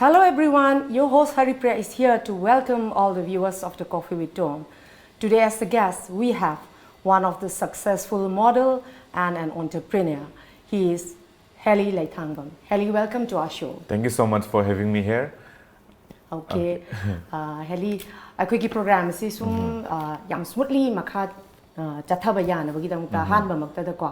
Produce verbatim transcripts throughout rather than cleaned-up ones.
Hello everyone, your host Haripriya is here to welcome all the viewers of the Coffee with Tom. Today as a guest, we have one of the successful model and an entrepreneur. He is Heli Leithangbam. Heli, welcome to our show. Thank you so much for having me here. Okay. Uh, Heli, ꯑꯩꯈꯣꯏꯒꯤ program ꯑꯁꯤ ꯁꯨꯝ uh, ꯌꯥꯝ smoothly ꯃꯈꯥ uh, ꯆꯠꯊꯕ ꯌꯥꯅꯕꯒꯤꯗꯃꯛꯇ ꯑꯍꯥꯟꯕꯃꯛꯇꯗꯀꯣ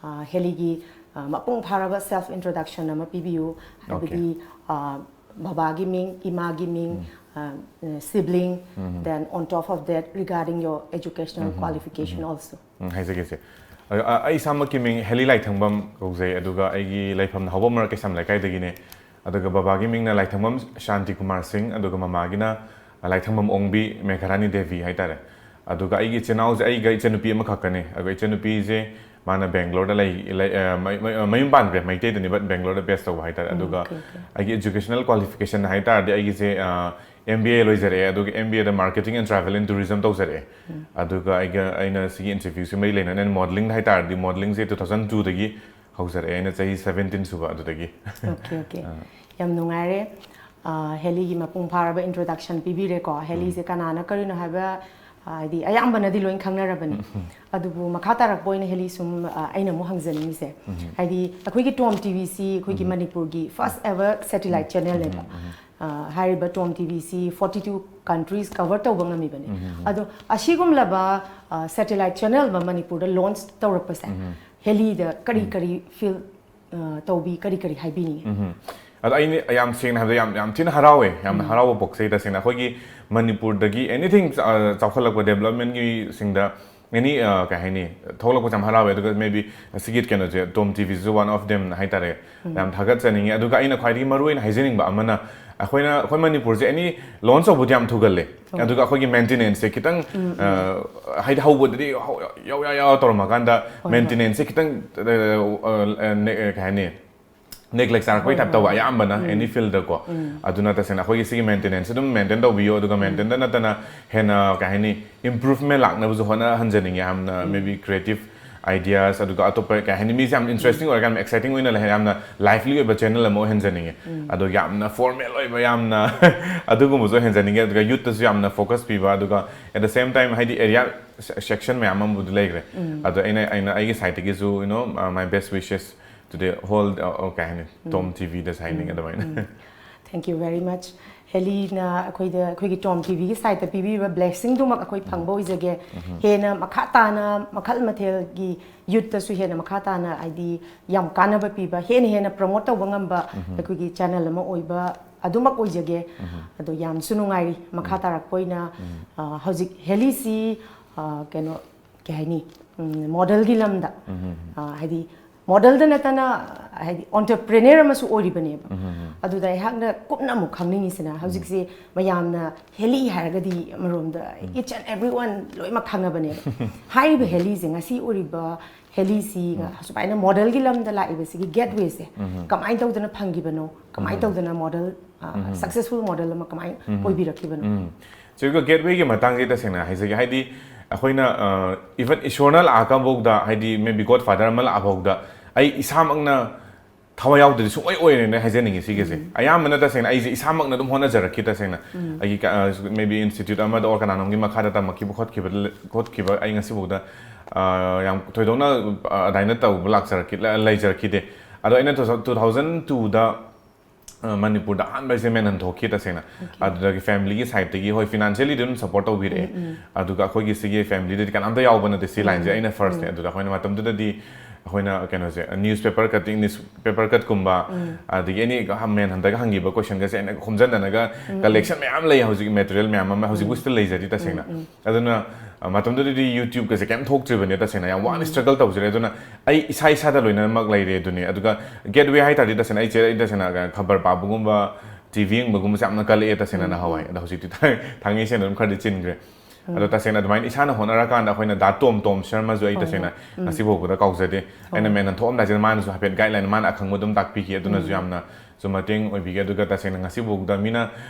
uh, ꯍꯦꯂꯤꯒꯤ uh, ꯃꯄꯨꯡ ꯐꯥꯔꯕ self introduction ꯑꯃ ꯄꯤꯕꯤꯌꯨ, ꯍꯥꯏꯕꯗꯤ uh, ꯕꯕꯥꯒꯤ ꯃꯤꯡ, ꯏꯃꯥꯒꯤ ꯃꯤꯡ, uh, sibling, then on top of that regarding your educational qualification also. ꯎꯝ, ꯍꯥꯏꯖꯒꯦꯁꯦ꯫ ꯑ, ꯑ, ꯑꯩ ꯏꯁꯥꯃꯛꯀꯤ ꯃꯤꯡ ꯍꯦꯂꯤ ꯂꯥꯏꯊꯪꯕꯝ ꯀꯧꯖꯩ, ꯑꯗꯨꯒ ꯑꯩꯒꯤ ꯂꯩꯐꯝꯅ ꯍꯧꯕꯝ ꯃꯔꯛ ꯀꯩꯁꯥꯝ ꯂꯩꯀꯥꯏꯗꯒꯤꯅꯦ꯫ ꯑꯗꯨꯒ ꯕꯕꯥꯒꯤ ꯃꯤꯡꯅ ꯂꯥꯏꯊꯪꯕꯝ ꯁꯥꯟꯇꯤ ꯀꯨꯃꯥꯔ ꯁꯤꯡ, ꯑꯗꯨꯒ ꯃꯃꯥꯒꯤꯅ ꯂꯥꯏꯊꯪꯕꯝ ꯑꯣꯡꯕꯤ ꯃꯦꯘꯔꯥꯅꯤ ꯗꯦꯕꯤ ꯍꯥꯏꯇꯥꯔꯦ꯫ ꯑꯗꯨꯒ ꯑꯩꯒꯤ ꯏꯆꯤꯟ ꯏꯅꯥꯎꯁꯦ ꯑꯩꯒ ꯏꯆꯟꯅꯨꯄꯤ ꯑꯃꯈꯛꯇꯅꯦ꯫ ꯑꯗꯨꯒ ꯏꯆꯟꯅꯨꯄꯤꯁꯦ ꯃꯥꯅ ꯕꯦꯡꯒ꯭ꯂꯣꯔꯗ ꯂꯩ, ꯂꯩ, ꯑ, ꯃ-, ꯃ-, ꯃꯌꯨꯝ ꯄꯥꯟꯈ꯭ꯔꯦ, ꯃꯩꯇꯩꯗꯅꯤ, but ꯕꯦꯡꯒ꯭ꯂꯣꯔꯗ base ꯇꯧꯕ ꯍꯥꯏꯇꯥꯔꯦ꯫ ꯑꯗꯨꯒ okay, okay. ꯑꯩꯒꯤ educational qualification ꯍꯥꯏꯇꯥꯔꯗꯤ ꯑꯩꯒꯤꯁꯦ ꯑꯦꯝ ꯕꯤ ꯑꯦ ꯂꯣꯏꯖꯔꯛꯑꯦ, ꯑꯗꯨꯒ ꯑꯦꯝ ꯕꯤ ꯑꯦꯗ marketing and travel and tourism ꯇꯧꯖꯔꯛꯑꯦ꯫ ꯑꯗꯨꯒ ꯑꯩꯒ, ꯑꯩꯅ ꯁꯤꯒꯤ interview ꯁꯤ ꯃꯔꯤ ꯂꯩꯅꯅ modeling ꯍꯥꯏꯇꯥꯔꯗꯤ modeling ꯁꯦ two thousand two ꯗꯒꯤ ꯍꯧꯖꯔꯛꯑꯦ, ꯑꯩꯅ ꯆꯍꯤ seventeen ꯁꯨꯕ ꯑꯗꯨꯗꯒꯤ꯫ Okay, okay. ꯌꯥꯝ ꯅꯨꯡꯉꯥꯏꯔꯦ꯫ ꯑ, ꯍꯦꯂꯤꯒꯤ ꯃꯄꯨꯡ ꯐꯥꯔꯕ introduction ꯄꯤꯕꯤꯔꯦꯀꯣ꯫ ꯍꯦꯂꯤꯁꯦ ꯀꯅꯥꯅ ꯀꯔꯤꯅꯣ ꯍꯥꯏꯕ, ꯑ, ꯍꯥꯏꯗꯤ ꯑꯌꯥꯝꯕꯅꯗꯤ ꯂꯣꯏ ꯈꯪꯅꯔꯕꯅꯤ꯫ ꯑꯗꯨꯕꯨ ꯃꯈꯥ ꯇꯥꯔꯛꯄ ꯑꯣꯏꯅ ꯍꯦꯂꯤ ꯁꯨꯝ, ꯑ, ꯑꯩꯅ ꯑꯃꯨꯛ ꯍꯪꯖꯅꯤꯡꯉꯤꯁꯦ, ꯍꯥꯏꯗꯤ ꯑꯩꯈꯣꯏꯒꯤ ꯇꯣꯝ ꯇꯤ ꯚꯤ ꯁꯤ ꯑꯩꯈꯣꯏꯒꯤ ꯃꯅꯤꯄꯨꯔꯒꯤ first ever satellite channel ꯅꯦꯕ꯫ ꯑ, ꯍꯥꯏꯔꯤꯕ ꯇꯣꯝ T V C forty two countries cover ꯇꯧꯕ ꯉꯝꯃꯤꯕꯅꯤ꯫ ꯑꯗꯣ ꯑꯁꯤꯒꯨꯝꯂꯕ, ꯑ, satellite channel ꯑꯃ ꯃꯅꯤꯄꯨꯔꯗ launch ꯇꯧꯔꯛꯄꯁꯦ ꯍꯦꯂꯤꯗ ꯀꯔꯤ ꯀꯔꯤ feel, ꯑ, ꯇꯧꯕꯤ, ꯀꯔꯤ ꯀꯔꯤ ꯍꯥꯏꯕꯤꯅꯤꯡꯉꯤ? ꯎꯝ꯫ ꯑꯗꯣ ꯑꯩꯅ ꯌꯥꯝ ꯁꯦꯡꯅ ꯍꯥꯏꯕꯗ ꯌꯥꯝ, ꯌꯥꯝ ꯊꯤꯅ ꯍꯔꯥꯎꯋꯦ, ꯌꯥꯝꯅ ꯍꯔꯥꯎꯕ ꯄꯣꯛꯆꯩ ꯇꯁꯦꯡꯅ꯫ ꯑꯩꯈꯣꯏꯒꯤ ꯃꯅꯤꯄꯨꯔꯗꯒꯤ anything, ꯑ, ꯆꯥꯎꯈꯠꯂꯛꯄ development ꯀꯤꯁꯤꯡꯗ any, ꯑ, ꯀꯩ ꯍꯥꯏꯅꯤ, ꯊꯣꯛꯂꯛꯄꯁꯦ ꯌꯥꯝ ꯍꯔꯥꯎꯋꯦ꯫ ꯑꯗꯨꯒ maybe ꯁꯤꯒꯤ ꯀꯩꯅꯣꯁꯦ ꯇꯣꯝ ꯇꯤ ꯚꯤ ꯁꯤꯁꯨ one of them ꯍꯥꯏꯇꯥꯔꯦ꯫ ꯌꯥꯝ ꯊꯥꯒꯠꯆꯅꯤꯡꯉꯤ꯫ ꯑꯗꯨꯒ ꯑꯩꯅ ꯈ꯭ꯋꯥꯏꯗꯒꯤ ꯃꯔꯨ ꯑꯣꯏꯅ ꯍꯥꯏꯖꯅꯤꯡꯕ ꯑꯃꯅ ꯑꯩꯈꯣꯏꯅ, ꯑꯩꯈꯣꯏ ꯃꯅꯤꯄꯨꯔꯁꯦ any launch ꯇꯧꯕꯗꯤ ꯌꯥꯝ ꯊꯨꯒꯜꯂꯦ꯫ ꯑꯗꯨꯒ ꯑꯩꯈꯣꯏꯒꯤ maintenance ꯁꯦ ꯈꯤꯇꯪ, ꯑ, ꯍꯥꯏꯗꯤ ꯍꯧꯕꯗꯗꯤ ꯍꯧ-, ꯌꯥꯎ ꯌꯥꯎ ꯌꯥꯎ ꯇꯧꯔꯝꯃꯀꯥꯟꯗ ꯍꯣꯏ꯫ Maintenance ꯁꯦ ꯈꯤꯇꯪ, ꯑ, ꯑ, ꯑ, ꯅꯦ-, ꯑ, ꯀꯩ ꯍꯥꯏꯅꯤ, neglect ꯆꯥꯔꯛꯄꯩ type ꯇꯧꯕ ꯑꯌꯥꯝꯕꯅ any field ꯗꯀꯣ꯫ ꯑꯗꯨꯅ ꯇꯁꯦꯡꯅ ꯑꯩꯈꯣꯏꯒꯤ ꯁꯤꯒꯤ maintenance ꯁꯦ ꯑꯗꯨꯝ maintain ꯇꯧꯕꯤꯌꯣ, ꯑꯗꯨꯒ maintain ꯗ ꯅꯠꯇꯅ ꯍꯦꯟꯅ ꯀꯩ ꯍꯥꯏꯅꯤ, improvement ꯂꯥꯛꯅꯕꯁꯨ ꯍꯣꯠꯅꯍꯟꯖꯅꯤꯡꯉꯦ꯫ ꯌꯥꯝꯅ maybe creative, ideas, ꯑꯗꯨꯒ ꯑꯇꯣꯞꯄ ꯀꯩ ꯍꯥꯏꯅꯤ, ꯃꯤꯁꯦ ꯌꯥꯝ interesting ꯑꯣꯏꯔꯒ ꯌꯥꯝ exciting ꯑꯣꯏꯅ ꯂꯩ, ꯌꯥꯝꯅ lively ꯑꯣꯏꯕ channel ꯑꯃ ꯑꯣꯏꯍꯟꯖꯅꯤꯡꯉꯦ꯫ ꯑꯗꯣ ꯌꯥꯝꯅ formal ꯑꯣꯏꯕ, ꯌꯥꯝꯅ ꯑꯗꯨꯒꯨꯝꯕꯁꯨ ꯑꯣꯏꯍꯟꯖꯅꯤꯡꯉꯦ꯫ ꯑꯗꯨꯒ youthꯇꯁꯨ ꯌꯥꯝꯅ focus ꯄꯤꯕ, ꯑꯗꯨꯒ at the same time ꯍꯥꯏꯗꯤ area section ꯃꯌꯥꯝ ꯑꯃꯕꯨꯗꯤ ꯂꯩꯈ꯭ꯔꯦ꯫ ꯑꯗꯣ ꯑꯩꯅ ꯑꯩꯅ ꯑꯩꯒꯤ sideꯇꯒꯤꯁꯨ, you know, uh, my best wishes to the whole, uh, uh, ꯀꯩ ꯍꯥꯏꯅꯤ, Tom TVꯗꯁꯨ ꯍꯥꯏꯅꯤꯡꯉꯦ ꯑꯗꯨꯃꯥꯏꯅ꯫ Thank you very much꯫ ꯍꯦꯂꯤꯅ ꯑꯩꯈꯣꯏꯗ, ꯑꯩꯈꯣꯏꯒꯤ Tom TVꯒꯤ sideꯇ ꯄꯤꯕꯤꯕ blessingꯗꯨꯃꯛ ꯑꯩꯈꯣꯏ ꯐꯪꯕ ꯑꯣꯏꯖꯒꯦ꯫ ꯍꯦꯟꯅ ꯃꯈꯥ ꯇꯥꯅ ꯃꯈꯜ ꯃꯊꯦꯜꯒꯤ youthꯇꯁꯨ ꯍꯦꯟꯅ ꯃꯈꯥ ꯇꯥꯅ, ꯍꯥꯏꯗꯤ, ꯌꯥꯝ ꯀꯥꯟꯅꯕ ꯄꯤꯕ, ꯍꯦꯟꯅ ꯍꯦꯟꯅ promote ꯇꯧꯕ ꯉꯝꯕ ꯑꯩꯈꯣꯏꯒꯤ channel ꯑꯃ ꯑꯣꯏꯕ ꯑꯗꯨꯃꯛ ꯑꯣꯏꯖꯒꯦ꯫ ꯑꯗꯣ ꯌꯥꯝꯁꯨ ꯅꯨꯡꯉꯥꯏꯔꯤ꯫ ꯃꯈꯥ ꯇꯥꯔꯛꯄ ꯑꯣꯏꯅ, ꯑ, ꯍꯧꯖꯤꯛ ꯍꯦꯂꯤꯁꯤ, ꯑ, ꯀꯩꯅꯣ, ꯀꯩ ꯍꯥꯏꯅꯤ, modelꯒꯤ ꯂꯝꯗ, ꯑ, ꯍꯥꯏꯗꯤ modelꯗ ꯅꯠꯇꯅ, ꯍꯥꯏꯗꯤ entrepreneur ꯑꯃꯁꯨ ꯑꯣꯏꯔꯤꯕꯅꯦꯕ꯫ ꯑꯗꯨꯗ ꯑꯩꯍꯥꯛꯅ ꯀꯨꯞꯅ ꯑꯃꯨꯛ ꯈꯪꯅꯤꯡꯉꯤꯁꯤꯅ, ꯍꯧꯖꯤꯛꯁꯦ ꯃꯌꯥꯝꯅ ꯍꯦꯂꯤ ꯍꯥꯏꯔꯒꯗꯤ ꯑꯃꯔꯣꯝꯗ each and everyone ꯂꯣꯏꯅꯃꯛ ꯈꯪꯉꯕꯅꯦꯕ꯫ ꯍꯥꯏꯔꯤꯕ ꯍꯦꯂꯤꯁꯦ, ꯉꯁꯤ ꯎꯔꯤꯕ ꯍꯦꯂꯤꯁꯤ, ꯁꯨꯃꯥꯏꯅ modelꯒꯤ ꯂꯝꯗ ꯂꯥꯛꯏꯕꯁꯤꯒꯤ gatewayꯁꯦ ꯀꯃꯥꯏꯅ ꯇꯧꯗꯅ ꯐꯪꯈꯤꯕꯅꯣ? ꯀꯃꯥꯏꯅ ꯇꯧꯗꯅ model, ꯑ, successful model ꯑꯃ ꯀꯃꯥꯏꯅ ꯑꯣꯏꯕꯤꯔꯛꯈꯤꯕꯅꯣ? ꯎꯝ꯫ ꯆꯦꯒ, gatewayꯒꯤ ꯃꯇꯥꯡꯁꯦ ꯇꯁꯦꯡꯅ ꯍꯥꯏꯖꯒꯦ, ꯍꯥꯏꯗꯤ ꯑꯩꯈꯣꯏꯅ, ꯑ, even ꯏꯁꯣꯔꯅ ꯂꯥꯛꯑꯀꯐꯥꯎꯗ, ꯍꯥꯏꯗꯤ maybe God Father ꯑꯃ ꯂꯥꯛꯑꯐꯥꯎꯗ ꯑꯩ ꯏꯁꯥꯃꯛꯅ ꯊꯋꯥꯏ ꯌꯥꯎꯗ꯭ꯔꯗꯤ ꯁꯨꯡꯑꯣꯏ ꯑꯣꯏꯔꯦꯅ ꯍꯥꯏꯖꯅꯤꯡꯉꯤ ꯁꯤꯒꯤꯁꯦ꯫ ꯑꯌꯥꯝꯕꯅ ꯇꯁꯦꯡꯅ ꯑꯩꯁꯦ ꯏꯁꯥꯃꯛꯅ ꯑꯗꯨꯝ ꯍꯣꯠꯅꯖꯔꯛꯈꯤ ꯇꯁꯦꯡꯅ꯫ ꯑꯩꯒꯤ ꯀ-, ꯑ, maybe institute ꯑꯃꯗ or ꯀꯅꯥꯅꯣꯝꯒꯤ ꯃꯈꯥꯗ ꯇꯝꯃꯛꯈꯤꯕ ꯈꯣꯠꯈꯤꯕ, ꯈꯣꯠꯈꯤꯕ ꯑꯩ ꯉꯁꯤꯐꯥꯎꯗ, ꯑ, ꯌꯥꯝ ꯊꯣꯏꯗꯣꯛꯅ, ꯑ, ꯑꯗꯨꯃꯥꯏꯅ ꯇꯧꯕ ꯂꯥꯛꯆꯔꯛꯈꯤ-, ꯂ-, ꯂꯩꯖꯔꯛꯈꯤꯗꯦ꯫ ꯑꯗꯣ ꯑꯩꯅ two thousand twoꯗ, ꯑ, ꯃꯅꯤꯄꯨꯔꯗ ꯑꯍꯥꯟꯕ ꯑꯩꯁꯦ ꯃꯦꯟꯍꯟ ꯊꯣꯛꯈꯤ ꯇꯁꯦꯡꯅ꯫ ꯑꯗꯨꯗꯒꯤ familyꯒꯤ sideꯇꯒꯤ, ꯍꯣꯏ, financially ꯑꯗꯨꯝ support ꯇꯧꯕꯤꯔꯛꯑꯦ꯫ ꯑꯗꯨꯒ ꯑꯩꯈꯣꯏꯒꯤ ꯁꯤꯒꯤ familyꯗꯗꯤ ꯀꯅꯥꯝꯇ ꯌꯥꯎꯕ ꯅꯠꯇꯦ, ꯁꯤ lineꯁꯦ ꯑꯩꯅ firstꯅꯦ꯫ ꯑꯗꯨꯗ ꯑꯩꯈꯣꯏꯅ ꯃꯇꯝꯗꯨꯗꯗꯤ ꯑꯩꯈꯣꯏꯅ ꯀꯩꯅꯣꯁꯦ, newspaper cutting, newspaper cutꯀꯨꯝꯕ, ꯑꯗꯒꯤ any ꯃꯦꯟꯍꯟꯗꯒ ꯍꯪꯈꯤꯕ questionꯒꯁꯦ ꯑꯩꯅ ꯈꯣꯝꯖꯤꯟꯗꯅꯒ collection ꯃꯌꯥꯝ ꯂꯩ ꯍꯧꯖꯤꯛ, material ꯃꯌꯥꯝ ꯑꯃ ꯍꯧꯖꯤꯛꯄꯨ still ꯂꯩꯖꯔꯤ ꯇꯁꯦꯡꯅ꯫ ꯑꯗꯨꯅ, ꯑ, ꯃꯇꯝꯗꯨꯗꯗꯤ YouTubeꯀꯁꯦ ꯀꯩꯝ ꯊꯣꯛꯇ꯭ꯔꯤꯕꯅꯦ ꯇꯁꯦꯡꯅ, ꯌꯥꯝ ꯋꯥꯅ struggle ꯇꯧꯖꯔꯦ꯫ ꯑꯗꯨꯅ ꯑꯩ ꯏꯁꯥ ꯏꯁꯥꯗ ꯂꯣꯏꯅꯃꯛ ꯂꯩꯔꯦ ꯑꯗꯨꯅꯤ꯫ ꯑꯗꯨꯒ gateway ꯍꯥꯏ ꯇꯥꯔꯗꯤ ꯇꯁꯦꯡꯅ ꯑꯩꯁꯦ, ꯑꯩ ꯇꯁꯦꯡꯅ ꯈꯕꯔ ꯄꯥꯕꯒꯨꯝꯕ, TV ꯌꯦꯡꯕꯒꯨꯝꯕꯁꯦ ꯌꯥꯝꯅ ꯀꯜꯂꯛꯑꯦ ꯇꯁꯦꯡꯅ ꯅꯍꯥꯟꯋꯥꯏ꯫ ꯑꯗꯣ ꯍꯧꯖꯤꯛꯇꯤ ꯊꯥꯡ-, ꯊꯥꯡꯉꯩ ꯁꯦꯡꯅ ꯑꯗꯨꯝ ꯈꯔꯗꯤ ꯆꯤꯟꯈ꯭ꯔꯦ꯫ ꯑꯗꯣ ꯇꯁꯦꯡꯅ ꯑꯗꯨꯃꯥꯏꯅ ꯏꯁꯥꯅ ꯍꯣꯠꯅꯔꯀꯥꯟꯗ ꯑꯩꯈꯣꯏꯅ ꯗꯥ ꯇꯣꯝ, ꯇꯣꯝ ꯁꯔꯃꯁꯨ ꯑꯩ ꯇꯁꯦꯡꯅ ꯉꯁꯤ ꯐꯥꯎꯕꯗ ꯀꯥꯎꯖꯗꯦ꯫ ꯑꯩꯅ ꯃꯦꯟꯍꯟ ꯊꯣꯛꯑꯝꯗꯥꯏꯁꯤꯗ ꯃꯥꯅꯁꯨ ꯍꯥꯏꯐꯦꯠ guideline, ꯃꯥꯅ ꯑꯈꯪꯕ ꯑꯗꯨꯝ ꯇꯥꯛꯄꯤꯈꯤ꯫ ꯑꯗꯨꯅꯁꯨ ꯌꯥꯝꯅ ꯁꯨ ꯃꯇꯦꯡ ꯑꯣꯏꯕꯤꯒꯦ꯫ ꯑꯗꯨꯒ ꯇꯁꯦꯡꯅ ꯉꯁꯤꯐꯥꯎꯗ ꯃꯤꯅ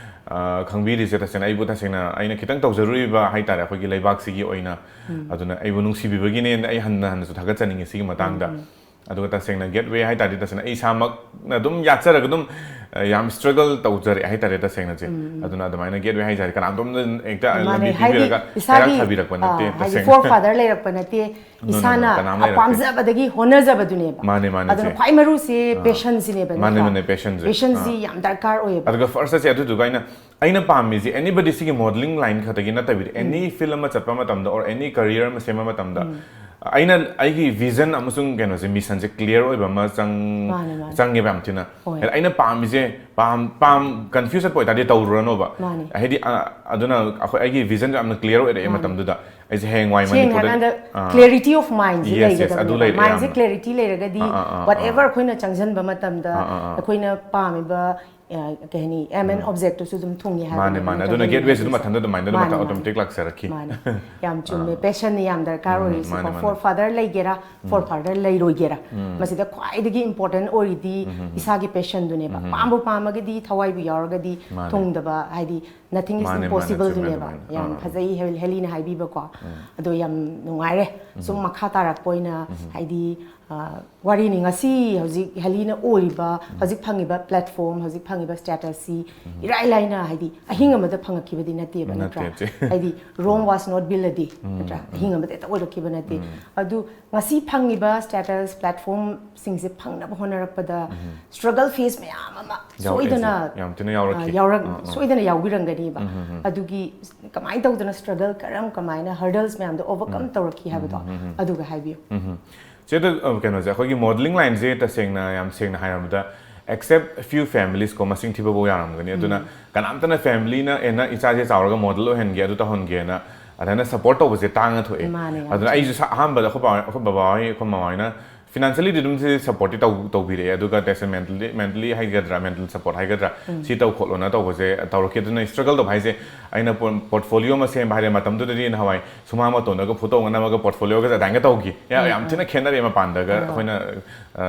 ꯑ, ꯈꯪꯕꯤꯔꯤꯁꯦ, ꯇꯁꯦꯡꯅ ꯑꯩꯕꯨ ꯇꯁꯦꯡꯅ ꯑꯩꯅ ꯈꯤꯇꯪ ꯇꯧꯖꯔꯨꯔꯤꯕ ꯍꯥꯏꯇꯥꯔꯦ, ꯑꯩꯈꯣꯏꯒꯤ ꯂꯩꯕꯥꯛꯁꯤꯒꯤ ꯑꯣꯏꯅ꯫ ꯑꯗꯨꯅ ꯑꯩꯕꯨ ꯅꯨꯡꯁꯤꯕꯤꯕꯒꯤꯅꯦꯅ ꯑꯩ ꯍꯟꯅ ꯍꯟꯅꯁꯨ ꯊꯥꯒꯠꯆꯅꯤꯡꯉꯤ ꯁꯤꯒꯤ ꯃꯇꯥꯡꯗ꯫ ꯑꯗꯨꯒ ꯇꯁꯦꯡꯅ ꯒꯦꯠꯋꯦ ꯍꯥꯏ ꯇꯥꯔꯗꯤ, ꯇꯁꯦꯡꯅ ꯑꯩ ꯏꯁꯥꯃꯛꯅ ꯑꯗꯨꯝ ꯌꯥꯠꯆꯔꯒ ꯑꯗꯨꯝ ꯑ, ꯌꯥꯝ ꯁ꯭ꯇ꯭ꯔꯒꯜ ꯇꯧꯖꯔꯛꯑꯦ ꯍꯥꯏ ꯇꯥꯔꯦ, ꯇꯁꯦꯡꯅꯁꯦ꯫ ꯑꯗꯨꯅ ꯑꯗꯨꯃꯥꯏꯅ ꯒꯦꯠꯋꯦ ꯍꯥꯏ ꯇꯥꯔꯗꯤ ꯀꯅꯥꯝꯇꯝꯅ ꯍꯦꯛꯇ ꯃꯥꯅꯦ, ꯂꯝꯕꯤ ꯍꯥꯏꯗꯤ ꯄꯤꯕꯤꯔꯒ ꯏꯁꯥꯒꯤ, ꯍꯩꯔꯥꯛ ꯊꯥꯕꯤꯔꯛꯄ ꯑ, ꯅꯠꯇꯦ, ꯍꯥꯏꯗꯤ ꯇꯁꯦꯡꯅ꯫ ꯐꯣꯔ ꯐꯥꯗꯔ ꯂꯩꯔꯛꯄ ꯅꯠꯇꯦ, No, no, no, ꯏꯁꯥꯅ ꯀꯅꯥꯝ ꯂꯩꯔꯛꯇꯦ꯫ ꯄꯥꯝꯖꯕꯗꯒꯤ ꯍꯣꯠꯅꯖꯕꯗꯨꯅꯦꯕ꯫ ꯃꯥꯅꯦ, ꯃꯥꯅꯦ, ꯑꯗꯨꯅ ꯆꯦ꯫ ꯈ꯭ꯋꯥꯏ ꯃꯔꯨꯁꯦ ꯑꯥ꯫ ꯄꯦꯁꯟꯁꯤꯅꯦꯕ, ꯃꯥꯅꯦ, ꯅꯠꯇ꯭ꯔꯥ? ꯃꯥꯅꯦ, ꯄꯦꯁꯟꯁꯦ꯫ ꯄꯦꯁꯟꯁꯤ ꯑꯥ꯫ ꯌꯥꯝ ꯗꯔꯀꯥꯔ ꯑꯣꯏꯌꯦꯕ꯫ ꯑꯗꯨꯒ ꯐꯥꯔꯁꯇꯁꯦ ꯑꯗꯨꯗꯨꯒ ꯑꯩꯅ, ꯑꯩꯅ ꯄꯥꯝꯃꯤꯁꯦ, anybody ꯁꯤꯒꯤ ꯃꯣꯗꯦꯂꯤꯡ ꯂꯥꯏꯟ ꯈꯛꯇꯒꯤ ꯅꯠꯇꯕꯤꯗ, ꯑꯦꯅꯤ ꯐꯤꯜ ꯑꯃ ꯆꯠꯄ ꯃꯇꯝꯗ, or ꯑꯦꯅꯤ ꯀꯔꯤꯌꯔ ꯑꯃ ꯁꯦꯝꯕ ꯃꯇꯝꯗ, ꯑꯩꯅ ꯑꯩꯒꯤ ꯚꯤꯖꯟ ꯑꯃꯁꯨꯡ ꯀꯩꯅꯣꯁꯦ, ꯃꯤꯁꯟꯁꯦ ꯀ꯭ꯂꯤꯌꯥꯔ ꯑꯣꯏꯕ ꯑꯃ ꯆꯪ-, ꯃꯥꯅꯦ, ꯃꯥꯅꯦ꯫ ꯆꯪꯉꯦꯕ ꯌꯥꯝ ꯊꯤꯅ꯫ ꯍꯣꯏ꯫ ꯑꯩꯅ ꯄꯥꯝꯃꯤꯁꯦ, ꯄꯥꯝ-, ꯄꯥꯝ-, ꯀꯟꯐ꯭ꯌꯨꯁ ꯆꯠꯄ ꯑꯣꯏꯇꯥꯔꯗꯤ ꯇꯧꯔꯨꯔꯅꯣꯕ꯫ ꯃꯥꯅꯦ꯫ ꯍꯥꯏꯗꯤ, ꯑ, ꯑꯗꯨꯅ ꯑꯩꯈꯣꯏ, ꯑꯩꯒꯤ ꯚꯤꯖꯟꯗꯣ ꯌꯥꯝꯅ ꯀ꯭ꯂꯤꯌꯥꯔ ꯑꯣꯏꯔꯛꯑꯦ ꯃꯥꯅꯦ꯫ ꯃꯇꯝꯗꯨꯗ꯫ ꯑꯩꯁꯦ ꯍꯌꯦꯡꯋꯥꯏ ꯁꯦꯡꯅ ꯃꯅꯤꯄꯨꯔꯗ ꯍꯥꯏꯔꯀꯥꯟꯗ ꯑꯥ꯫ clarity of mindꯁꯦ Yes, yes, ꯑꯗꯨ ꯂꯩꯒꯗꯕꯅꯦꯕ꯫ ꯂꯩꯔꯦ ꯃꯥꯏꯟꯁꯦ ꯌꯥꯝꯅ꯫ Clarity ꯂꯩꯔꯒꯗꯤ ꯑꯥ, ꯑꯥ, ꯑꯥ, whatever ꯑꯥ꯫ ꯑꯩꯈꯣꯏꯅ ꯆꯪꯁꯤꯟꯕ ꯃꯇꯝꯗ ꯑꯥ, ꯑꯥ, ꯑꯥ꯫ ꯑꯩꯈꯣꯏꯅ ꯄꯥꯝꯃꯤꯕ, ꯑ, ꯀꯩ ꯍꯥꯏꯅꯤ, aim and objectꯇꯨꯁꯨ ꯑꯗꯨꯝ ꯊꯨꯡꯉꯤ ꯍꯥꯏꯕꯅꯦꯕ, ꯃꯥꯅꯦ, ꯃꯥꯅꯦ꯫ ꯅꯠꯇ꯭ꯔꯥ? ꯑꯗꯨꯅ ꯍꯦꯜꯂꯤ ꯒꯦꯠꯋꯦꯁꯤ ꯑꯗꯨꯝ ꯍꯥꯏꯕꯁꯦ꯫ ꯃꯊꯟꯇ ꯑꯗꯨꯃꯥꯏꯅ ꯑꯗꯨꯝ ꯃꯥꯅꯦ, ꯃꯊꯟ ꯃꯥꯅꯦ꯫ Automatic ꯂꯥꯛꯆꯔꯛꯈꯤ꯫ ꯃꯥꯅꯦ꯫ ꯌꯥꯝ ꯆꯨꯝꯃꯦ꯫ ꯑꯥ꯫ Passionꯅ ꯌꯥꯝ ꯗꯔꯀꯥꯔ ꯎꯝ, ꯑꯣꯏꯔꯤꯁꯤꯀꯣ꯫ ꯃꯥꯅꯦ, ꯃꯥꯅꯦ꯫ Forefather ꯂꯩꯒꯦꯔꯥ, forefather ꯂꯩꯔꯣꯏꯒꯦꯔꯥ, ꯃꯁꯤꯗ ꯈ꯭ꯋꯥꯏꯗꯒꯤ important ꯑꯣꯏꯔꯤꯗꯤ ꯏꯁꯥꯒꯤ passionꯗꯨꯅꯦꯕ꯫ ꯄꯥꯝꯕꯨ ꯄꯥꯝꯃꯒꯗꯤ, ꯊꯋꯥꯏꯕꯨ ꯌꯥꯎꯔꯒꯗꯤ ꯃꯥꯅꯦ꯫ ꯊꯨꯡꯗꯕ, ꯍꯥꯏꯗꯤ nothing is ꯃꯥꯅꯦ, ꯃꯥꯅꯦ, ꯆꯨꯝꯃꯦ impossibleꯗꯨꯅꯦꯕ꯫ ꯑꯗꯨꯃꯥꯏꯅ꯫ ꯌꯥꯝ ꯑꯥ, ꯑꯥ꯫ ꯐꯖꯩ ꯍꯦ-, ꯍꯦꯂꯤꯅ ꯍꯥꯏꯕꯤꯕꯀꯣ꯫ ꯑꯗꯣ ꯌꯥꯝ ꯅꯨꯡꯉꯥꯏꯔꯦ꯫ ꯁꯨꯝ ꯃꯈꯥ ꯇꯥꯔꯛꯄ ꯑꯣꯏꯅ, ꯍꯥꯏꯗꯤ, ꯑ, ꯋꯥꯔꯤꯅꯤ ꯉꯁꯤ ꯍꯧꯖꯤꯛ ꯍꯦꯂꯤꯅ ꯑꯣꯏꯔꯤꯕ, ꯍꯧꯖꯤꯛ ꯐꯪꯉꯤꯕ platform, ꯍꯧꯖꯤꯛ ꯐꯪꯉꯤꯕ statusꯁꯤ ꯏꯔꯥꯏ ꯂꯥꯏꯅ, ꯍꯥꯏꯗꯤ, ꯑꯍꯤꯡ ꯑꯃꯗ ꯐꯪꯉꯛꯈꯤꯕꯗꯤ ꯅꯠꯇꯦꯕ, ꯅꯠꯇꯦ, ꯅꯠꯇ꯭ꯔꯥ? ꯅꯠꯇꯦ꯫ ꯍꯥꯏꯗꯤ, Rome was not built a day, ꯅꯠꯇ꯭ꯔꯥ? ꯑꯍꯤꯡ ꯑꯃꯗ ꯍꯦꯛꯇ ꯑꯣꯏꯔꯛꯈꯤꯕ ꯅꯠꯇꯦ꯫ ꯑꯗꯨ ꯉꯁꯤ ꯐꯪꯉꯤꯕ status platformꯁꯤꯡꯁꯦ ꯐꯪꯅꯕ ꯍꯣꯠꯅꯔꯛꯄꯗ struggle phase ꯃꯌꯥꯝ ꯑꯃ ꯌꯥꯎꯔꯛꯑꯦ, ꯁꯣꯏꯗꯅ, ꯌꯥꯝ ꯊꯤꯅ ꯌꯥꯎꯔꯛꯈꯤ꯫ ꯑ, ꯌꯥꯎꯔꯛ-, ꯑꯥ, ꯑꯥ꯫ ꯁꯣꯏꯗꯅ ꯌꯥꯎꯕꯤꯔꯝꯒꯅꯤꯕ꯫ ꯑꯗꯨꯒꯤ ꯀꯃꯥꯏꯅ ꯇꯧꯗꯅ struggle, ꯀꯔꯝ ꯀꯃꯥꯏꯅ hurdles ꯃꯌꯥꯝꯗꯣ overcome ꯇꯧꯔꯛꯈꯤ ꯍꯥꯏꯕꯗꯣ, ꯑꯗꯨꯒ ꯍꯥꯏꯕꯤꯌꯨ꯫ ꯆꯦ, ꯑꯗꯣ, ꯑ, ꯀꯩꯅꯣꯁꯦ, ꯑꯩꯈꯣꯏꯒꯤ ꯃꯣꯗꯦꯂꯤꯡ ꯂꯥꯏꯟꯁꯦ ꯇꯁꯦꯡꯅ, ꯌꯥꯝ ꯁꯦꯡꯅ ꯍꯥꯏꯔꯕꯗ, except few families ꯀꯣ, ꯃꯁꯤꯡ ꯊꯤꯕꯐꯥꯎ ꯌꯥꯔꯝꯒꯅꯤ꯫ ꯑꯗꯨꯅ ꯀꯅꯥꯝꯇꯅ ꯐꯦꯃꯤꯂꯤꯅ, "ꯑꯦ, ꯅꯪ ꯏꯆꯥꯁꯦ ꯆꯥꯎꯔꯒ ꯃꯣꯗꯦꯜ ꯑꯣꯏꯍꯟꯒꯦ, ꯑꯗꯨ ꯇꯧꯍꯟꯒꯦꯅ" ꯑꯗꯨꯃꯥꯏꯅ support ꯇꯧꯕꯁꯦ ꯇꯥꯡꯅ ꯊꯣꯛꯑꯦ꯫ ꯃꯥꯅꯦ, ꯌꯥꯝ ꯑꯗꯨꯅ ꯆꯨꯝꯃꯦ꯫ ꯑꯩꯁꯨ ꯁ-, ꯑꯍꯥꯟꯕꯗ ꯑꯩꯈꯣꯏ ꯕꯥ-, ꯑꯩꯈꯣꯏ ꯕꯕꯥ ꯍꯣꯏ, ꯑꯩꯈꯣꯏ ꯃꯃꯥ ꯍꯣꯏꯅ ꯐꯤꯅꯥꯟꯁꯤꯌꯦꯜꯂꯤꯗꯤ ꯑꯗꯨꯝ ꯁꯤ ꯁꯞꯄꯣꯔꯠꯇꯤ ꯇꯧ ꯇꯧꯕꯤꯔꯛꯑꯦ, ꯑꯗꯨꯒ ꯇꯁꯦꯡꯅ ꯃꯦꯟꯇꯦꯜꯂꯤ ꯃꯦꯟꯇꯦꯜꯂꯤ ꯍꯥꯏꯒꯗ꯭ꯔꯥ, ꯃꯦꯟꯇꯦꯜ ꯁꯞꯄꯣꯔꯠ ꯍꯥꯏꯒꯗ꯭ꯔꯥ, ꯁꯤ ꯇꯧ ꯈꯣꯠꯂꯣꯅ ꯇꯧꯕꯁꯦ ꯇꯧꯔꯛꯈꯤ꯫ ꯑꯗꯨꯅ ꯁ꯭ꯇ꯭ꯔꯒꯜ ꯇꯧꯕ ꯍꯥꯏꯁꯦ, ꯑꯩꯅ ꯄꯣꯔꯠꯐꯣꯂꯤꯑꯣ ꯑꯃ ꯁꯦꯝꯕ ꯍꯥꯏꯔꯦ, ꯃꯇꯝꯗꯨꯗꯗꯤ ꯅꯍꯥꯟꯋꯥꯏ ꯁꯨꯃꯥꯡ ꯃꯇꯣꯟꯗꯒ ꯐꯣꯇꯣꯒ ꯅꯝꯃꯒ ꯄꯣꯔꯠꯐꯣꯂꯤꯑꯣꯒ ꯑꯗꯨꯃꯥꯏꯅ ꯇꯧꯈꯤ꯫ ꯌꯥ- ꯌꯥꯝ ꯊꯤꯅ ꯈꯦꯠꯅꯔꯦ ꯃꯄꯥꯟꯗꯒ ꯑꯩꯈꯣꯏꯅ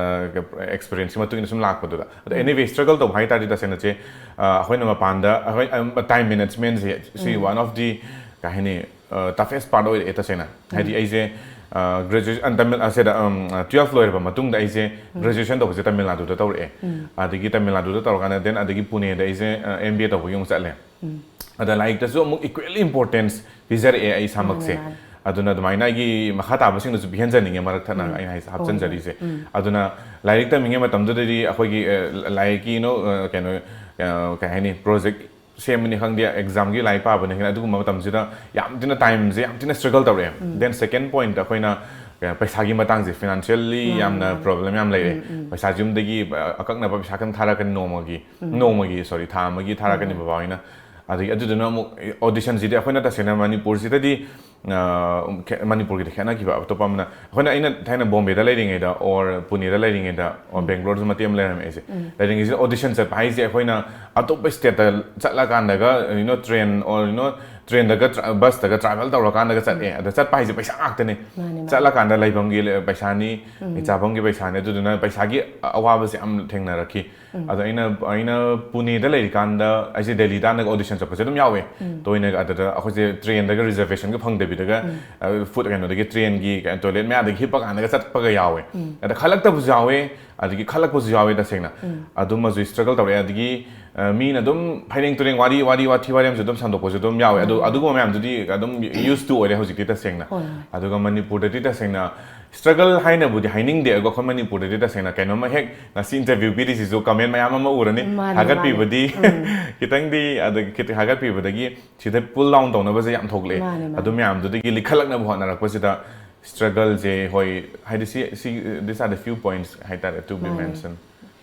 ꯑꯦꯛꯁꯄꯤꯔꯤꯌꯦꯟꯁꯀꯤ ꯃꯇꯨꯡ ꯏꯟꯅ ꯁꯨꯝ ꯂꯥꯛꯄꯗꯨꯗ꯫ ꯑꯗꯣ ꯑꯦꯅꯤꯋꯦ, ꯁ꯭ꯇ꯭ꯔꯒꯜ ꯇꯧꯕ ꯍꯥꯏ ꯇꯥꯔꯗꯤ ꯇꯁꯦꯡꯅ ꯆꯦ, ꯑ, ꯑꯩꯈꯣꯏꯅ ꯃꯄꯥꯟꯗ ꯑꯩꯈꯣꯏ ꯇꯥꯏꯝ ꯃꯦꯅꯦꯖꯃꯦꯟꯁꯦ ꯁꯤ ꯋꯥꯟ ꯑꯣꯐ ꯗꯤ, ꯀꯩ ꯍꯥꯏꯅꯤ, ꯇꯐꯦꯁ ꯄꯥꯔꯠ ꯑꯣꯏꯔꯛꯑꯦ ꯇꯁꯦꯡꯅ꯫ ꯍꯥꯏꯗꯤ ꯑꯩꯁꯦ ꯒ꯭ꯔꯦꯖꯨꯑꯦꯁꯟ ꯇꯝꯕ ꯑꯁꯤꯗ ꯇꯨꯌꯦꯜꯐ ꯂꯣꯏꯔꯕ ꯃꯇꯨꯡꯗ ꯑꯩꯁꯦ ꯒ꯭ꯔꯦꯖꯨꯑꯦꯁꯟ ꯇꯧꯕꯁꯦ ꯇꯥꯃꯤꯜ ꯅꯥꯗꯨꯗ ꯇꯧꯔꯛꯑꯦ꯫ ꯑꯗꯒꯤ ꯇꯥꯃꯤꯜ ꯅꯥꯗꯨꯗ ꯇꯧꯔꯀꯥꯟꯗ ꯗꯦꯟ ꯑꯗꯒꯤ ꯄꯨꯅꯦꯗ ꯑꯩꯁꯦ ꯑꯦꯝ ꯕꯤ ꯑꯦ ꯇꯧꯕꯒꯤ ꯑꯃꯨꯛ ꯆꯠꯂꯦ꯫ ꯑꯗ ꯂꯥꯏꯔꯤꯛꯇꯁꯨ ꯑꯃꯨꯛ ꯏꯀ꯭ꯋꯦꯜꯂꯤ ꯏꯝꯄꯣꯔꯇꯦꯟꯁ ꯄꯤꯖꯔꯛꯑꯦ ꯑꯩ ꯏꯁꯥꯃꯛꯁꯦ꯫ ꯃꯥꯅꯦ, ꯃꯥꯅꯦ꯫ ꯑꯗꯨꯅ ꯑꯗꯨꯃꯥꯏꯅ ꯑꯩꯒꯤ ꯃꯈꯥ ꯇꯥꯕꯁꯤꯡꯗꯁꯨ ꯄꯤꯍꯟꯖꯅꯤꯡꯉꯦ, ꯃꯔꯛ ꯊꯠꯅ ꯑꯩꯅ ꯍꯥꯏꯁꯦ, ꯍꯣꯏ, ꯍꯣꯏ꯫ ꯍꯥꯞꯆꯤꯟꯖꯔꯤꯁꯦ꯫ ꯑꯗꯨꯅ ꯂꯥꯏꯔꯤꯛ ꯇꯝꯃꯤꯉꯩ ꯃꯇꯝꯗꯨꯗꯗꯤ ꯑꯩꯈꯣꯏꯒꯤ, ꯑ, ꯂꯥꯏꯔꯤꯛꯀꯤ, you know, ꯑ, ꯀꯩꯅꯣ, ꯑ, ꯀꯩ ꯍꯥꯏꯅꯤ, ꯄ꯭ꯔꯣꯖꯦꯛ ꯁꯦꯝꯕꯅꯤ ꯈꯪꯗꯦ, ꯑꯦꯛꯖꯥꯝꯒꯤ ꯂꯥꯏꯔꯤꯛ ꯄꯥꯕꯅꯤ ꯈꯪꯗꯦ, ꯑꯗꯨꯒꯨꯝꯕ ꯃꯇꯝꯁꯤꯗ ꯌꯥꯝ ꯊꯤꯅ ꯇꯥꯏꯝꯁꯦ ꯌꯥꯝ ꯊꯤꯅ ꯁ꯭ꯇ꯭ꯔꯒꯜ ꯇꯧꯔꯛꯑꯦ꯫ ꯗꯦꯟ ꯁꯦꯀꯦꯟ ꯄꯣꯏꯟꯠꯇ ꯑꯩꯈꯣꯏꯅ, ꯑ, ꯄꯩꯁꯥꯒꯤ ꯃꯇꯥꯡꯁꯦ, ꯐꯤꯅꯥꯟꯁꯤꯌꯦꯜꯂꯤ ꯃꯥꯅꯦ, ꯌꯥꯝꯅ ꯃꯥꯅꯦ꯫ ꯄ꯭ꯔꯣꯕ꯭ꯂꯦꯝ ꯌꯥꯝ ꯂꯩꯔꯦ꯫ ꯄꯩꯁꯥꯁꯦ ꯌꯨꯝꯗꯒꯤ, ꯑ, ꯑꯀꯛꯅꯕ ꯄꯩꯁꯥ ꯈꯤꯇꯪ ꯊꯥꯔꯛꯀꯅꯤ ꯅꯣꯡꯃꯒꯤ, ꯅꯣꯡꯃꯒꯤ, ꯁꯣꯔꯤ, ꯊꯥ ꯑꯃꯒꯤ ꯊꯥꯔꯛꯀꯅꯤ ꯕꯕꯥ ꯍꯣꯏꯅ꯫ ꯑꯗꯒꯤ ꯑꯗꯨꯗꯨꯅ ꯑꯃꯨꯛ ꯑꯣꯗꯤꯁꯟꯁꯤꯗꯤ ꯑꯩꯈꯣꯏꯅ ꯇꯁꯦꯡꯅ ꯃꯅꯤꯄꯨꯔꯁꯤꯗꯗꯤ, ꯑ, ꯈꯦ-, ꯃꯅꯤꯄꯨꯔꯒꯤꯗꯤ ꯈꯦꯠꯅꯈꯤꯕ ꯑꯇꯣꯞꯄ ꯑꯃꯅ, ꯑꯩꯈꯣꯏꯅ, ꯑꯩꯅ ꯊꯥꯏꯅ ꯕꯣꯝꯕꯦꯗ ꯂꯩꯔꯤꯉꯩꯗ ꯑꯣꯔ ꯄꯨꯅꯦꯗ ꯂꯩꯔꯤꯉꯩꯗ ꯑꯣꯔ ꯕꯦꯡꯒ꯭ꯂꯣꯔꯁꯨ ꯃꯇꯦꯛ ꯑꯃ ꯂꯩꯔꯝꯃꯦ ꯑꯩꯁꯦ꯫ ꯂꯩꯔꯤꯉꯩꯁꯤꯗ ꯑꯣꯗꯤꯁꯟ ꯆꯠꯄ ꯍꯥꯏꯁꯦ ꯑꯩꯈꯣꯏꯅ ꯑꯇꯣꯞꯄ ꯁ꯭ꯇꯦꯠꯇ ꯆꯠꯂꯀꯥꯟꯗꯒ, you know, train or, you know, ꯇ꯭ꯔꯦꯟꯗꯒ ꯇ꯭ꯔ-, ꯕꯁꯇꯒ ꯇ꯭ꯔꯥꯚꯦꯜ ꯇꯧꯔꯀꯥꯟꯗꯒ ꯆꯠꯂꯦ꯫ ꯑꯗ ꯆꯠꯄ ꯍꯥꯏꯁꯦ ꯄꯩꯁꯥ ꯉꯥꯛꯇꯅꯦ꯫ ꯃꯥꯅꯦ, ꯃꯥꯅꯦ꯫ ꯆꯠꯂꯀꯥꯟꯗ ꯂꯩꯐꯝꯒꯤ ꯂ-, ꯄꯩꯁꯥꯅꯤ, ꯆꯥꯐꯝꯒꯤ ꯄꯩꯁꯥꯅꯤ, ꯑꯗꯨꯗꯨꯅ ꯄꯩꯁꯥꯒꯤ ꯑ-, ꯑꯋꯥꯕꯁꯦ ꯌꯥꯝ ꯊꯦꯡꯅꯔꯛꯈꯤ꯫ ꯑꯗꯣ ꯑꯩꯅ, ꯑꯩꯅ ꯄꯨꯅꯦꯗ ꯂꯩꯔꯤꯀꯥꯟꯗ ꯑꯩꯁꯦ ꯗꯦꯜꯂꯤꯗ ꯍꯥꯟꯅꯒ ꯑꯣꯗꯤꯁꯟ ꯆꯠꯄꯁꯦ ꯑꯗꯨꯝ ꯌꯥꯎꯋꯦ꯫ ꯇꯣꯏꯅꯒ ꯑꯗꯨꯗ ꯑꯩꯈꯣꯏꯁꯦ ꯇ꯭ꯔꯦꯟꯗꯒ ꯔꯤꯖꯔꯕꯦꯁꯟꯒ ꯐꯪꯗꯕꯤꯗꯒ, ꯑ, ꯐꯨꯗ ꯀꯩꯅꯣꯗꯒꯤ ꯇ꯭ꯔꯦꯟꯒꯤ ꯀꯩꯅꯣ ꯇꯣꯏꯂꯦꯠ ꯃꯌꯥꯗꯒꯤ ꯍꯤꯞꯄ ꯀꯥꯟꯗꯒ ꯆꯠꯄꯒ ꯌꯥꯎꯋꯦ꯫ ꯑꯗ ꯈꯜꯂꯛꯇꯕꯁꯨ ꯌꯥꯎꯋꯦ, ꯑꯗꯒꯤ ꯈꯜꯂꯛꯄꯁꯨ ꯌꯥꯎꯋꯦ ꯇꯁꯦꯡꯅ꯫ ꯑꯗꯨꯃꯁꯨ ꯁ꯭ꯇ꯭ꯔꯒꯜ ꯇꯧꯔꯛꯑꯦ꯫ ꯑꯗꯒꯤ, ꯑ, ꯃꯤꯅ ꯑꯗꯨꯝ ꯐꯩꯔꯦꯡ ꯇꯨꯔꯦꯡ ꯋꯥꯔꯤ, ꯋꯥꯔꯤ ꯋꯥꯊꯤ ꯋꯥꯔꯦꯝꯁꯨ ꯑꯗꯨꯝ ꯁꯟꯗꯣꯛꯄꯁꯨ ꯑꯗꯨꯝ ꯌꯥꯎꯋꯦ꯫ ꯑꯗꯨ, ꯑꯗꯨꯒꯨꯝꯕ ꯃꯌꯥꯝꯗꯨꯗꯤ ꯑꯗꯨꯝ ꯌꯨꯁ ꯇꯨ ꯑꯣꯏꯔꯦ ꯍꯧꯖꯤꯛꯇꯤ ꯇꯁꯦꯡꯅ꯫ ꯍꯣꯏ, ꯍꯣꯏ꯫ ꯑꯗꯨꯒ ꯃꯅꯤꯄꯨꯔꯗꯗꯤ ꯇꯁꯦꯡꯅ ꯁ꯭ꯇ꯭ꯔꯒꯜ ꯍꯥꯏꯅꯕꯨꯗꯤ ꯍꯥꯏꯅꯤꯡꯗꯦ, ꯑꯗꯨꯒ ꯑꯩꯈꯣꯏ ꯃꯅꯤꯄꯨꯔꯗꯗꯤ ꯇꯁꯦꯡꯅ ꯀꯩꯅꯣꯝꯃ ꯍꯦꯛ ꯉꯁꯤ ꯏꯟꯇꯔꯚ꯭ꯌꯨ ꯄꯤꯔꯤꯁꯤꯁꯨ ꯀꯃꯦꯟ ꯃꯌꯥꯝ ꯑꯃ ꯎꯔꯅꯤ, ꯃꯥꯅꯦ, ꯊꯥꯒꯠꯄꯤꯕꯗꯤ ꯃꯥꯅꯦ꯫ ꯈꯤꯇꯪꯗꯤ, ꯑꯗ ꯈꯤꯇ-, ꯊꯥꯒꯠꯄꯤꯕꯗꯒꯤ ꯁꯤꯗ ꯄꯨꯜ ꯗꯥꯎꯟ ꯇꯧꯅꯕꯁꯦ ꯌꯥꯝ ꯊꯣꯛꯂꯛꯑꯦ꯫ ꯃꯥꯅꯦ, ꯃꯥꯅꯦ꯫ ꯑꯗꯨ ꯃꯌꯥꯝꯗꯨꯗꯒꯤ ꯂꯤꯈꯠꯂꯛꯅꯕ ꯍꯣꯠꯅꯔꯛꯄꯁꯤꯗ ꯁ꯭ꯇ꯭ꯔꯒꯜꯁꯦ, ꯍꯣꯏ, ꯍꯥꯏꯗꯤ ꯁꯤ, ꯁꯤ, these are the few points ꯍꯥꯏꯇꯥꯔꯦ, to be ꯃꯥꯅꯦ꯫ Mentioned꯫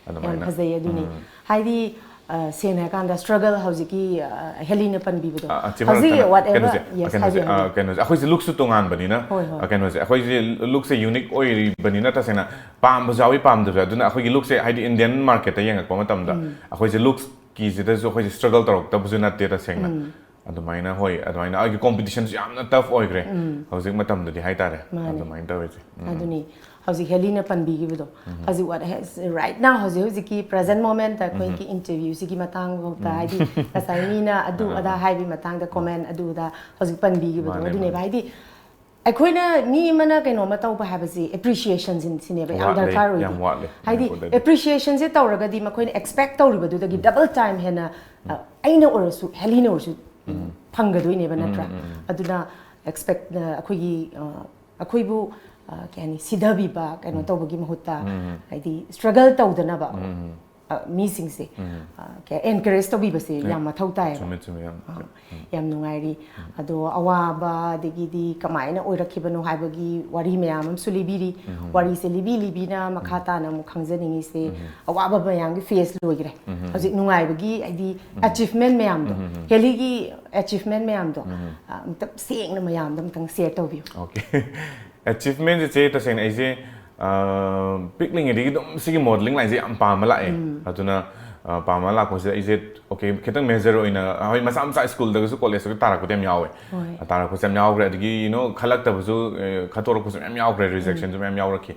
ꯌꯥꯝ ꯑꯗꯨꯃꯥꯏꯅ꯫ ꯐꯖꯩ ꯑꯗꯨꯅꯤ꯫ ꯎꯝ꯫ ꯍꯥꯏꯗꯤ, ꯑ, ꯁꯦꯡꯅ ꯍꯥꯏꯔꯀꯥꯟꯗ struggle ꯍꯧꯖꯤꯛꯀꯤ, ꯑ, ꯍꯦꯂꯤꯅ ꯄꯟꯕꯤꯕꯗꯣ, ꯑ, ꯑ, ꯆꯦ ꯍꯧꯖꯤꯛ ꯃꯔꯛꯇꯅ whatever, ꯀꯩꯅꯣꯁꯦ, yes, ꯀꯩꯅꯣꯁꯦ, ꯍꯥꯏꯕꯤꯌꯨ, ꯑ, ꯍꯥꯏꯕꯤꯌꯨ. ꯀꯩꯅꯣꯁꯦ, ꯑꯩꯈꯣꯏꯁꯦ ꯂꯨꯛꯁꯨ ꯇꯣꯉꯥꯟꯕꯅꯤꯅ, ꯍꯣꯏ, ꯍꯣꯏ. ꯑ, ꯀꯩꯅꯣꯁꯦ, ꯑꯩꯈꯣꯏꯁꯦ ꯂꯨꯛꯁꯦ ꯌꯨꯅꯤꯛ ꯑꯣꯏꯔꯤꯕꯅꯤꯅ, ꯇꯁꯦꯡꯅ ꯄꯥꯝꯕꯁꯨ ꯌꯥꯎꯏ, ꯄꯥꯝꯗꯕꯁꯨ ꯌꯥꯎꯏ. ꯑꯗꯨꯅ ꯑꯩꯈꯣꯏꯒꯤ ꯂꯨꯛꯁꯦ, ꯍꯥꯏꯗꯤ, ꯏꯟꯗꯤꯌꯟ ꯃꯥꯔꯀꯦꯠꯇ ꯌꯦꯡꯉꯛꯄ ꯃꯇꯝꯗ, ꯑꯩꯈꯣꯏꯁꯦ ꯂꯨꯛꯁꯀꯤꯁꯤꯗꯁꯨ ꯑꯩꯈꯣꯏꯁꯦ struggle ꯇꯧꯔꯛꯇꯕꯁꯨ ꯅꯠꯇꯦ, ꯇꯁꯦꯡꯅ. ꯑꯗꯨꯃꯥꯏꯅ, ꯍꯣꯏ, ꯑꯗꯨꯃꯥꯏꯅ ꯑꯩꯒꯤ ꯀꯣꯝꯄꯤꯇꯤꯁꯟꯁꯨ ꯌꯥꯝꯅ ꯇꯐ ꯑꯣꯏꯈ꯭ꯔꯦ ꯍꯧꯖꯤꯛ ꯃꯇꯝꯗꯗꯤ ꯍꯥꯏꯇꯥꯔꯦ. ꯃꯥꯅꯦ. ꯑꯗꯨꯃꯥꯏꯅ ꯇꯧꯔꯤꯁꯦ. ꯎꯝ. ꯑꯗꯨꯅꯤ ꯍꯧꯖꯤꯛ ꯍꯦꯂꯤꯅ ꯄꯟꯕꯤꯈꯤꯕꯗꯣ, ꯍꯧꯖꯤꯛ what has, right now, ꯍꯧꯖꯤꯛ ꯍꯧꯖꯤꯛꯀꯤ present moment ꯑꯩꯈꯣꯏꯒꯤ interview ꯁꯤꯒꯤ ꯃꯇꯥꯡꯐꯥꯎꯗ, ꯍꯥꯏꯗꯤ, ꯉꯁꯥꯏ ꯃꯤꯅ ꯑꯗꯨ ꯑꯗꯥ ꯍꯥꯏꯕꯒꯤ ꯃꯇꯥꯡꯗ comment ꯑꯗꯨ ꯑꯗꯥ ꯍꯧꯖꯤꯛ ꯄꯟꯕꯤꯈꯤꯕꯗꯣ, ꯃꯥꯅꯦ, ꯑꯗꯨꯅꯦꯕ. ꯃꯥꯅꯦ. ꯍꯥꯏꯗꯤ, ꯑꯩꯈꯣꯏꯅ ꯃꯤ ꯑꯃꯅ ꯀꯩꯅꯣꯝꯃ ꯇꯧꯕ ꯍꯥꯏꯕꯁꯤ appreciation ꯁꯤꯅꯦꯕ ꯌꯥꯝ ꯋꯥꯠꯂꯦ, ꯗꯔꯀꯥꯔ ꯑꯣꯏꯗꯣ. ꯌꯥꯝ ꯋꯥꯠꯂꯦ, ꯍꯥꯏꯗꯤ, ꯃꯅꯤꯄꯨꯔꯗꯗꯤ. Appreciation ꯁꯦ ꯇꯧꯔꯒꯗꯤ ꯃꯈꯣꯏꯅ expect ꯇꯧꯔꯤꯕꯗꯨꯗꯒꯤ double time ꯍꯦꯟꯅ, ꯑ, ꯑꯩꯅ ꯑꯣꯏꯔꯁꯨ, ꯍꯦꯂꯤꯅ ꯑꯣꯏꯔꯁꯨ, ꯎꯝ, ꯐꯪꯒꯗꯣꯏꯅꯦꯕ, ꯅꯠꯇ꯭ꯔꯥ? ꯑꯗꯨꯅ expect, ꯑ, ꯑꯩꯈꯣꯏꯒꯤ, ꯑ, ꯑꯩꯈꯣꯏꯕꯨ, ꯑ, ꯀꯩ ꯍꯥꯏꯅꯤ, ꯁꯤꯊꯕꯤꯕ ꯀꯩꯅꯣ ꯇꯧꯕꯒꯤ ꯃꯍꯨꯠꯇ, ꯍꯥꯏꯗꯤ, struggle ꯇꯧꯗꯅꯕ, ꯑ, ꯃꯤꯁꯤꯡꯁꯦ, ꯑ, ꯀꯩ, encourage ꯇꯧꯕꯤꯕꯁꯦ ꯌꯥꯝ ꯃꯊꯧ ꯇꯥꯏꯌꯦꯕ. ꯆꯨꯝꯃꯦ, ꯆꯨꯝꯃꯦ, ꯌꯥꯝ. ꯑ, ꯌꯥꯝ ꯅꯨꯡꯉꯥꯏꯔꯤ꯫ ꯑꯗꯣ ꯑꯋꯥꯕ, ꯑꯗꯒꯤꯗꯤ ꯀꯃꯥꯏꯅ ꯑꯣꯏꯔꯛꯈꯤꯕꯅꯣ ꯍꯥꯏꯕꯒꯤ ꯋꯥꯔꯤ ꯃꯌꯥꯝ ꯑꯃꯁꯨ ꯂꯤꯕꯤꯔꯤ꯫ ꯋꯥꯔꯤꯁꯦ ꯂꯤꯕꯤ ꯂꯤꯕꯤꯅ ꯃꯈꯥ ꯇꯥꯅ ꯑꯃꯨꯛ ꯈꯪꯖꯅꯤꯡꯉꯤꯁꯦ, ꯑꯋꯥꯕ ꯃꯌꯥꯝꯒꯤ phase ꯂꯣꯏꯈ꯭ꯔꯦ꯫ ꯍꯧꯖꯤꯛ ꯅꯨꯡꯉꯥꯏꯕꯒꯤ, ꯍꯥꯏꯗꯤ, achievement ꯃꯌꯥꯝꯗꯣ, ꯍꯦꯂꯤꯒꯤ achievement ꯃꯌꯥꯝꯗꯣ, ꯑ, ꯑꯝꯇ ꯁꯦꯡꯅ ꯃꯌꯥꯝꯗ ꯑꯝꯇꯪ share ꯇꯧꯕꯤꯌꯨ꯫ Okay. Achievement ꯁꯦ, ꯆꯦ, ꯇꯁꯦꯡꯅ ꯑꯩꯁꯦ, ꯑ, ꯄꯤꯛꯂꯤꯉꯩꯗꯒꯤ ꯑꯗꯨꯝ ꯁꯤꯒꯤ modelling line ꯁꯦ ꯌꯥꯝ ꯄꯥꯝꯕ ꯂꯥꯛꯑꯦ꯫ ꯑꯗꯨꯅ, ꯑ, ꯄꯥꯝꯕ ꯂꯥꯛꯄꯁꯤꯗ ꯑꯩꯁꯦ, okay, ꯈꯤꯇꯪ major ꯑꯣꯏꯅ, ꯍꯣꯏ, ꯃꯆꯥ ꯃꯆꯥ ꯁ꯭ꯀꯨꯜꯗꯒꯁꯨ, ꯀꯣꯂꯦꯖꯇꯒ ꯇꯥꯔꯛꯄꯗꯤ ꯌꯥꯝ ꯌꯥꯎꯋꯦ꯫ ꯍꯣꯏ. ꯇꯥꯔꯛꯄꯁꯦ ꯌꯥꯝ ꯌꯥꯎꯈ꯭ꯔꯦ꯫ ꯑꯗꯒꯤ, you know, ꯈꯜꯂꯛꯇꯕꯁꯨ, ꯑ, ꯈꯠꯇꯣꯔꯛꯄꯁꯨ ꯃꯌꯥꯝ ꯌꯥꯎꯈ꯭ꯔꯦ, rejection ꯁꯨ ꯃꯌꯥꯝ ꯌꯥꯎꯔꯛꯈꯤ꯫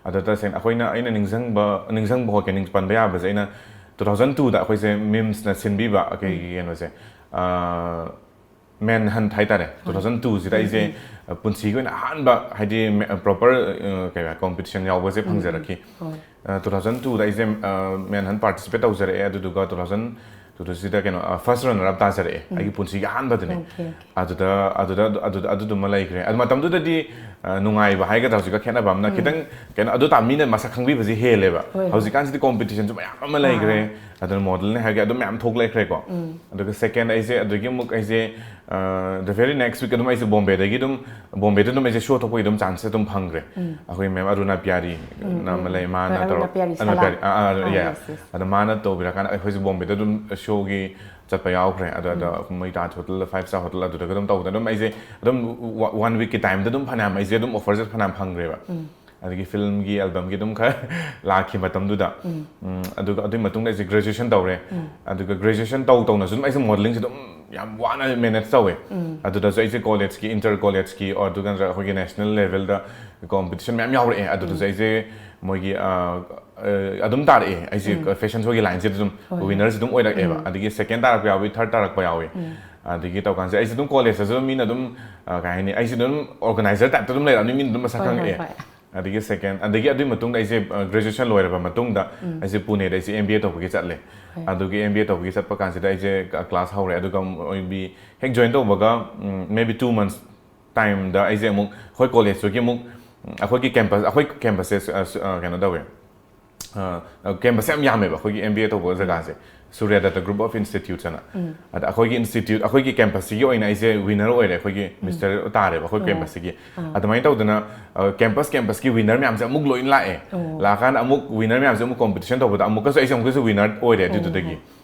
ꯑꯗ ꯇꯁꯦꯡꯅ ꯑꯩꯈꯣꯏꯅ, ꯑꯩꯅ ꯅꯤꯡꯁꯤꯡꯕ, ꯅꯤꯡꯁꯤꯡꯕ ꯍꯣꯠꯀꯦ, ꯅꯤꯡ-, ꯄꯟꯕ ꯌꯥꯕꯁꯦ, ꯑꯩꯅ two thousand two ꯗ ꯑꯩꯈꯣꯏꯁꯦ ꯃꯤꯝꯁꯅ ꯁꯤꯟꯕꯤꯕ ꯑꯩꯈꯣꯏꯒꯤ ꯀꯩꯅꯣꯁꯦ, ꯑ, Manhunt ꯍꯥꯏꯇꯥꯔꯦ, two thousand two ꯁꯤꯗ ꯑꯩꯁꯦ, ꯑ, ꯄꯨꯟꯁꯤꯒꯤ ꯑꯣꯏꯅ ꯑꯍꯥꯟꯕ, ꯍꯥꯏꯗꯤ, ꯃꯦ-, proper, ꯑ, ꯀꯩ ꯍꯥꯏ, competition ꯌꯥꯎꯕꯁꯦ ꯐꯪꯖꯔꯛꯈꯤ꯫ ꯍꯣꯏ. ꯑ, two thousand two ꯗ ꯑꯩꯁꯦ, ꯑ, Manhunt participate ꯇꯧꯖꯔꯛꯑꯦ꯫ ꯑꯗꯨꯗꯨꯒ two thousand ꯇꯨꯗꯨꯁꯤꯗ ꯀꯩꯅꯣ ꯐꯥꯔꯁ ꯔꯟꯅꯔ ꯑꯞ ꯇꯥꯖꯔꯛꯑꯦ ꯑꯩꯒꯤ ꯄꯨꯟꯁꯤꯒꯤ ꯑꯍꯥꯟꯕꯗꯅꯦ꯫ Okay, okay. ꯑꯗꯨꯗ ꯑꯗꯨꯗ ꯑꯗꯨꯗ ꯑꯗꯨꯗꯨꯃ ꯂꯩꯈ꯭ꯔꯦ꯫ ꯑꯗꯨ ꯃꯇꯝꯗꯨꯗꯗꯤ ꯑ, ꯅꯨꯡꯉꯥꯏꯕ ꯍꯥꯏꯒꯗ꯭ꯔꯥ ꯍꯧꯖꯤꯛꯀ ꯈꯦꯠꯅꯕ ꯑꯃꯅ ꯈꯤꯇꯪ ꯀꯩꯅꯣ ꯑꯗꯨ ꯇꯥ ꯃꯤꯅ ꯃꯁꯛ ꯈꯪꯕꯤꯕꯁꯦ ꯍꯦꯜꯂꯦꯕ꯫ ꯍꯣꯏ, ꯍꯣꯏ. ꯍꯧꯖꯤꯛꯀꯥꯟꯁꯤꯗꯤ ꯀꯣꯝꯄꯤꯇꯤꯁꯟꯁꯨ ꯃꯌꯥꯝ ꯑꯃ ꯂꯩꯈ꯭ꯔꯦ꯫ ꯑꯗꯨꯅ ꯃꯣꯗꯦꯜꯅꯦ ꯍꯥꯏꯔꯒꯦ ꯑꯗꯨꯝ ꯃꯌꯥꯝ ꯊꯣꯛꯂꯛꯈ꯭ꯔꯦꯀꯣ꯫ ꯑꯗꯨꯒ ꯁꯦꯀꯦꯟ ꯑꯩꯁꯦ ꯑꯗꯨꯗꯒꯤ ꯑꯃꯨꯛ ꯑꯩꯁꯦ ꯗ ꯚꯦꯔꯤ ꯅꯦꯛꯁ ꯋꯤꯛ ꯑꯗꯨꯝ ꯑꯩꯁꯦ ꯕꯣꯝꯕꯦꯗꯒꯤ ꯑꯗꯨꯝ ꯕꯣꯝꯕꯦꯗ ꯑꯗꯨꯝ ꯑꯩꯁꯦ ꯁꯣ ꯊꯣꯛꯄꯒꯤ ꯑꯗꯨꯝ ꯆꯥꯟꯁ ꯑꯗꯨꯝ ꯐꯪꯈ꯭ꯔꯦ꯫ ꯑꯩꯈꯣꯏ ꯃꯦꯝ ꯑꯔꯨꯅꯥ ꯄꯤꯌꯥꯔꯤ ꯑꯃ ꯂꯩ, ꯃꯥꯅ ꯍꯣꯏ, ꯑꯔꯨꯅꯥ ꯇꯧꯔ- ꯄꯤꯌꯥꯔꯤ ꯑꯔꯨꯅꯥ ꯁꯥꯂꯥ꯫ ꯄꯤꯌꯥꯔꯤ, ꯑꯥ, ꯑꯥ, ꯑꯥ, yeah. yes, yes. ꯑꯗ ꯃꯥꯅ ꯇꯧꯕꯤꯔꯀꯥꯟꯗ ꯑꯩꯈꯣꯏꯁꯦ ꯕꯣꯝꯕꯦꯗ ꯑꯗꯨꯝ ꯁꯣꯒꯤ ꯆꯠꯄ ꯌꯥꯎꯈ꯭ꯔꯦ꯫ ꯑꯗꯣ ꯑꯗ ꯃꯣꯏ ꯇꯥꯖ ꯍꯣꯇꯦꯜꯗ, ꯐꯥꯏꯚ ꯁ꯭ꯇꯥꯔ ꯍꯣꯇꯦꯜ ꯑꯗꯨꯗꯒ ꯑꯗꯨꯝ ꯇꯧꯗꯅ ꯑꯗꯨꯝ ꯑꯩꯁꯦ ꯑꯗꯨꯝ ꯋꯥꯟ ꯋꯤꯛꯀꯤ ꯇꯥꯏꯝꯗ ꯑꯗꯨꯝ ꯐꯅꯌꯥꯝ ꯑꯩꯁꯦ ꯑꯗꯨꯝ ꯑꯣꯐꯔꯁꯦ ꯐꯅꯌꯥꯝ ꯐꯪꯈ꯭ꯔꯦꯕ꯫ ꯑꯗꯒꯤ ꯐꯤꯜꯝꯒꯤ ꯑꯦꯜꯕꯝꯒꯤ ꯑꯗꯨꯝ ꯈꯔ ꯂꯥꯛꯈꯤ ꯃꯇꯝꯗꯨꯗ꯫ ꯎꯝ, ꯑꯗꯨꯒ ꯑꯗꯨꯒꯤ ꯃꯇꯨꯡꯗ ꯑꯩꯁꯦ ꯒ꯭ꯔꯦꯖꯨꯑꯦꯁꯟ ꯇꯧꯔꯦ꯫ ꯑꯗꯨꯒ ꯒ꯭ꯔꯦꯖꯨꯑꯦꯁꯟ ꯇꯧ ꯇꯧꯅꯁꯨ ꯑꯗꯨꯝ ꯑꯩꯁꯦ ꯃꯣꯗꯦꯂꯤꯡꯁꯦ ꯑꯗꯨꯝ ꯌꯥꯝ ꯋꯥꯅ ꯃꯦꯅꯦꯖ ꯇꯧꯋꯦ꯫ ꯑꯗꯨꯗꯁꯨ ꯑꯩꯁꯦ ꯀꯣꯂꯦꯖꯀꯤ, ꯏꯟꯇꯔ ꯀꯣꯂꯦꯖꯀꯤ ꯑꯗꯨꯒ ꯅꯠꯇ꯭ꯔꯒ ꯑꯩꯈꯣꯏꯒꯤ ꯅꯦꯁꯅꯦꯜ ꯂꯦꯚꯦꯜꯗ ꯀꯣꯝꯄꯤꯇꯤꯁꯟ ꯃꯌꯥꯝ ꯌꯥꯎꯔꯛꯑꯦ꯫ ꯑꯗꯨꯗꯁꯨ ꯑꯩꯁꯦ ꯃꯣꯏꯒꯤ ꯑ, ꯑ, ꯑꯗꯨꯝ ꯇꯥꯔꯛꯑꯦ ꯑꯩꯁꯦ ꯐꯦꯁꯟ ꯁꯣꯒꯤ ꯂꯥꯏꯟꯁꯤꯗ ꯑꯗꯨꯝ ꯍꯣꯏ, ꯍꯣꯏ. ꯋꯤꯅꯔꯁꯤ ꯑꯗꯨꯝ ꯑꯣꯏꯔꯛꯑꯦꯕ꯫ ꯑꯗꯒꯤ ꯁꯦꯀꯦꯟ ꯇꯥꯔꯛꯄ ꯌꯥꯎꯏ, ꯊꯥꯔꯠ ꯇꯥꯔꯛꯄ ꯌꯥꯎꯏ꯫ ꯑꯗꯒꯤ ꯇꯧꯀꯥꯟꯁꯤꯗ ꯑꯩꯁꯦ ꯑꯗꯨꯝ ꯀꯣꯂꯦꯖꯇꯁꯨ ꯑꯗꯨꯝ ꯃꯤꯅ ꯑꯗꯨꯝ ꯑ, ꯀꯩ ꯍꯥꯏꯅꯤ, ꯑꯩꯁꯦ ꯑꯗꯨꯝ ꯑꯣꯔꯒꯅꯥꯏꯖꯔ ꯇꯥꯏꯞꯇ ꯑꯗꯨꯝ ꯂꯩꯔꯛꯑꯕꯅꯤ, ꯃꯤꯅ ꯑꯗꯨꯝ ꯃꯁꯛ ꯍꯣꯏ, ꯍꯣꯏ, ꯈꯪꯉꯛꯑꯦ꯫ ꯍꯣꯏ. ꯑꯗꯒꯤ ꯁꯦꯀꯦꯟ ꯑꯗꯒꯤ ꯑꯗꯨꯒꯤ ꯃꯇꯨꯡꯗ ꯑꯩꯁꯦ ꯒ꯭ꯔꯦꯖꯨꯑꯦꯁꯟ ꯂꯣꯏꯔꯕ ꯃꯇꯨꯡꯗ ꯑꯩꯁꯦ ꯄꯨꯅꯦꯗ ꯑꯩꯁꯦ ꯑꯦꯝ ꯕꯤ ꯑꯦ ꯇꯧꯕꯒꯤ ꯆꯠꯂꯦ꯫ ꯍꯣꯏ. ꯑꯗꯨꯒꯤ ꯑꯦꯝ ꯕꯤ ꯑꯦ ꯇꯧꯕꯒꯤ ꯆꯠꯄ ꯀꯥꯟꯁꯤꯗ ꯑꯩꯁꯦ ꯀ꯭ꯂꯥꯁ ꯍꯧꯔꯦ꯫ ꯑꯗꯨꯒ ꯃꯣꯏꯒꯤ ꯍꯦꯛ ꯖꯣꯏꯟ ꯇꯧꯕꯒ ꯃꯦ ꯕꯤ ꯇꯨ ꯃꯟꯁ ꯇꯥꯏꯝꯗ ꯑꯩꯁꯦ ꯑꯃꯨꯛ ꯑꯩꯈꯣꯏ ꯀꯣꯂꯦꯖꯇꯨꯒꯤ ꯑꯃꯨꯛ ꯎꯝ, ꯑꯩꯈꯣꯏꯒꯤ ꯀꯦꯝꯄꯁ ꯑꯩꯈꯣꯏ ꯀꯦꯝꯄꯁꯁꯦ ꯀꯩꯅꯣ ꯇꯧꯋꯦ꯫ ꯀꯦꯝꯄꯁꯁꯦ ꯌꯥꯝ ꯌꯥꯝꯃꯦꯕ ꯑꯩꯈꯣꯏꯒꯤ ꯑꯦꯝ ꯕꯤ ꯑꯦ ꯇꯧꯕ ꯖꯒꯥꯁꯦ꯫ ꯁꯨꯔꯦꯗꯠꯇ ꯒ꯭ꯔꯨꯞ ꯑꯣꯐ ꯏꯟꯁꯇꯤꯇ꯭ꯌꯨꯠꯁ ꯑꯅ꯫ ꯑꯗ ꯑꯩꯈꯣꯏꯒꯤ ꯏꯟꯁꯇꯤꯇ꯭ꯌꯨꯠ ꯑꯩꯈꯣꯏꯒꯤ ꯀꯦꯝꯄꯁꯁꯤꯒꯤ ꯑꯣꯏꯅ ꯑꯩꯁꯦ ꯋꯤꯅꯔ ꯑꯣꯏꯔꯦ, ꯑꯩꯈꯣꯏꯒꯤ ꯃꯤꯁꯇꯔ ꯇꯥꯔꯦꯕ ꯑꯩꯈꯣꯏ ꯑꯣ. ꯀꯦꯝꯄꯁꯁꯤꯒꯤ꯫ ꯑꯥ. ꯑꯗꯨꯃꯥꯏꯅ ꯇꯧꯗꯅ ꯀꯦꯝꯄꯁ ꯀꯦꯝꯄꯁꯀꯤ ꯋꯤꯅꯔ ꯃꯌꯥꯝꯁꯦ ꯑꯃꯨꯛ ꯂꯣꯏꯅ ꯂꯥꯛꯑꯦ꯫ ꯑꯣ. ꯂꯥꯛꯑꯀꯥꯟꯗ ꯑꯃꯨꯛ ꯋꯤꯅꯔ ꯃꯌꯥꯝꯁꯦ ꯑꯃꯨꯛ ꯀꯣꯝꯄꯤꯇꯤꯁꯟ ꯇꯧꯕꯗ ꯑꯃꯨꯛꯀꯁꯨ ꯑꯩꯁꯦ ꯑꯃꯨꯛꯀꯁꯨ ꯋꯤꯅꯔ ꯑꯣꯏꯔꯦ ꯑꯣ. ꯑꯗꯨꯗꯨꯗꯒꯤ꯫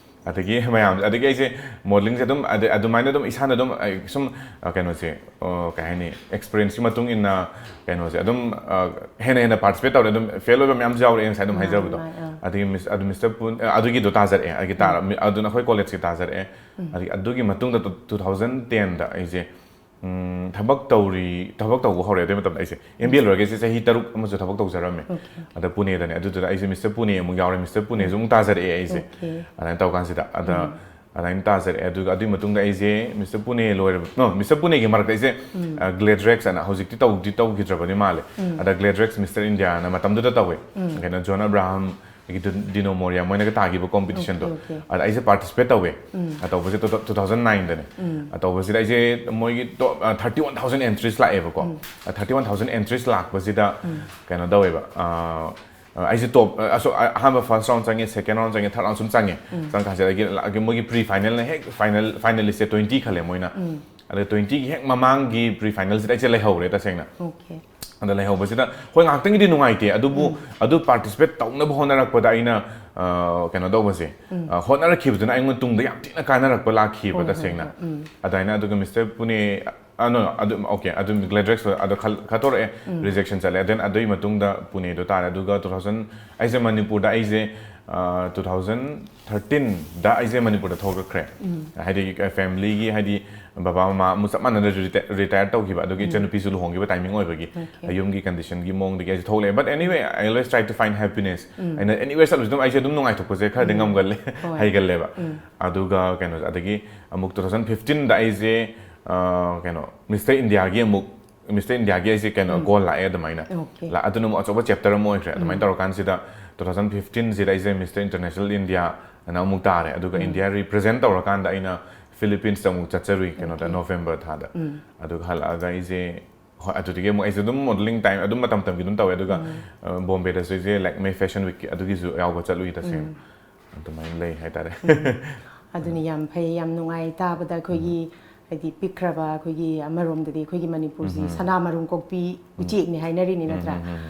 ꯑꯗꯒꯤ ꯃꯌꯥꯝ ꯑꯗꯒꯤ ꯑꯩꯁꯦ ꯃꯣꯗꯦꯂꯤꯡꯁꯦ ꯑꯗꯨꯝ ꯑꯗ- ꯑꯗꯨꯃꯥꯏꯅ ꯑꯗꯨꯝ ꯏꯁꯥꯅ ꯑꯗꯨꯝ ꯑꯩ ꯁꯨꯝ ꯑ, ꯀꯩꯅꯣꯁꯦ ꯑ, ꯀꯩ ꯍꯥꯏꯅꯤ, ꯑꯦꯛꯁꯄꯤꯔꯤꯌꯦꯟꯁꯀꯤ ꯃꯇꯨꯡ ꯏꯟꯅ ꯀꯩꯅꯣꯁꯦ ꯑꯗꯨꯝ ꯑ, ꯍꯦꯟꯅ ꯍꯦꯟꯅ ꯄꯥꯔꯇꯤꯁꯤꯄꯦꯠ ꯇꯧꯔꯦ꯫ ꯑꯗꯨꯝ ꯐꯦꯜ ꯑꯣꯏꯕ ꯃꯌꯥꯝꯁꯨ ꯌꯥꯎꯔꯛꯑꯦ ꯉꯁꯥꯏ ꯑꯗꯨꯝ ꯃꯥꯅꯦ, ꯍꯥꯏꯖꯕꯗꯣ꯫ ꯃꯥꯅꯦ, ꯑꯥ. ꯑꯗꯒꯤ ꯃꯤꯁ ꯑꯗꯨ ꯃꯤꯁꯇꯔ ꯄꯨꯟ ꯑ, ꯑꯗꯨꯒꯤꯗꯣ ꯇꯥꯖꯔꯛꯑꯦ ꯑꯩꯒꯤ ꯇꯥꯔ- ꯃꯤ- ꯑꯗꯨꯅ ꯑꯩꯈꯣꯏ ꯀꯣꯂꯦꯖꯀꯤ ꯇꯥꯖꯔꯛꯑꯦ꯫ ꯑꯗꯒꯤ ꯑꯗꯨꯒꯤ ꯃꯇꯨꯡꯗ ꯇꯨ ꯊꯥꯎꯖꯟ ꯇꯦꯟꯗ ꯑꯩꯁꯦ ꯎꯝ, ꯊꯕꯛ ꯇꯧꯔꯤ ꯊꯕꯛ ꯇꯧꯕ ꯍꯧꯔꯦ꯫ ꯑꯗꯨꯒꯤ ꯃꯇꯝꯗ ꯑꯩꯁꯦ ꯑꯦꯝ ꯕꯤ ꯑꯦ ꯂꯣꯏꯔꯒ ꯑꯩꯁꯦ ꯆꯍꯤ ꯇꯔꯨꯛ ꯑꯃꯁꯨ ꯊꯕꯛ ꯇꯧꯖꯔꯝꯃꯦ꯫ Okay. ꯑꯗ ꯄꯨꯅꯦꯗꯅꯦ꯫ ꯑꯗꯨꯗꯨꯗ ꯑꯩꯁꯦ ꯃꯤꯁꯇꯔ ꯄꯨꯅꯦ ꯑꯃꯨꯛ ꯌꯥꯎꯔꯦ꯫ ꯃꯤꯁꯇꯔ ꯄꯨꯅꯦꯁꯨ ꯑꯃꯨꯛ ꯇꯥꯖꯔꯛꯑꯦ ꯑꯩꯁꯦ꯫ Okay. ꯑꯗꯨꯃꯥꯏꯅ ꯇꯧꯔꯀꯥꯟꯁꯤꯗ ꯑꯗ ꯑꯗꯨꯃꯥꯏꯅ ꯇꯥꯖꯔꯛꯑꯦ꯫ ꯑꯗꯨꯒ ꯑꯗꯨꯒꯤ ꯃꯇꯨꯡꯗ ꯑꯩꯁꯦ ꯃꯤꯁꯇꯔ ꯄꯨꯅꯦ ꯂꯣꯏꯔꯕ ꯅꯣ ꯃꯤꯁꯇꯔ ꯄꯨꯅꯦꯒꯤ ꯃꯔꯛꯇ ꯑꯩꯁꯦ ꯒ꯭ꯂꯦꯗ꯭ꯔꯦꯛꯁ ꯑꯅ ꯍꯧꯖꯤꯛꯇꯤ ꯇꯧꯗꯤ ꯇꯧꯈꯤꯗ꯭ꯔꯕꯗꯤ ꯃꯥꯜꯂꯦ꯫ ꯑꯗ ꯒ꯭ꯂꯦꯗ꯭ꯔꯦꯛꯁ ꯃꯤꯁꯇꯔ ꯏꯟꯗꯤꯌꯥꯅ ꯃꯇꯝꯗꯨꯗ ꯇꯧꯋꯦ꯫ ꯀꯩꯅꯣ ꯖꯣꯟ ꯑꯕ꯭ꯔꯥꯍꯝ ꯑꯗꯒꯤ ꯗꯤꯅꯣ ꯃꯣꯔꯤꯌꯥ ꯃꯣꯏꯅꯒ ꯇꯥꯈꯤꯕ ꯀꯣꯝꯄꯤꯇꯤꯁꯟꯗꯣ꯫ Okay, okay. ꯑꯗ ꯑꯩꯁꯦ ꯄꯥꯔꯇꯤꯁꯤꯄꯦꯠ ꯇꯧꯋꯦ꯫ ꯑ ꯇꯧꯕꯁꯤꯗ ꯇꯨ ꯊꯥꯎꯖꯟ ꯅꯥꯏꯟꯗꯅꯦ꯫ ꯑ ꯇꯧꯕꯁꯤꯗ ꯑꯩꯁꯦ ꯃꯣꯏꯒꯤ ꯇꯣꯞ ꯊꯥꯔꯇꯤ ꯋꯥꯟ ꯊꯥꯎꯖꯟ ꯑꯦꯟꯇ꯭ꯔꯤꯁ ꯂꯥꯛꯑꯦꯕꯀꯣ꯫ ꯊꯥꯔꯇꯤ ꯋꯥꯟ ꯊꯥꯎꯖꯟ ꯑꯦꯟꯇ꯭ꯔꯤꯁ ꯂꯥꯛꯄꯁꯤꯗ ꯀꯩꯅꯣ ꯇꯧꯋꯦꯕ꯫ ꯑ, ꯑ, ꯑꯩꯁꯦ ꯇꯣꯞ ꯑ, ꯑꯁꯣ- ꯑ- ꯑꯍꯥꯟꯕ ꯐꯥꯔꯁ ꯔꯥꯎꯟ ꯆꯪꯉꯦ, ꯁꯦꯀꯦꯟ ꯔꯥꯎꯟ ꯆꯪꯉꯦ, ꯊꯥꯔꯠ ꯔꯥꯎꯟ ꯁꯨꯝ ꯆꯪꯉꯦ꯫ ꯆꯪꯀꯥꯟꯁꯤꯗ ꯑꯩꯒꯤ ꯑꯩꯒꯤ ꯃꯣꯏꯒꯤ ꯄ꯭ꯔꯤ ꯐꯥꯏꯅꯦꯜꯅ ꯍꯦꯛ ꯐꯥꯏꯅꯦꯜ ꯐꯥꯏꯅꯦꯂꯤꯁꯁꯦ ꯇ꯭ꯋꯦꯟꯇꯤ ꯈꯜꯂꯦ ꯃꯣꯏꯅ꯫ ꯑꯗ ꯇ꯭ꯋꯦꯟꯇꯤꯒꯤ ꯍꯦꯛ ꯃꯃꯥꯡꯒꯤ ꯄ꯭ꯔꯤ ꯐꯥꯏꯅꯦꯜꯁꯤꯗ ꯑꯩꯁꯦ ꯂꯩꯍꯧꯔꯦ ꯇꯁꯦꯡꯅ꯫ Okay. ꯑꯗ ꯂꯩꯍꯧꯕꯁꯤꯗ ꯍꯣꯏ ꯉꯥꯏꯍꯥꯛꯇꯪꯒꯤꯗꯤ ꯅꯨꯡꯉꯥꯏꯇꯦ, ꯑꯗꯨꯕꯨ ꯑꯗꯨ ꯄꯥꯔꯇꯤꯁꯤꯄꯦꯠ ꯇꯧꯅꯕ ꯍꯣꯠꯅꯔꯛꯄꯗ ꯑꯩꯅ ꯑ, ꯀꯩꯅꯣ ꯇꯧꯕꯁꯦ, ꯑ, ꯍꯣꯠꯅꯔꯛꯈꯤꯕꯗꯨꯅ ꯑꯩꯉꯣꯟꯗ ꯇꯨꯡꯗ ꯌꯥꯝ ꯊꯤꯅ ꯀꯥꯟꯅꯔꯛꯄ ꯂꯥꯛꯈꯤꯕ ꯍꯣꯏ, ꯍꯣꯏ, ꯇꯁꯦꯡꯅ꯫ ꯍꯣꯏ, ꯎꯝ꯫ ꯑꯗꯨꯃꯥꯏꯅ ꯑꯗꯨꯒ ꯃꯤꯁꯇꯔ ꯄꯨꯅꯦ ꯑ, no, no, ꯑꯗꯨ okay, ꯑꯗꯨ ꯒ꯭ꯂꯦꯗ꯭ꯔꯦꯛꯁ ꯑꯗꯣ ꯈꯜ- ꯈꯠꯇꯣꯔꯛꯑꯦ, ꯔꯤꯖꯦꯛꯁꯟ ꯆꯠꯂꯦ꯫ Then ꯑꯗꯨꯒꯤ ꯃꯇꯨꯡꯗ ꯄꯨꯅꯦꯗꯣ ꯇꯥꯔꯦ꯫ ꯑꯗꯨꯒ ꯇꯨ ꯊꯥꯎꯖꯟ ꯑꯩꯁꯦ ꯃꯅꯤꯄꯨꯔꯗ ꯑꯩꯁꯦ ꯇꯨ ꯊꯥꯎꯖꯟ ꯊꯥꯔꯇꯤꯟꯗ ꯑꯩꯁꯦ ꯃꯅꯤꯄꯨꯔꯗ ꯊꯣꯛꯂꯛꯈ꯭ꯔꯦ꯫ ꯍꯥꯏꯗꯤ ꯐꯦꯃꯤꯂꯤꯒꯤ ꯍꯥꯏꯗꯤ ꯕꯕꯥ ꯃꯃꯥ ꯑꯃꯨꯛ ꯆꯞ ꯃꯥꯟꯅꯅ ꯔꯤꯇꯥꯌꯔ ꯇꯧꯈꯤꯕ, ꯑꯗꯨꯒꯤ ꯏꯆꯟꯅꯨꯄꯤꯁꯨ ꯂꯨꯍꯣꯡꯈꯤꯕ ꯇꯥꯏꯃꯤꯡ ꯑꯣꯏꯕꯒꯤ Okay. ꯌꯨꯝꯒꯤ ꯀꯟꯗꯤꯁꯟꯒꯤ ꯃꯑꯣꯡꯗꯒꯤ ꯑꯩꯁꯦ ꯊꯣꯛꯂꯛꯑꯦ꯫ But anyway, I always try to find happiness. ꯑꯩꯅ anywhere ꯆꯠꯂꯁꯨ ꯑꯗꯨꯝ ꯑꯩꯁꯦ ꯑꯗꯨꯝ ꯅꯨꯡꯉꯥꯏꯊꯣꯛꯄꯁꯦ ꯈꯔꯗꯤ ꯉꯝꯒꯜꯂꯦ, ꯍꯣꯏ. ꯍꯩꯒꯜꯂꯦꯕ꯫ ꯑꯗꯨꯒ ꯀꯩꯅꯣ ꯑꯗꯒꯤ ꯑꯃꯨꯛ ꯇꯨ ꯊꯥꯎꯖꯟ ꯐꯤꯐꯇꯤꯟꯗ ꯑꯩꯁꯦ ꯑ, ꯀꯩꯅꯣ ꯃꯤꯁꯇꯔ ꯏꯟꯗꯤꯌꯥꯒꯤ ꯑꯃꯨꯛ ꯃꯤꯁꯇꯔ ꯏꯟꯗꯤꯌꯥꯒꯤ ꯑꯩꯁꯦ ꯀꯩꯅꯣ ꯒꯣꯜ ꯂꯥꯛꯑꯦ ꯑꯗꯨꯃꯥꯏꯅ꯫ Okay. ꯂꯥ- ꯑꯗꯨꯅ ꯑꯃꯨꯛ ꯑꯆꯧꯕ ꯆꯦꯞꯇꯔ ꯑꯃ ꯑꯣꯏꯈ꯭ꯔꯦ꯫ ꯑꯗꯨꯃꯥꯏꯅ ꯇꯧꯔꯀꯥꯟꯁꯤꯗ ꯇꯨ ꯊꯥꯎꯖꯟ ꯐꯤꯐꯇꯤꯟꯁꯤꯗ ꯑꯩꯁꯦ ꯃꯤꯁꯇꯔ ꯏꯟꯇꯔꯅꯦꯁꯅꯦꯜ ꯏꯟꯗꯤꯌꯥ ꯑꯅ ꯑꯃꯨꯛ ꯇꯥꯔꯦ꯫ ꯑꯗꯨꯒ ꯏꯟꯗꯤꯌꯥ ꯔꯤꯄ꯭ꯔꯖꯦꯟ ꯇꯧꯔꯀꯥꯟꯗ ꯑꯩꯅ ꯐꯤꯂꯤꯄꯤꯟꯁꯇ ꯑꯃꯨꯛ ꯆꯠꯆꯔꯨꯏ ꯀꯩꯅꯣꯗ, Okay. ꯅꯣꯕꯦꯝꯕꯔ ꯊꯥꯗ꯫ ꯑꯗꯨꯒ ꯍꯜꯂꯛꯑꯒ ꯑꯩꯁꯦ ꯍꯣꯏ ꯑꯗꯨꯗꯒꯤ ꯑꯃꯨꯛ ꯑꯩꯁꯦ ꯑꯗꯨꯝ ꯃꯣꯗꯦꯂꯤꯡ ꯇꯥꯏꯝ ꯑꯗꯨꯝ ꯃꯇꯝ ꯃꯇꯝꯒꯤ ꯑꯗꯨꯝ ꯇꯧꯋꯦ꯫ ꯑꯗꯨꯒ ꯑ, ꯕꯣꯝꯕꯦꯗꯁꯨ ꯑꯩꯁꯦ ꯂꯦꯛꯃꯦ ꯐꯦꯁꯟ ꯋꯤꯛꯀꯤ ꯑꯗꯨꯒꯤꯁꯨ ꯌꯥꯎꯕ ꯆꯠꯂꯨꯏ ꯇꯁꯦꯡꯅ꯫ ꯑꯗꯨꯃꯥꯏꯅ ꯂꯩ ꯍꯥꯏꯇꯥꯔꯦ꯫ ꯑꯗꯨꯅꯤ, ꯌꯥꯝ ꯐꯩ, ꯌꯥꯝ ꯅꯨꯡꯉꯥꯏ ꯇꯥꯕꯗ꯫ ꯑꯩꯈꯣꯏꯒꯤ ꯍꯥꯏꯗꯤ ꯄꯤꯛꯈ꯭ꯔꯕ ꯑꯩꯈꯣꯏꯒꯤ ꯑꯃꯔꯣꯝꯗꯗꯤ ꯑꯩꯈꯣꯏꯒꯤ ꯃꯅꯤꯄꯨꯔꯁꯤ ꯁꯅꯥ ꯃꯔꯨꯝ ꯀꯣꯛꯄꯤ ꯎꯆꯦꯛꯅꯤ ꯍꯥꯏꯅꯔꯤꯅꯤ ꯅꯠꯇ꯭ꯔꯥ?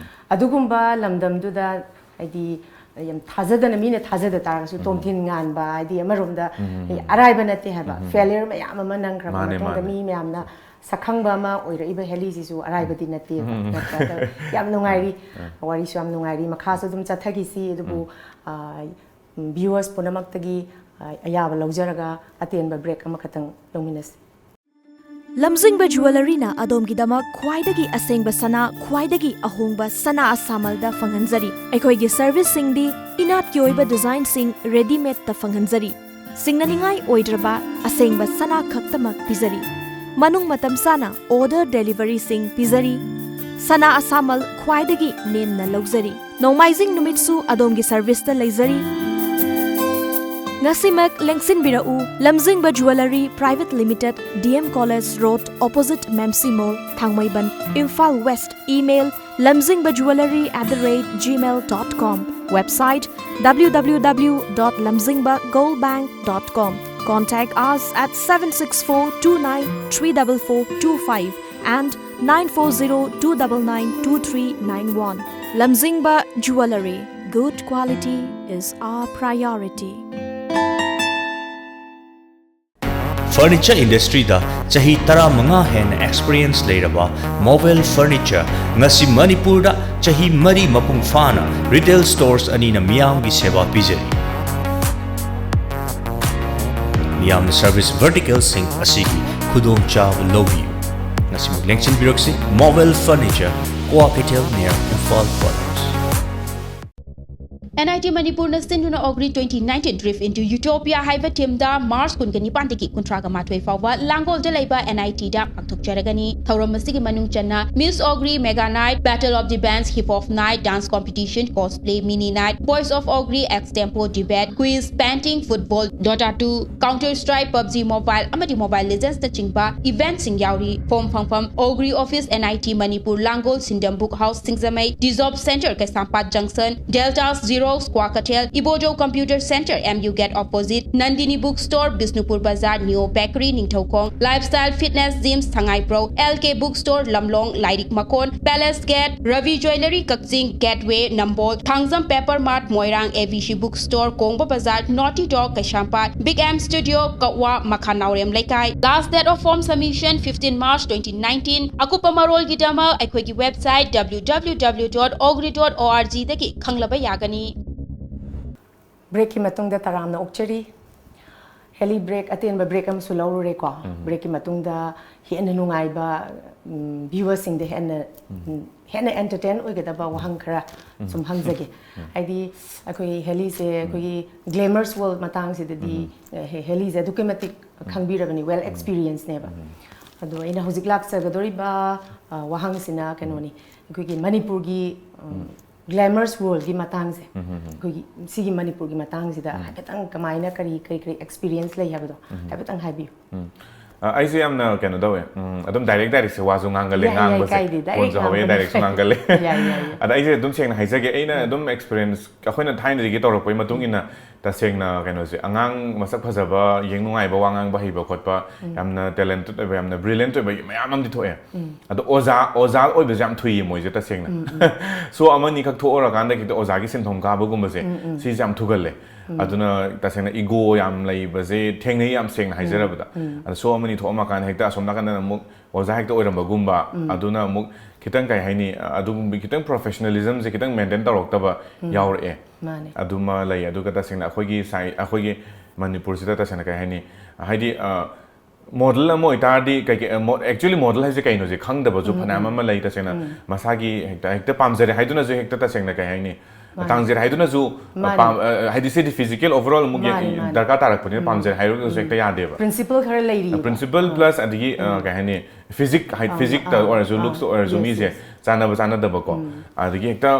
ꯑꯗꯨꯒꯨꯝꯕ ꯂꯝꯗꯝꯗꯨꯗ ꯍꯥꯏꯗꯤ ꯌꯥꯝ ꯊꯥꯖꯗꯅ, ꯃꯤꯅ ꯊꯥꯖꯗ ꯇꯥꯔꯒꯁꯨ ꯇꯣꯝꯊꯤꯟ ꯉꯥꯟꯕ ꯍꯥꯏꯗꯤ ꯑꯃꯔꯣꯝꯗ ꯑꯔꯥꯏꯕ ꯅꯠꯇꯦ ꯍꯥꯏꯕ꯫ Failure ꯃꯌꯥꯝ ꯑꯃ ꯅꯪꯈ꯭ꯔꯕ ꯃꯥꯅꯦ, ꯃꯇꯨꯡꯗ ꯃꯥꯅꯦ꯫ ꯃꯤ ꯃꯌꯥꯝꯅ ꯁꯛꯈꯪꯕ ꯑꯃ ꯑꯣꯏꯔꯛꯏꯕ ꯍꯦꯂꯤꯁꯤꯁꯨ ꯑꯔꯥꯏꯕꯗꯤ ꯅꯠꯇꯦꯕ꯫ ꯅꯠꯇ꯭ꯔꯥ? ꯑꯗꯣ ꯌꯥꯝ ꯅꯨꯡꯉꯥꯏꯔꯤ, ꯋꯥꯔꯤꯁꯨ ꯌꯥꯝ ꯅꯨꯡꯉꯥꯏꯔꯤ, ꯃꯈꯥꯁꯨ ꯑꯗꯨꯝ ꯆꯠꯊꯈꯤꯁꯤ꯫ ꯑꯗꯨꯕꯨ ꯑ, ꯚ꯭ꯌꯨꯋꯔꯁ ꯄꯨꯝꯅꯃꯛꯇꯒꯤ ꯑ, ꯑꯌꯥꯕ ꯂꯧꯖꯔꯒ ꯑꯇꯦꯟꯕ ꯕ꯭ꯔꯦꯛ ꯑꯃꯈꯛꯇꯪ ꯂꯧꯃꯤꯟꯅꯁꯤ꯫ ꯂꯝꯖꯤꯡꯕ ꯖꯨꯋꯦꯂꯔꯤꯅ ꯑꯗꯣꯝꯒꯤꯗꯃꯛ ꯈ꯭ꯋꯥꯏꯗꯒꯤ ꯑꯁꯦꯡꯕ ꯁꯅꯥ, ꯈ꯭ꯋꯥꯏꯗꯒꯤ ꯑꯍꯣꯡꯕ ꯁꯅꯥ ꯑꯁꯥꯃꯜꯗ ꯐꯪꯍꯟꯖꯔꯤ꯫ ꯑꯩꯈꯣꯏꯒꯤ ꯁꯔꯚꯤꯁꯁꯤꯡꯗꯤ ꯏꯅꯥꯠꯀꯤ ꯑꯣꯏꯕ ꯗꯤꯖꯥꯏꯟꯁꯤꯡ ꯔꯦꯗꯤꯃꯦꯗꯇ ꯐꯪꯍꯟꯖꯔꯤ꯫ ꯁꯤꯡꯅꯅꯤꯡꯉꯥꯏ ꯑꯣꯏꯗ꯭ꯔꯕ ꯑꯁꯦꯡꯕ ꯁꯅꯥ ꯈꯛꯇꯃꯛ ꯄꯤꯖꯔꯤ꯫ ꯃꯅꯨꯡ ꯃꯇꯝ ꯆꯥꯅ ꯑꯣꯔꯗꯔ ꯗꯦꯂꯤꯚꯔꯤꯁꯤꯡ ꯄꯤꯖꯔꯤ꯫ ꯁꯅꯥ ꯑꯁꯥꯃꯜ ꯈ꯭ꯋꯥꯏꯗꯒꯤ ꯅꯦꯝꯅ ꯂꯧꯖꯔꯤ꯫ ꯅꯣꯡꯃꯥꯏꯖꯤꯡ ꯅꯨꯃꯤꯠꯁꯨ ꯑꯗꯣꯝꯒꯤ ꯁꯔꯚꯤꯁꯇ ꯂꯩꯖꯔꯤ꯫ ꯉꯁꯤꯃꯛ ꯂꯦꯡꯁꯤꯟꯕꯤꯔꯛꯎ, Lamjingba jewellery private limited, D M college road, opposite ꯃꯦꯝꯁꯤ mall, Thangmeiban, Imphal west. Email, lamzingbajuwellery at the rate gmail dot com. Website, w w w dot lamzingba gold bank dot com. Contact us at seven six four two nine three double four two five and nine four zero two double nine two three nine one. Lamzingba Jewellery. Good quality is our priority. Furniture industryꯗ ꯆꯍꯤ ꯇꯔꯥꯃꯉꯥ ꯍꯦꯟꯅ experience ꯂꯩꯔꯕ Movel Furniture ꯉꯁꯤ ꯃꯅꯤꯄꯨꯔꯗ ꯆꯍꯤ ꯃꯔꯤ ꯃꯄꯨꯡ ꯐꯥꯅ retail stores ꯑꯅꯤꯅ ꯃꯤꯌꯥꯝꯒꯤ ꯁꯦꯕꯥ ꯄꯤꯖꯔꯤ꯫ ꯃꯤꯌꯥꯝꯅ service verticalꯁꯤꯡ ꯑꯁꯤꯒꯤ ꯈꯨꯗꯣꯡꯆꯥꯕ ꯂꯧꯕꯤꯌꯨ꯫ ꯉꯁꯤꯃꯛ ꯂꯦꯡꯁꯤꯟꯕꯤꯔꯛꯁꯤ, Movel Furniture, Kwakeithel near Imphal College꯫ N I T ꯃꯅꯤꯄꯨꯔꯅ ꯁꯤꯟꯗꯨꯅ Ogri twenty nineteen Drift into Utopia ꯍꯥꯏꯕ themeꯗ March ꯀꯨꯟꯒ ꯅꯤꯄꯥꯟꯗꯒꯤ ꯀꯨꯟꯊ꯭ꯔꯥꯒ ꯃꯥꯊꯣꯏ ꯐꯥꯎꯕ ꯂꯥꯡꯒꯣꯜꯗ ꯂꯩꯕ ꯑꯦꯟ ꯑꯥꯏ ꯇꯤꯗ ꯄꯥꯡꯊꯣꯛꯆꯔꯒꯅꯤ꯫ ꯊꯧꯔꯝ ꯑꯁꯤꯒꯤ ꯃꯅꯨꯡ ꯆꯟꯅ Miss Ogri Mega Night, Battle of the Bands, Hip Hop Night, Dance Competition, Cosplay Mini Night, Voice of Ogri, Extempo Debate, Quiz, Painting, Football, Dota two, Counter Strike, PUBG Mobile ꯑꯃꯗꯤ Mobile Legendsꯅꯆꯤꯡꯕ eventꯁꯤꯡ ꯌꯥꯎꯔꯤ꯫ Form ꯐꯪꯐꯝ Ogri Office, N I T Manipur, Langol, ꯁꯤꯟꯗꯝ Book House, Singjamei, Dizob Center, Keishampat Junction, Deltas Xerox, Kwakeithel, Ibojou Computer Center, M U Gate Opposite, Nandini Book Store, Bishnupur ꯕꯖꯥꯔ, Neo Bakery, Ningthoukhong, Lifestyle Fitness Gym, ꯁꯉꯥꯏꯄ꯭ꯔꯧ, L K Book Store, ꯂꯝꯂꯣꯡ, ꯂꯥꯏꯔꯤꯛ ꯃꯀꯣꯟ, Palace Gate, Ravi Jewellery, Kakching, Gateway, Nambol, Thangjam Paper Mart, Moirang, A V C Book Store, ꯀꯣꯡꯕ ꯕꯖꯥꯔ, Naughty Dog, ꯀꯩꯁꯥꯝꯄꯥꯠ, Big M Studio, ꯀꯛꯋꯥ, ꯃꯈꯥ ꯅꯥꯎꯔꯦꯝ ꯂꯩꯀꯥꯏ꯫ Last date of form submission fifteen March twenty nineteen꯫ ꯑꯀꯨꯞꯄ ꯃꯔꯣꯜꯒꯤꯗꯃꯛ ꯑꯩꯈꯣꯏꯒꯤ website W W W dot ogri dot org ꯗꯒꯤ ꯈꯪꯂꯕ ꯌꯥꯒꯅꯤ꯫ ꯕ꯭ꯔꯦꯛꯀꯤ ꯃꯇꯨꯡꯗ ꯇꯔꯥꯝꯅ ꯑꯣꯛꯆꯔꯤ꯫ Heli break, ꯑꯇꯦꯟꯕ ꯕ꯭ꯔꯦꯛ ꯑꯃꯁꯨ ꯂꯧꯔꯨꯔꯦꯀꯣ꯫ ꯕ꯭ꯔꯦꯛꯀꯤ ꯃꯇꯨꯡꯗ ꯍꯦꯟꯅ ꯅꯨꯡꯉꯥꯏꯕ, ꯎꯝ, viewersꯁꯤꯡꯗ ꯍꯦꯟꯅ, ꯎꯝ, ꯍꯦꯟꯅ entertain ꯑꯣꯏꯒꯗꯕ ꯋꯥꯍꯪ ꯈꯔ ꯁꯨꯝ ꯍꯪꯖꯒꯦ꯫ ꯍꯥꯏꯗꯤ ꯑꯩꯈꯣꯏ ꯍꯦꯂꯤꯁꯦ ꯑꯩꯈꯣꯏꯒꯤ glamorous world ꯃꯇꯥꯡꯁꯤꯗꯗꯤ, ꯑ, ꯍꯦ-, ꯍꯦꯂꯤꯁꯦ ꯑꯗꯨꯛꯀꯤ ꯃꯇꯤꯛ ꯈꯪꯕꯤꯔꯕꯅꯤ, well experienceꯅꯦꯕ꯫ ꯑꯗꯣ ꯑꯩꯅ ꯍꯧꯖꯤꯛ ꯂꯥꯛꯆꯒꯗꯧꯔꯤꯕ ꯑ, ꯋꯥꯍꯪꯁꯤꯅ ꯀꯩꯅꯣꯅꯤ, ꯑꯩꯈꯣꯏꯒꯤ ꯃꯅꯤꯄꯨꯔꯒꯤ ꯒ꯭ꯂꯦꯃꯔꯁ ꯋꯥꯔꯜꯒꯤ ꯃꯇꯥꯡꯁꯦ, ꯑꯩꯈꯣꯏꯒꯤ ꯁꯤꯒꯤ ꯃꯅꯤꯄꯨꯔꯒꯤ ꯃꯇꯥꯡꯁꯤꯗ ꯍꯥꯏꯐꯦꯠꯇꯪ ꯀꯃꯥꯏꯅ ꯀꯔꯤ ꯀꯔꯤ ꯀꯔꯤ ꯑꯦꯛꯁꯄꯤꯔꯤꯌꯦꯟꯁ ꯂꯩ ꯍꯥꯏꯕꯗꯣ ꯍꯥꯏꯐꯦꯠꯇꯪ ꯍꯥꯏꯕꯤꯌꯨ꯫ ꯎꯝ꯫ ꯑ, ꯑꯩꯁꯦ ꯌꯥꯝꯅ ꯀꯩꯅꯣ ꯇꯧꯋꯦ, ꯎꯝ, ꯑꯗꯨꯝ ꯗꯥꯏꯔꯦꯛ ꯗꯥꯏꯔꯦꯛꯁꯦ ꯋꯥꯁꯨ ꯉꯥꯡꯒꯜꯂꯦ, ꯌꯥꯏ, ꯌꯥꯏ, ꯉꯥꯡꯕꯁꯦ ꯀꯥꯏꯗꯦ, ꯗꯥꯏꯔꯦꯛ ꯐꯣꯟꯁꯨ ꯍꯧꯋꯦ, ꯉꯥꯡꯕꯅꯦ꯫ ꯗꯥꯏꯔꯦꯛꯁꯨ ꯉꯥꯡꯒꯜꯂꯦ꯫ ꯌꯥꯏ, ꯌꯥꯏ, ꯌꯥꯏ꯫ ꯑꯗ ꯑꯩꯁꯦ ꯑꯗꯨꯝ ꯁꯦꯡꯅ ꯍꯥꯏꯖꯒꯦ, ꯑꯩꯅ ꯑꯗꯨꯝ ꯑꯦꯛꯁꯄꯤꯔꯤꯌꯦꯟꯁ ꯑꯩꯈꯣꯏꯅ ꯊꯥꯏꯅꯗꯒꯤ ꯇꯧꯔꯛꯄꯩ ꯃꯇꯨꯡ ꯏꯟꯅ ꯇꯁꯦꯡꯅ ꯀꯩꯅꯣꯁꯦ, ꯑꯉꯥꯡ ꯃꯁꯛ ꯐꯖꯕ, ꯌꯦꯡ ꯅꯨꯡꯉꯥꯏꯕ, ꯋꯥ ꯉꯥꯡꯕ ꯍꯩꯕ ꯈꯣꯠꯄ, ꯌꯥꯝꯅ ꯇꯦꯂꯦꯟꯇꯦꯠ ꯑꯣꯏꯕ, ꯌꯥꯝꯅ ꯕ꯭ꯔꯤꯂꯤꯌꯦꯟꯠ ꯑꯣꯏꯕ ꯃꯌꯥꯝ ꯑꯃꯗꯤ ꯊꯣꯛꯑꯦ꯫ ꯑꯗꯣ ꯑꯣꯖꯥ ꯑꯣꯖꯥ ꯑꯣꯏꯕꯁꯦ ꯌꯥꯝ ꯊꯨꯏꯌꯦ ꯃꯣꯏꯁꯦ ꯇꯁꯦꯡꯅ꯫ ꯁꯣ ꯑꯃꯅꯤ ꯈꯛ ꯊꯣꯛꯑꯔꯀꯥꯟꯗ ꯈꯤꯇ ꯑꯣꯖꯥꯒꯤ ꯁꯤꯟꯐꯝ ꯀꯥꯕꯒꯨꯝꯕꯁꯦ, ꯁꯤꯁꯦ ꯌꯥꯝ ꯊꯨꯒꯜꯂꯦ꯫ ꯑꯗꯨꯅ ꯇꯁꯦꯡꯅ ꯏꯒꯣ ꯌꯥꯝ ꯂꯩꯕꯁꯦ ꯊꯦꯡꯅꯩ, ꯌꯥꯝ ꯁꯦꯡꯅ ꯍꯥꯏꯖꯔꯕꯗ꯫ ꯑꯗ ꯁꯣ ꯑꯃꯅꯤ ꯊꯣꯛꯑꯝꯃꯀꯥꯟꯗ ꯍꯦꯛꯇ ꯑꯁꯣꯝ ꯅꯥꯀꯟꯗꯅ ꯑꯃꯨꯛ ꯑꯣꯖꯥ ꯍꯦꯛꯇ ꯑꯣꯏꯔꯝꯕꯒꯨꯝꯕ, ꯑꯗꯨꯅ ꯑꯃꯨꯛ ꯈꯤꯇꯪ ꯀꯩ ꯍꯥꯏꯅꯤ, ꯑꯗꯨꯒꯨꯝꯕ ꯈꯤꯇꯪ ꯄ꯭ꯔꯣꯐꯦꯁꯅꯦꯂꯤꯖꯝꯁꯦ ꯈꯤꯇꯪ ꯃꯦꯟꯇꯦꯟ ꯇꯧꯔꯛꯇꯕ ꯌꯥꯎꯔꯛꯑꯦ꯫ ꯃꯥꯅꯦ꯫ ꯑꯗꯨꯃ ꯂꯩ꯫ ꯑꯗꯨꯒ ꯇꯁꯦꯡꯅ ꯑꯩꯈꯣꯏꯒꯤ ꯁꯥꯏ ꯑꯩꯈꯣꯏꯒꯤ ꯃꯅꯤꯄꯨꯔꯁꯤꯗ ꯇꯁꯦꯡꯅ ꯀꯩ ꯍꯥꯏꯅꯤ, ꯍꯥꯏꯗꯤ, ꯑ, ꯃꯣꯗꯦꯜ ꯑꯃ ꯑꯣꯏꯇꯥꯔꯗꯤ ꯀꯩ ꯀꯩ, ꯃꯣ- actually ꯃꯣꯗꯦꯜ ꯍꯥꯏꯁꯦ ꯀꯩꯅꯣꯁꯦ ꯈꯪꯗꯕꯁꯨ ꯐꯅꯌꯥꯝ ꯑꯃ ꯂꯩ꯫ ꯇꯁꯦꯡꯅ ꯃꯁꯥꯒꯤ ꯍꯦꯛꯇ ꯍꯦꯛꯇ ꯄꯥꯝꯖꯔꯦ ꯍꯥꯏꯗꯨꯅꯁꯨ ꯍꯦꯛꯇ ꯇꯁꯦꯡꯅ ꯀꯩ ꯍꯥꯏꯅꯤ, ꯃꯥꯅꯦ꯫ ꯇꯥꯡꯖꯔꯦ ꯍꯥꯏꯗꯨꯅꯁꯨ, ꯑ, ꯃꯥꯅꯦ꯫ ꯄꯥꯝ- ꯑ, ꯍꯥꯏꯗꯤ ꯁꯤꯗꯤ ꯐꯤꯖꯤꯀꯦꯜ ꯑꯣꯚꯔ ꯑꯣꯜ ꯑꯃꯨꯛ ꯌꯦꯡ- ꯃꯥꯅꯦ, ꯃꯥꯅꯦ꯫ ꯗꯔꯀꯥꯔ ꯇꯥꯔꯛꯄꯅꯤꯅ ꯄꯥꯝꯖꯔꯦ ꯍꯥꯏꯔꯒꯁꯨ ꯍꯦꯛꯇ ꯌꯥꯗꯦꯕ꯫ ꯄ꯭ꯔꯤꯟꯁꯤꯄꯜ ꯈꯔ ꯂꯩꯔꯤꯕ꯫ ꯄ꯭ꯔꯤꯟꯁꯤꯄꯜ ꯄ꯭ꯂꯁ ꯑꯗꯒꯤ, ꯑ, ꯀꯩ ꯍꯥꯏꯅꯤ, ꯐꯤꯖꯤꯛ ꯍꯥꯏ- ꯑꯥ, ꯐꯤꯖꯤꯛꯇ ꯑꯥ, ꯑꯣꯏꯔꯁꯨ, ꯑꯥ, ꯂꯨꯛꯁꯇ ꯑꯣꯏꯔꯁꯨ, yes, ꯃꯤꯁꯦ yes. ꯆꯥꯟꯅꯕ ꯆꯥꯟꯅꯗꯕꯀꯣ, ꯑꯗꯒꯤ ꯍꯦꯛꯇ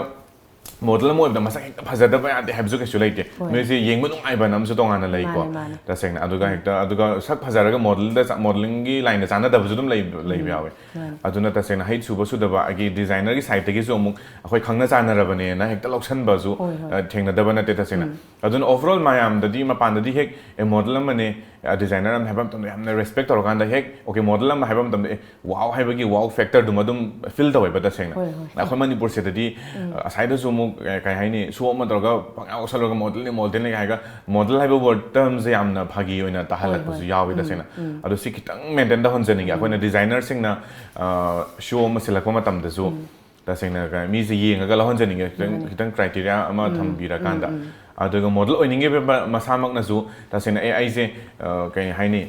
ꯃꯣꯗꯦꯜ ꯑꯃ ꯑꯣꯏꯕꯗ ꯃꯁꯛ ꯍꯦꯛꯇ ꯐꯖꯗꯕ ꯌꯥꯗꯦ ꯍꯥꯏꯕꯁꯨ ꯀꯩꯁꯨ ꯂꯩꯇꯦ꯫ ꯍꯣꯏ꯫ ꯃꯤꯁꯦ ꯌꯦꯡꯕ ꯅꯨꯡꯉꯥꯏꯕꯅ ꯑꯃꯁꯨ ꯇꯣꯉꯥꯟꯅ ꯂꯩꯀꯣ꯫ ꯃꯥꯅꯦ, ꯃꯥꯅꯦ꯫ ꯇꯁꯦꯡꯅ ꯑꯗꯨꯒ ꯍꯦꯛꯇ, ꯑꯗꯨꯒ ꯁꯛ ꯐꯖꯔꯒ ꯃꯣꯗꯦꯜꯗ ꯆ- ꯃꯣꯗꯦꯂꯤꯡꯒꯤ ꯂꯥꯏꯟꯗ ꯆꯥꯟꯅꯗꯕꯁꯨ ꯑꯗꯨꯝ ꯂꯩ- ꯂꯩꯕ ꯌꯥꯎꯋꯦ꯫ ꯃꯥꯅꯦ꯫ ꯑꯗꯨꯅ ꯇꯁꯦꯡꯅ ꯍꯩꯠ ꯁꯨꯕ ꯁꯨꯗꯕ ꯑꯩꯒꯤ ꯗꯤꯖꯥꯏꯅꯔꯒꯤ ꯁꯥꯏꯠꯇꯒꯤꯁꯨ ꯑꯃꯨꯛ ꯑꯩꯈꯣꯏ ꯈꯪꯅ ꯆꯥꯟꯅꯔꯕꯅꯦꯅ ꯍꯦꯛꯇ ꯂꯧꯁꯟꯕꯁꯨ, ꯍꯣꯏ, ꯍꯣꯏ꯫ ꯑ, ꯊꯦꯡꯅꯗꯕ ꯅꯠꯇꯦ ꯇꯁꯦꯡꯅ꯫ ꯑꯗꯨꯅ ꯑꯣꯚꯔ ꯑꯣꯜ ꯃꯌꯥꯝꯗꯗꯤ ꯃꯄꯥꯟꯗꯗꯤ ꯍꯦꯛ ꯑꯦ ꯃꯣꯗꯦꯜ ꯑꯃꯅꯦ, ꯑ, ꯗꯤꯖꯥꯏꯅꯔ ꯑꯃ ꯍꯥꯏꯕ ꯃꯇꯝꯗ ꯌꯥꯝꯅ ꯔꯦꯁꯄꯦꯛ ꯇꯧꯔꯀꯥꯟꯗ ꯍꯦꯛ ꯑꯣꯀꯦ ꯃꯣꯗꯦꯜ ꯑꯃ ꯍꯥꯏꯕ ꯃꯇꯝꯗ ꯑꯦ ꯋꯥꯎ ꯍꯥꯏꯕꯒꯤ ꯋꯥꯎ ꯐꯦꯛꯇꯔꯗꯨꯃ ꯑꯗꯨꯝ ꯐꯤꯜ ꯇꯧꯋꯦꯕ ꯇꯁꯦꯡꯅ꯫ ꯍꯣꯏ, ꯍꯣꯏ꯫ ꯑꯩꯈꯣꯏ ꯃꯅꯤꯄꯨꯔꯁꯤꯗꯗꯤ, ꯑ, ꯑꯁꯥꯏꯗꯁꯨ ꯑꯃꯨꯛ, ꯑ, ꯀꯩ ꯍꯥꯏꯅꯤ, ꯁꯣ ꯑꯃ ꯇꯧꯔꯒ ꯄꯪꯌꯥꯎ ꯌꯥꯎꯁꯜꯂꯒ ꯃꯣꯗꯦꯜꯅꯤ ꯃꯣꯗꯦꯜꯅꯤ ꯍꯥꯏꯔꯒ ꯃꯣꯗꯦꯜ ꯍꯥꯏꯕ ꯋꯥꯔꯗ ꯇꯔꯝꯁꯦ ꯌꯥꯝꯅ ꯐꯥꯒꯤ ꯑꯣꯏꯅ ꯇꯥꯍꯜꯂꯛꯄꯁꯨ ꯍꯣꯏ꯫ ꯌꯥꯎꯋꯤ ꯇꯁꯦꯡꯅ꯫ ꯑꯗꯣ ꯁꯤ ꯈꯤꯇꯪ ꯃꯦꯟꯇꯦꯟ ꯇꯧꯍꯟꯖꯅꯤꯡꯉꯦ꯫ ꯑꯩꯈꯣꯏꯅ ꯗꯤꯖꯥꯏꯅꯔꯁꯤꯡꯅ, ꯑ, ꯁꯣ ꯑꯃ ꯁꯤꯜꯂꯛꯄ ꯃꯇꯝꯗꯁꯨ ꯇꯁꯦꯡꯅ ꯀꯩ- ꯃꯤꯁꯦ ꯌꯦꯡꯉꯒ ꯂꯧꯍꯟꯖꯅꯤꯡꯉꯦ, ꯈꯤꯇꯪ ꯃꯥꯅꯦ꯫ ꯈꯤꯇꯪ ꯀ꯭ꯔꯥꯏꯇꯦꯔꯤꯌꯥ ꯑꯃ ꯊꯝꯕꯤꯔꯀꯥꯟꯗ꯫ ꯑꯗꯨꯒ ꯃꯣꯗꯦꯜ ꯑꯣꯏꯅꯤꯡꯉꯤꯕ ꯃꯁꯥꯃꯛꯅꯁꯨ ꯇꯁꯦꯡꯅ ꯑꯦ ꯑꯩꯁꯦ, ꯑ, ꯀꯩ ꯍꯥꯏꯅꯤ,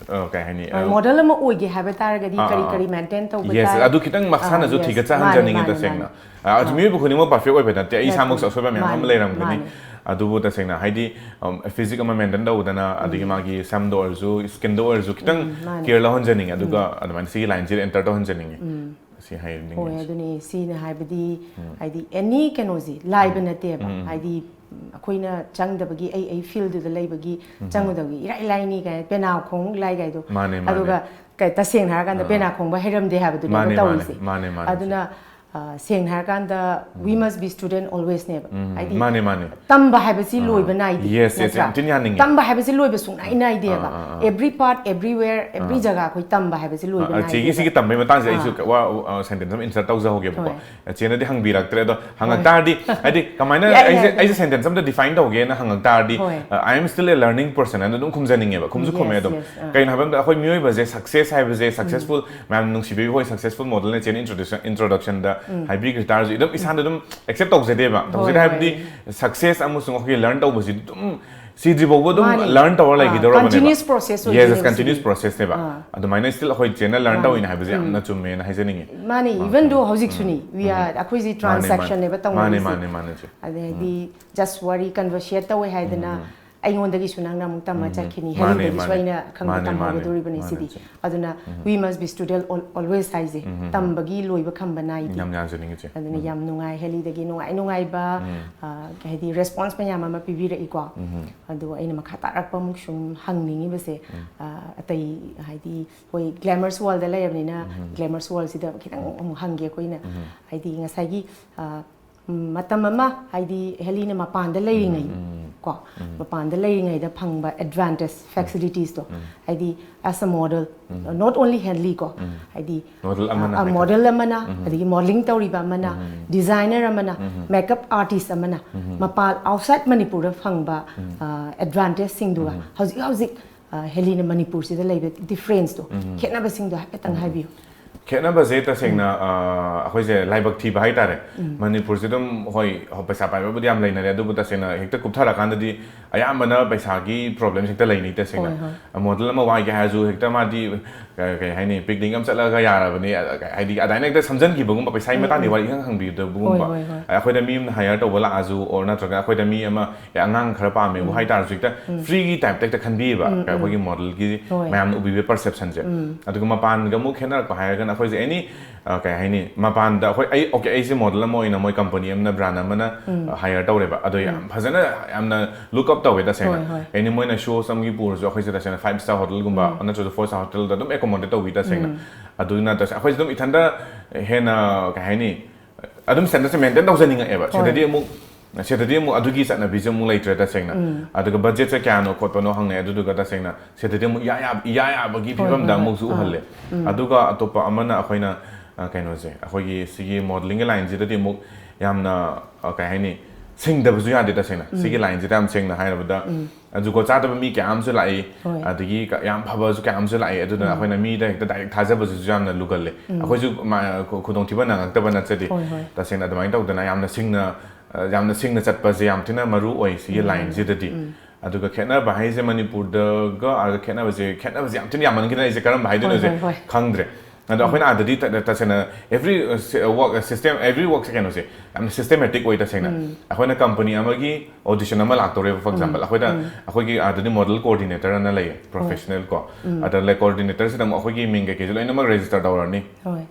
ꯑ, ꯀꯩ ꯍꯥꯏꯅꯤ, ꯑ, ꯃꯣꯗꯦꯜ ꯑꯃ ꯑꯣꯏꯒꯦ ꯍꯥꯏꯕ ꯇꯥꯔꯒꯗꯤ ꯑꯥ, ꯑꯥ, ꯀꯔꯤ ꯃꯦꯟꯇꯦꯟ ꯇꯧꯕ ꯌꯦꯁ, ꯇꯥꯏ? ꯑꯗꯨ ꯈꯤꯇꯪ ꯃꯁꯥꯅꯁꯨ ꯑꯥ, ꯌꯦꯁ, ꯊꯤꯒꯠꯆꯍꯟꯖꯅꯤꯡꯉꯤ ꯃꯥꯅꯦ, ꯃꯥꯅꯦ, ꯇꯁꯦꯡꯅ꯫ ꯃꯥꯅꯦ꯫ ꯑ, ꯑꯗꯨ ꯃꯤꯑꯣꯏꯕ ꯈꯨꯗꯤꯡꯃꯛ ꯄꯔꯐꯦꯛ ꯑꯣꯏꯕ ꯅꯠꯇꯦ, ꯑꯩ ꯏꯁꯥꯃꯛꯁꯨ ꯅꯠꯇꯦ꯫ ꯑꯁꯣꯏꯕ ꯃꯌꯥꯝ ꯑꯃ ꯃꯥꯅꯦ, ꯂꯩꯔꯝꯒꯅꯤ꯫ ꯃꯥꯅꯦ꯫ ꯑꯗꯨꯕꯨ ꯇꯁꯦꯡꯅ ꯍꯥꯏꯗꯤ ꯐꯤꯖꯤꯛ ꯑꯃ ꯃꯦꯟꯇꯦꯟ ꯇꯧꯗꯅ ꯑꯗꯒꯤ ꯃꯥꯒꯤ ꯁꯝꯗ ꯑꯣꯏꯔꯁꯨ ꯁ꯭ꯀꯤꯟꯗ ꯑꯣꯏꯔꯁꯨ ꯈꯤꯇꯪ ꯎꯝ, ꯃꯥꯅꯦ꯫ ꯀꯦꯌꯔ ꯂꯧꯍꯟꯖꯅꯤꯡꯉꯦ ꯑꯗꯨꯒ ꯑꯗꯨꯃꯥꯏꯅ ꯁꯤꯒꯤ ꯂꯥꯏꯟꯁꯤꯗ ꯑꯦꯟꯇꯔ ꯇꯧꯍꯟꯖꯅꯤꯡꯉꯦ꯫ ꯁꯤ ꯍꯣꯏ ꯍꯥꯏꯅꯤꯡꯉꯦ꯫ ꯑꯗꯨꯅꯦ ꯁꯤꯅ ꯍꯥꯏꯕꯗꯤ ꯍꯥꯏꯗꯤ ꯑꯦꯅꯤ ꯀꯩꯅꯣꯁꯦ ꯂꯥꯏꯕ ꯅꯠꯇꯦꯕ꯫ ꯍꯥꯏꯗꯤ ꯑꯩꯈꯣꯏꯅ ꯆꯪꯗꯕꯒꯤ ꯑꯩ ꯑꯩ ꯐꯤꯜꯗꯨꯗ ꯂꯩꯕꯒꯤ ꯆꯪꯉꯨꯗꯕꯒꯤ ꯏꯔꯥꯏ ꯂꯥꯏꯅꯤ ꯀꯥꯏꯅ ꯄꯦꯅꯥ ꯈꯣꯡ ꯂꯥꯏ ꯀꯥꯏꯗꯣ꯫ ꯃꯥꯅꯦ, ꯃꯥꯅꯦ꯫ ꯑꯗꯨꯒ ꯀꯩ- ꯇꯁꯦꯡꯅ ꯍꯥꯏꯔꯀꯥꯟꯗ ꯄꯦꯅꯥ ꯈꯣꯡꯕ ꯍꯩꯔꯝꯗꯦ ꯍꯥꯏꯕꯗꯨꯅꯦꯕ ꯃꯥꯅꯦ, ꯇꯧꯔꯤꯁꯦ꯫ ꯃꯥꯅꯦ, ꯃꯥꯅꯦ, ꯃꯥꯅꯦ, ꯑꯗꯨꯅ ꯑ, ꯁꯦꯡꯅ ꯍꯥꯏꯔꯀꯥꯟꯗ we must be student alwaysꯅꯦꯕ꯫ ꯎꯝ, ꯍꯥꯏꯗꯤ ꯃꯥꯅꯦ, ꯃꯥꯅꯦ꯫ ꯇꯝꯕ ꯍꯥꯏꯕꯁꯤ ꯂꯣꯏꯕ ꯅꯥꯏꯗꯦ꯫ Yes, yes, ꯅꯠꯇ꯭ꯔꯥ? ꯌꯥꯝ ꯊꯤꯅ ꯌꯥꯅꯤꯡꯉꯦ꯫ ꯇꯝꯕ ꯍꯥꯏꯕꯁꯤ ꯂꯣꯏꯕ ꯁꯨꯡꯅꯥꯏ ꯅꯥꯏꯗꯦꯕ꯫ ꯑꯥ, ꯑꯥ, ꯑꯥ꯫ Every part, everywhere, every ꯖꯒꯥ ꯑꯩꯈꯣꯏ ꯇꯝꯕ ꯍꯥꯏꯕꯁꯤ ꯂꯣꯏꯕ ꯑ, ꯆꯦꯒꯤ ꯅꯥꯏꯗꯦꯕ꯫ ꯁꯤꯒꯤ ꯇꯝꯕꯩ ꯃꯇꯥꯡꯁꯦ ꯑꯥ꯫ ꯑꯩꯁꯨ ꯋꯥ ꯁꯦꯟꯇꯦꯟꯁ ꯑꯃ ꯏꯟꯁꯔꯠ ꯇꯧꯖꯍꯧꯒꯦꯕꯀꯣ꯫ ꯍꯣꯏ꯫ ꯆꯦꯅꯗꯤ ꯍꯪꯕꯤꯔꯛꯇ꯭ꯔꯦ ꯑꯗꯣ ꯍꯪꯉꯛ ꯇꯥꯔꯗꯤ ꯍꯥꯏꯗꯤ ꯀꯃꯥꯏꯅ ꯌꯥꯏ, ꯌꯥꯏ, ꯑꯩꯁꯦ ꯌꯥꯏ꯫ ꯑꯩꯁꯦ ꯁꯦꯟꯇꯦꯟꯁ ꯑꯝꯇ ꯗꯤꯐꯥꯏꯟ ꯇꯧꯒꯦꯅ ꯍꯪꯉꯛ ꯇꯥꯔꯗꯤ ꯍꯣꯏ꯫ "I am still a learning person" ꯍꯥꯏꯅ ꯑꯗꯨꯝ ꯈꯨꯝꯖꯅꯤꯡꯉꯦꯕ꯫ ꯈꯨꯝꯁꯨ Yes, ꯈꯨꯝꯃꯦ ꯑꯗꯨꯝ꯫ yes, ꯑꯥ꯫ ꯀꯩꯅꯣ ꯍꯥꯏꯕ ꯃꯇꯝꯗ ꯑꯩꯈꯣꯏ ꯃꯤꯑꯣꯏꯕꯁꯦ ꯁꯛꯁꯦꯁ ꯍꯥꯏꯕꯁꯦ ꯁꯛꯁꯦꯁꯐꯨꯜ ꯃꯌꯥꯝ ꯅꯨꯡꯁꯤꯕꯤꯕ ꯍꯣꯏ ꯁꯛꯁꯦꯁꯐꯨꯜ ꯃꯣꯗꯦꯜꯅ ꯆꯦꯅ ꯏꯟꯇ꯭ꯔꯣꯗꯛꯁꯟꯗ ꯍꯥꯏꯕꯤꯈ꯭ꯔ ꯇꯥꯔꯁꯨ ꯑꯗꯨꯝ ꯏꯁꯥꯗ ꯑꯗꯨꯝ ꯑꯦꯛꯁꯦꯞ ꯇꯧꯖꯗꯦꯕ꯫ ꯇꯧꯖꯗꯦ ꯍꯣꯏ, ꯍꯥꯏꯕꯗꯤ ꯁꯛꯁꯦꯁ ꯑꯃꯁꯨꯡ ꯑꯩꯈꯣꯏꯒꯤ ꯂꯔꯟ ꯇꯧꯕꯁꯤꯗꯤ ꯑꯗꯨꯝ ꯁꯤꯗ꯭ꯔꯤꯐꯥꯎꯕ ꯑꯗꯨꯝ ꯃꯥꯅꯦ꯫ ꯂꯔꯟ ꯇꯧꯔ ꯑꯥ, ꯂꯩꯈꯤꯗꯧꯔꯕꯅꯦꯕ꯫ Yes, ꯑꯣꯏꯗꯣꯏꯅꯦꯕ continuous ꯁꯤꯗꯤ꯫ Processꯅꯦꯕ꯫ ꯑꯥ꯫ ꯑꯗꯨꯃꯥꯏꯅ still ꯑꯩꯈꯣꯏ ꯆꯦꯅ ꯂꯔꯟ ꯇꯧꯋꯤꯅꯦ ꯍꯥꯏꯕꯁꯦ ꯌꯥꯝꯅ ꯆꯨꯝꯃꯦꯅ ꯍꯥꯏꯖꯅꯤꯡꯉꯤ꯫ ꯃꯥꯅꯦ, even though ꯍꯧꯖꯤꯛꯁꯨꯅꯤ we are ꯑꯩꯈꯣꯏꯁꯤ ꯃꯥꯅꯦ, transactionꯅꯦꯕ ꯃꯥꯅꯦ, ꯇꯧꯅꯔꯤꯁꯦ꯫ ꯃꯥꯅꯦ, ꯃꯥꯅꯦ, ꯆꯦ꯫ ꯑꯗꯩ ꯍꯥꯏꯗꯤ just ꯋꯥꯔꯤ converse ꯇꯧꯋꯦ ꯍꯥꯏꯗꯅ ꯑꯩꯉꯣꯟꯗꯒꯤꯁꯨ ꯅꯪꯅ ꯑꯃꯨꯛ ꯇꯝꯃ ꯆꯠꯈꯤꯅꯤ꯫ ꯃꯥꯅꯦ, ꯍꯦꯂꯤꯗꯒꯤꯁꯨ ꯃꯥꯅꯦ꯫ ꯑꯩꯅ ꯈꯪꯕ ꯃꯥꯅꯦ, ꯃꯥꯅꯦ, ꯇꯝꯍꯧꯒꯗꯣꯔꯤꯕꯅꯤ ꯃꯥꯅꯦ, ꯁꯤꯗꯤ꯫ ꯆꯦ꯫ ꯑꯗꯨꯅ we must be student al- always ꯍꯥꯏꯁꯦ ꯇꯝꯕꯒꯤ ꯂꯣꯏꯕ ꯈꯝꯕ ꯅꯥꯏꯗꯦ꯫ ꯌꯥꯝ ꯌꯥꯖꯅꯤꯡꯉꯤ, ꯆꯦ꯫ ꯑꯗꯨꯅ ꯌꯥꯝ ꯅꯨꯡꯉꯥꯏ ꯍꯦꯂꯤꯗꯒꯤ ꯅꯨꯡꯉꯥꯏ ꯅꯨꯡꯉꯥꯏꯕ ꯑ, ꯍꯥꯏꯗꯤ ꯔꯦꯁꯄꯣꯟꯁ ꯃꯌꯥꯝ ꯑꯃ ꯄꯤꯕꯤꯔꯛꯏꯀꯣ꯫ ꯑꯗꯣ ꯑꯩꯅ ꯃꯈꯥ ꯇꯥꯔꯛꯄ ꯑꯃꯨꯛ ꯁꯨꯝ ꯍꯪꯅꯤꯡꯉꯤꯕꯁꯦ ꯑ, ꯑꯇꯩ ꯍꯥꯏꯗꯤ ꯑꯩꯈꯣꯏ ꯒ꯭ꯂꯦꯃꯔꯁ ꯋꯥꯔꯜꯗ ꯂꯩꯔꯕꯅꯤꯅ ꯒ꯭ꯂꯦꯃꯔꯁ ꯋꯥꯔꯜꯁꯤꯗ ꯈꯤꯇꯪ ꯑꯃꯨꯛ ꯍꯪꯒꯦ ꯑꯩꯈꯣꯏꯅ꯫ ꯍꯥꯏꯗꯤ ꯉꯁꯥꯏꯒꯤ ꯑ, ꯎꯝ, ꯃꯇꯝ ꯑꯃ ꯍꯥꯏꯗꯤ ꯍꯦꯂꯤꯅ ꯃꯄꯥꯟꯗ ꯂꯩꯔꯤꯉꯩ ꯀꯣ ꯃꯄꯥꯟꯗ ꯂꯩꯔꯤꯉꯩꯗ ꯐꯪꯕ ꯑꯦꯗꯚꯥꯟꯇꯦꯖ ꯐꯦꯁꯤꯂꯤꯇꯤꯁꯇꯣ ꯍꯥꯏꯗꯤ as a model, not only heli ꯀꯣ ꯍꯥꯏꯗꯤ ꯃꯣꯗꯦꯜ ꯑꯃꯅ ꯑ, ꯍꯥꯏꯇꯥꯔꯦ꯫ ꯃꯣꯗꯦꯜ ꯑꯃꯅ ꯑꯗꯒꯤ ꯃꯣꯗꯦꯂꯤꯡ ꯇꯧꯔꯤꯕ ꯑꯃꯅ ꯗꯤꯖꯥꯏꯅꯔ ꯑꯃꯅ ꯃꯦꯀꯞ ꯑꯥꯔꯇꯤꯁ ꯑꯃꯅ ꯃꯄꯥꯟ ꯑꯥꯎꯠꯁꯥꯏꯠ ꯃꯅꯤꯄꯨꯔꯗ ꯐꯪꯕ ꯑꯦꯗꯚꯥꯟꯇꯦꯖꯁꯤꯡꯗꯨꯒ ꯍꯧꯖꯤꯛ ꯍꯧꯖꯤꯛ ꯑ, ꯍꯦꯂꯤꯅ ꯃꯅꯤꯄꯨꯔꯁꯤꯗ ꯂꯩꯕ ꯗꯤꯐ꯭ꯔꯦꯟꯁꯇꯣ ꯈꯦꯠꯅꯕꯁꯤꯡꯗꯣ ꯍꯥꯏꯐꯦꯠꯇꯪ ꯍꯥꯏꯕꯤꯌꯨ꯫ ꯈꯦꯠꯅꯕꯁꯦ ꯇꯁꯦꯡꯅ ꯑ, ꯑꯩꯈꯣꯏꯁꯦ ꯂꯥꯏꯕꯛ ꯊꯤꯕ ꯍꯥꯏꯇꯥꯔꯦ꯫ ꯃꯅꯤꯄꯨꯔꯁꯦ ꯑꯗꯨꯝ ꯍꯣꯏ ꯍꯣ- ꯄꯩꯁꯥ ꯄꯥꯏꯕꯕꯨꯗꯤ ꯌꯥꯝ ꯂꯩꯅꯔꯦ ꯑꯗꯨꯕꯨ ꯇꯁꯦꯡꯅ ꯍꯦꯛꯇ ꯀꯨꯞꯊꯔꯀꯥꯟꯗꯗꯤ ꯑꯌꯥꯝꯕꯅ ꯄꯩꯁꯥꯒꯤ ꯄ꯭ꯔꯣꯕ꯭ꯂꯦꯝꯁ ꯍꯦꯛꯇ ꯂꯩꯅꯩ ꯇꯁꯦꯡꯅ꯫ ꯍꯣꯏ, ꯍꯣꯏ꯫ ꯃꯣꯗꯦꯜ ꯑꯃ ꯋꯥꯏꯒꯦ ꯍꯥꯏꯔꯁꯨ ꯍꯦꯛꯇ ꯃꯥꯗꯤ ꯀ- ꯀꯩ ꯍꯥꯏꯅꯤ, ꯄꯤꯛꯅꯤꯛ ꯑꯃ ꯆꯠꯂꯒ ꯌꯥꯔꯕꯅꯤ, ꯑ- ꯀ- ꯍꯥꯏꯗꯤ ꯑꯗꯥꯏꯅ ꯍꯦꯛꯇ ꯁꯝꯖꯟꯈꯤꯕꯒꯨꯝꯕ, ꯄꯩꯁꯥꯒꯤ ꯎꯝ, ꯃꯇꯥꯡꯗꯤ ꯎꯝ꯫ ꯋꯥꯔꯤ ꯏꯈꯪ ꯈꯪꯕꯤꯗꯕꯒꯨꯝꯕ꯫ ꯍꯣꯏ, ꯍꯣꯏ, ꯍꯣꯏ꯫ ꯑꯩꯈꯣꯏꯗ ꯃꯤ ꯑꯃꯅ ꯍꯥꯏꯌꯔ ꯇꯧꯕ ꯂꯥꯛꯑꯁꯨ, ꯑꯣꯔ ꯅꯠꯇ꯭ꯔꯒ ꯑꯩꯈꯣꯏꯗ ꯃꯤ ꯑꯃ, "ꯑꯦ, ꯑꯉꯥꯡ ꯈꯔ ꯄꯥꯝꯃꯦꯕꯨ ꯎꯝ꯫ ꯍꯥꯏ ꯇꯥꯔꯁꯨ ꯍꯦꯛꯇ ꯎꯝ꯫ ꯐ꯭ꯔꯤꯒꯤ ꯇꯥꯏꯞꯇ ꯍꯦꯛꯇ ꯈꯟꯕꯤꯌꯦꯕ, ꯎꯝ, ꯎꯝ꯫ ꯑꯩꯈꯣꯏꯒꯤ ꯃꯣꯗꯦꯜꯒꯤ ꯍꯣꯏ꯫ ꯃꯌꯥꯝꯅ ꯎꯕꯤꯕ ꯄꯔꯁꯦꯞꯁꯟꯁꯦ꯫ ꯎꯝ꯫ ꯑꯗꯨꯒ ꯃꯄꯥꯟꯒ ꯑꯃꯨꯛ ꯈꯦꯠꯅꯔꯛꯄ ꯍꯥꯏꯔꯒꯅ ꯑꯩꯈꯣꯏꯁꯦ ꯑꯦꯅꯤ, ꯑ, ꯀꯩ ꯍꯥꯏꯅꯤ, ꯃꯄꯥꯟꯗ ꯑꯩꯈꯣꯏ, ꯑꯩ, ꯑꯣꯀꯦ, ꯑꯩꯁꯦ ꯃꯣꯗꯦꯜ ꯑꯃ ꯑꯣꯏꯅ ꯃꯣꯏ ꯀꯝꯄꯅꯤ ꯑꯃꯅ, ꯕ꯭ꯔꯥꯟ ꯑꯃꯅ, ꯎꯝ꯫ ꯑ, ꯍꯥꯏꯌꯔ ꯇꯧꯔꯦꯕ, ꯑꯗꯣ ꯎꯝ꯫ ꯌꯥꯝ ꯐꯖꯅ, ꯌꯥꯝꯅ ꯂꯨꯛ ꯑꯞ ꯇꯧꯋꯦ ꯇꯁꯦꯡꯅ꯫ ꯍꯣꯏ, ꯍꯣꯏ꯫ ꯑꯦꯅꯤ ꯃꯣꯏꯅ ꯁꯣꯁ ꯑꯃꯒꯤ ꯄꯨꯔꯁꯨ ꯑꯩꯈꯣꯏꯁꯦ ꯇꯁꯦꯡꯅ ꯐꯥꯏꯚ ꯁ꯭ꯇꯥꯔ ꯍꯣꯇꯦꯜꯒꯨꯝꯕ ꯎꯝ꯫ ꯅꯠꯇ꯭ꯔꯁꯨ ꯐꯣꯔ ꯁ꯭ꯇꯥꯔ ꯍꯣꯇꯦꯜꯗ ꯑꯗꯨꯝ ꯑꯦꯀꯣꯃꯣꯗꯦꯠ ꯇꯧꯕꯤ ꯇꯁꯦꯡꯅ꯫ ꯎꯝ꯫ ꯑꯗꯨꯅ ꯇꯁꯦꯡꯅ ꯑꯩꯈꯣꯏꯁꯦ ꯑꯗꯨꯝ ꯏꯊꯟꯇ ꯍꯦꯟꯅ, ꯀꯩ ꯍꯥꯏꯅꯤ, ꯑꯗꯨꯝ ꯁ꯭ꯇꯦꯟꯗꯔꯗꯁꯦ ꯃꯦꯟꯇꯦꯟ ꯇꯧꯖꯅꯤꯡꯉꯛꯑꯦꯕ꯫ ꯍꯣꯏ꯫ ꯁꯤꯗꯗꯤ ꯑꯃꯨꯛ, ꯁꯤꯗꯗꯤ ꯑꯃꯨꯛ ꯑꯗꯨꯒꯤ ꯆꯠꯅꯕꯤꯁꯦ ꯑꯃꯨꯛ ꯂꯩꯇ꯭ꯔꯦ ꯇꯁꯦꯡꯅ꯫ ꯎꯝ꯫ ꯑꯗꯨꯒ ꯕꯖꯦꯠꯁꯦ ꯀꯌꯥꯅꯣ ꯈꯣꯠꯄꯅꯣ ꯍꯪꯅꯩ, ꯑꯗꯨꯗꯨꯒ ꯇꯁꯦꯡꯅ ꯁꯤꯗꯗꯤ ꯑꯃꯨꯛ ꯏꯌꯥ ꯌꯥ-, ꯏꯌꯥ ꯌꯥꯕꯒꯤ ꯍꯣꯏ, ꯐꯤꯕꯝꯗ ꯍꯣꯏ, ꯍꯣꯏ꯫ ꯑꯃꯨꯛꯁꯨ ꯑꯥ꯫ ꯎꯍꯜꯂꯦ꯫ ꯎꯝ꯫ ꯑꯗꯨꯒ ꯑꯇꯣꯞꯄ ꯑꯃꯅ ꯑꯩꯈꯣꯏꯅ, ꯑ, ꯀꯩꯅꯣꯁꯦ, ꯑꯩꯈꯣꯏꯒꯤ ꯁꯤꯒꯤ ꯃꯣꯗꯦꯂꯤꯡꯒꯤ ꯂꯥꯏꯟꯁꯤꯗꯗꯤ ꯑꯃꯨꯛ ꯌꯥꯝꯅ, ꯑ, ꯀꯩ ꯍꯥꯏꯅꯤ, ꯁꯤꯡꯗꯕꯁꯨ ꯌꯥꯗꯦ ꯇꯁꯦꯡꯅ꯫ ꯎꯝ꯫ ꯁꯤꯒꯤ ꯂꯥꯏꯟꯁꯤꯗ ꯌꯥꯝ ꯁꯦꯡꯅ ꯍꯥꯏꯔꯕꯗ, ꯎꯝ꯫ ꯖꯨꯒꯣꯠ ꯆꯥꯗꯕ ꯃꯤ ꯀꯌꯥ ꯑꯃꯁꯨ ꯂꯥꯛꯏ, ꯍꯣꯏ꯫ ꯑꯗꯒꯤ ꯀ-, ꯌꯥꯝ ꯐꯕꯁꯨ ꯀꯌꯥ ꯑꯃꯁꯨ ꯂꯥꯛꯏ꯫ ꯑꯗꯨꯅ ꯎꯝ꯫ ꯑꯩꯈꯣꯏꯅ ꯃꯤꯗ ꯍꯦꯛꯇ ꯗꯥꯏꯔꯦꯛ ꯊꯥꯖꯕꯁꯤꯁꯨ ꯌꯥꯝꯅ ꯂꯨꯒꯜꯂꯦ꯫ ꯎꯝ꯫ ꯑꯩꯈꯣꯏꯁꯨ ꯃ-, ꯈꯨ-, ꯈꯨꯗꯣꯡꯊꯤꯕ ꯅꯪꯉꯛꯇꯕ ꯅꯠꯆꯗꯦ꯫ ꯍꯣꯏ, ꯍꯣꯏ꯫ ꯇꯁꯦꯡꯅ ꯑꯗꯨꯃꯥꯏꯅ ꯇꯧꯗꯅ ꯌꯥꯝꯅ ꯁꯤꯡꯅ, ꯑ, ꯌꯥꯝꯅ ꯁꯤꯡꯅ ꯆꯠꯄꯁꯦ ꯌꯥꯝ ꯊꯤꯅ ꯃꯔꯨ ꯑꯣꯏ ꯁꯤꯒꯤ ꯎꯝ, ꯂꯥꯏꯟꯁꯤꯗꯗꯤ꯫ ꯎꯝ꯫ ꯑꯗꯨꯒ ꯈꯦꯠꯅꯕ ꯍꯥꯏꯁꯦ ꯃꯅꯤꯄꯨꯔꯗꯒ ꯑꯥꯒ ꯈꯦꯠꯅꯕꯁꯦ, ꯈꯦꯠꯅꯕꯁꯦ ꯌꯥꯝ ꯊꯤꯅ ꯌꯥꯝꯃꯟꯈꯤꯗꯅ ꯑꯩꯁꯦ ꯀꯔꯝꯕ ꯍꯥꯏꯗꯣꯏꯅꯣꯁꯦ ꯍꯣꯏ, ꯍꯣꯏ, ꯍꯣꯏ꯫ ꯈꯪꯗ꯭ꯔꯦ꯫ ꯑꯗꯣ ꯎꯝ꯫ ꯑꯩꯈꯣꯏꯅ ꯑꯥꯗꯗꯤ ꯇ-, ꯇꯁꯦꯡꯅ every, ꯑ, ꯁꯤ-, ꯑ, work, system, every workꯁꯦ ꯀꯩꯅꯣꯁꯦ ꯌꯥꯝꯅ systematic ꯑꯣꯏ ꯇꯁꯦꯡꯅ꯫ ꯎꯝ꯫ ꯑꯩꯈꯣꯏꯅ ꯀꯝꯄꯅꯤ ꯑꯃꯒꯤ ꯑꯣꯗꯤꯁꯟ ꯑꯃ ꯂꯥꯛꯇꯧꯔꯦꯕ, for ꯎꯝ, example, ꯑꯩꯈꯣꯏꯗ, ꯎꯝ꯫ ꯑꯩꯈꯣꯏꯒꯤ ꯑꯥꯗꯗꯤ ꯃꯣꯗꯦꯜ ꯀꯣꯑꯣꯔꯗꯤꯅꯦꯇꯔ ꯑꯅ ꯂꯩꯌꯦ, ꯍꯣꯏ꯫ ꯄ꯭ꯔꯣꯐꯦꯁꯅꯦꯜ ꯀꯣ꯫ ꯎꯝ꯫ ꯑꯗ ꯂꯩ, ꯀꯣꯑꯣꯔꯗꯤꯅꯦꯇꯔꯁꯤꯗ ꯑꯃꯨꯛ ꯑꯩꯈꯣꯏꯒꯤ ꯃꯤꯡ ꯀꯩꯀꯩꯁꯦ ꯂꯣꯏꯅꯃꯛ ꯔꯦꯖꯤꯁꯇꯔ ꯇꯧꯔꯅꯤ꯫ ꯍꯣꯏ꯫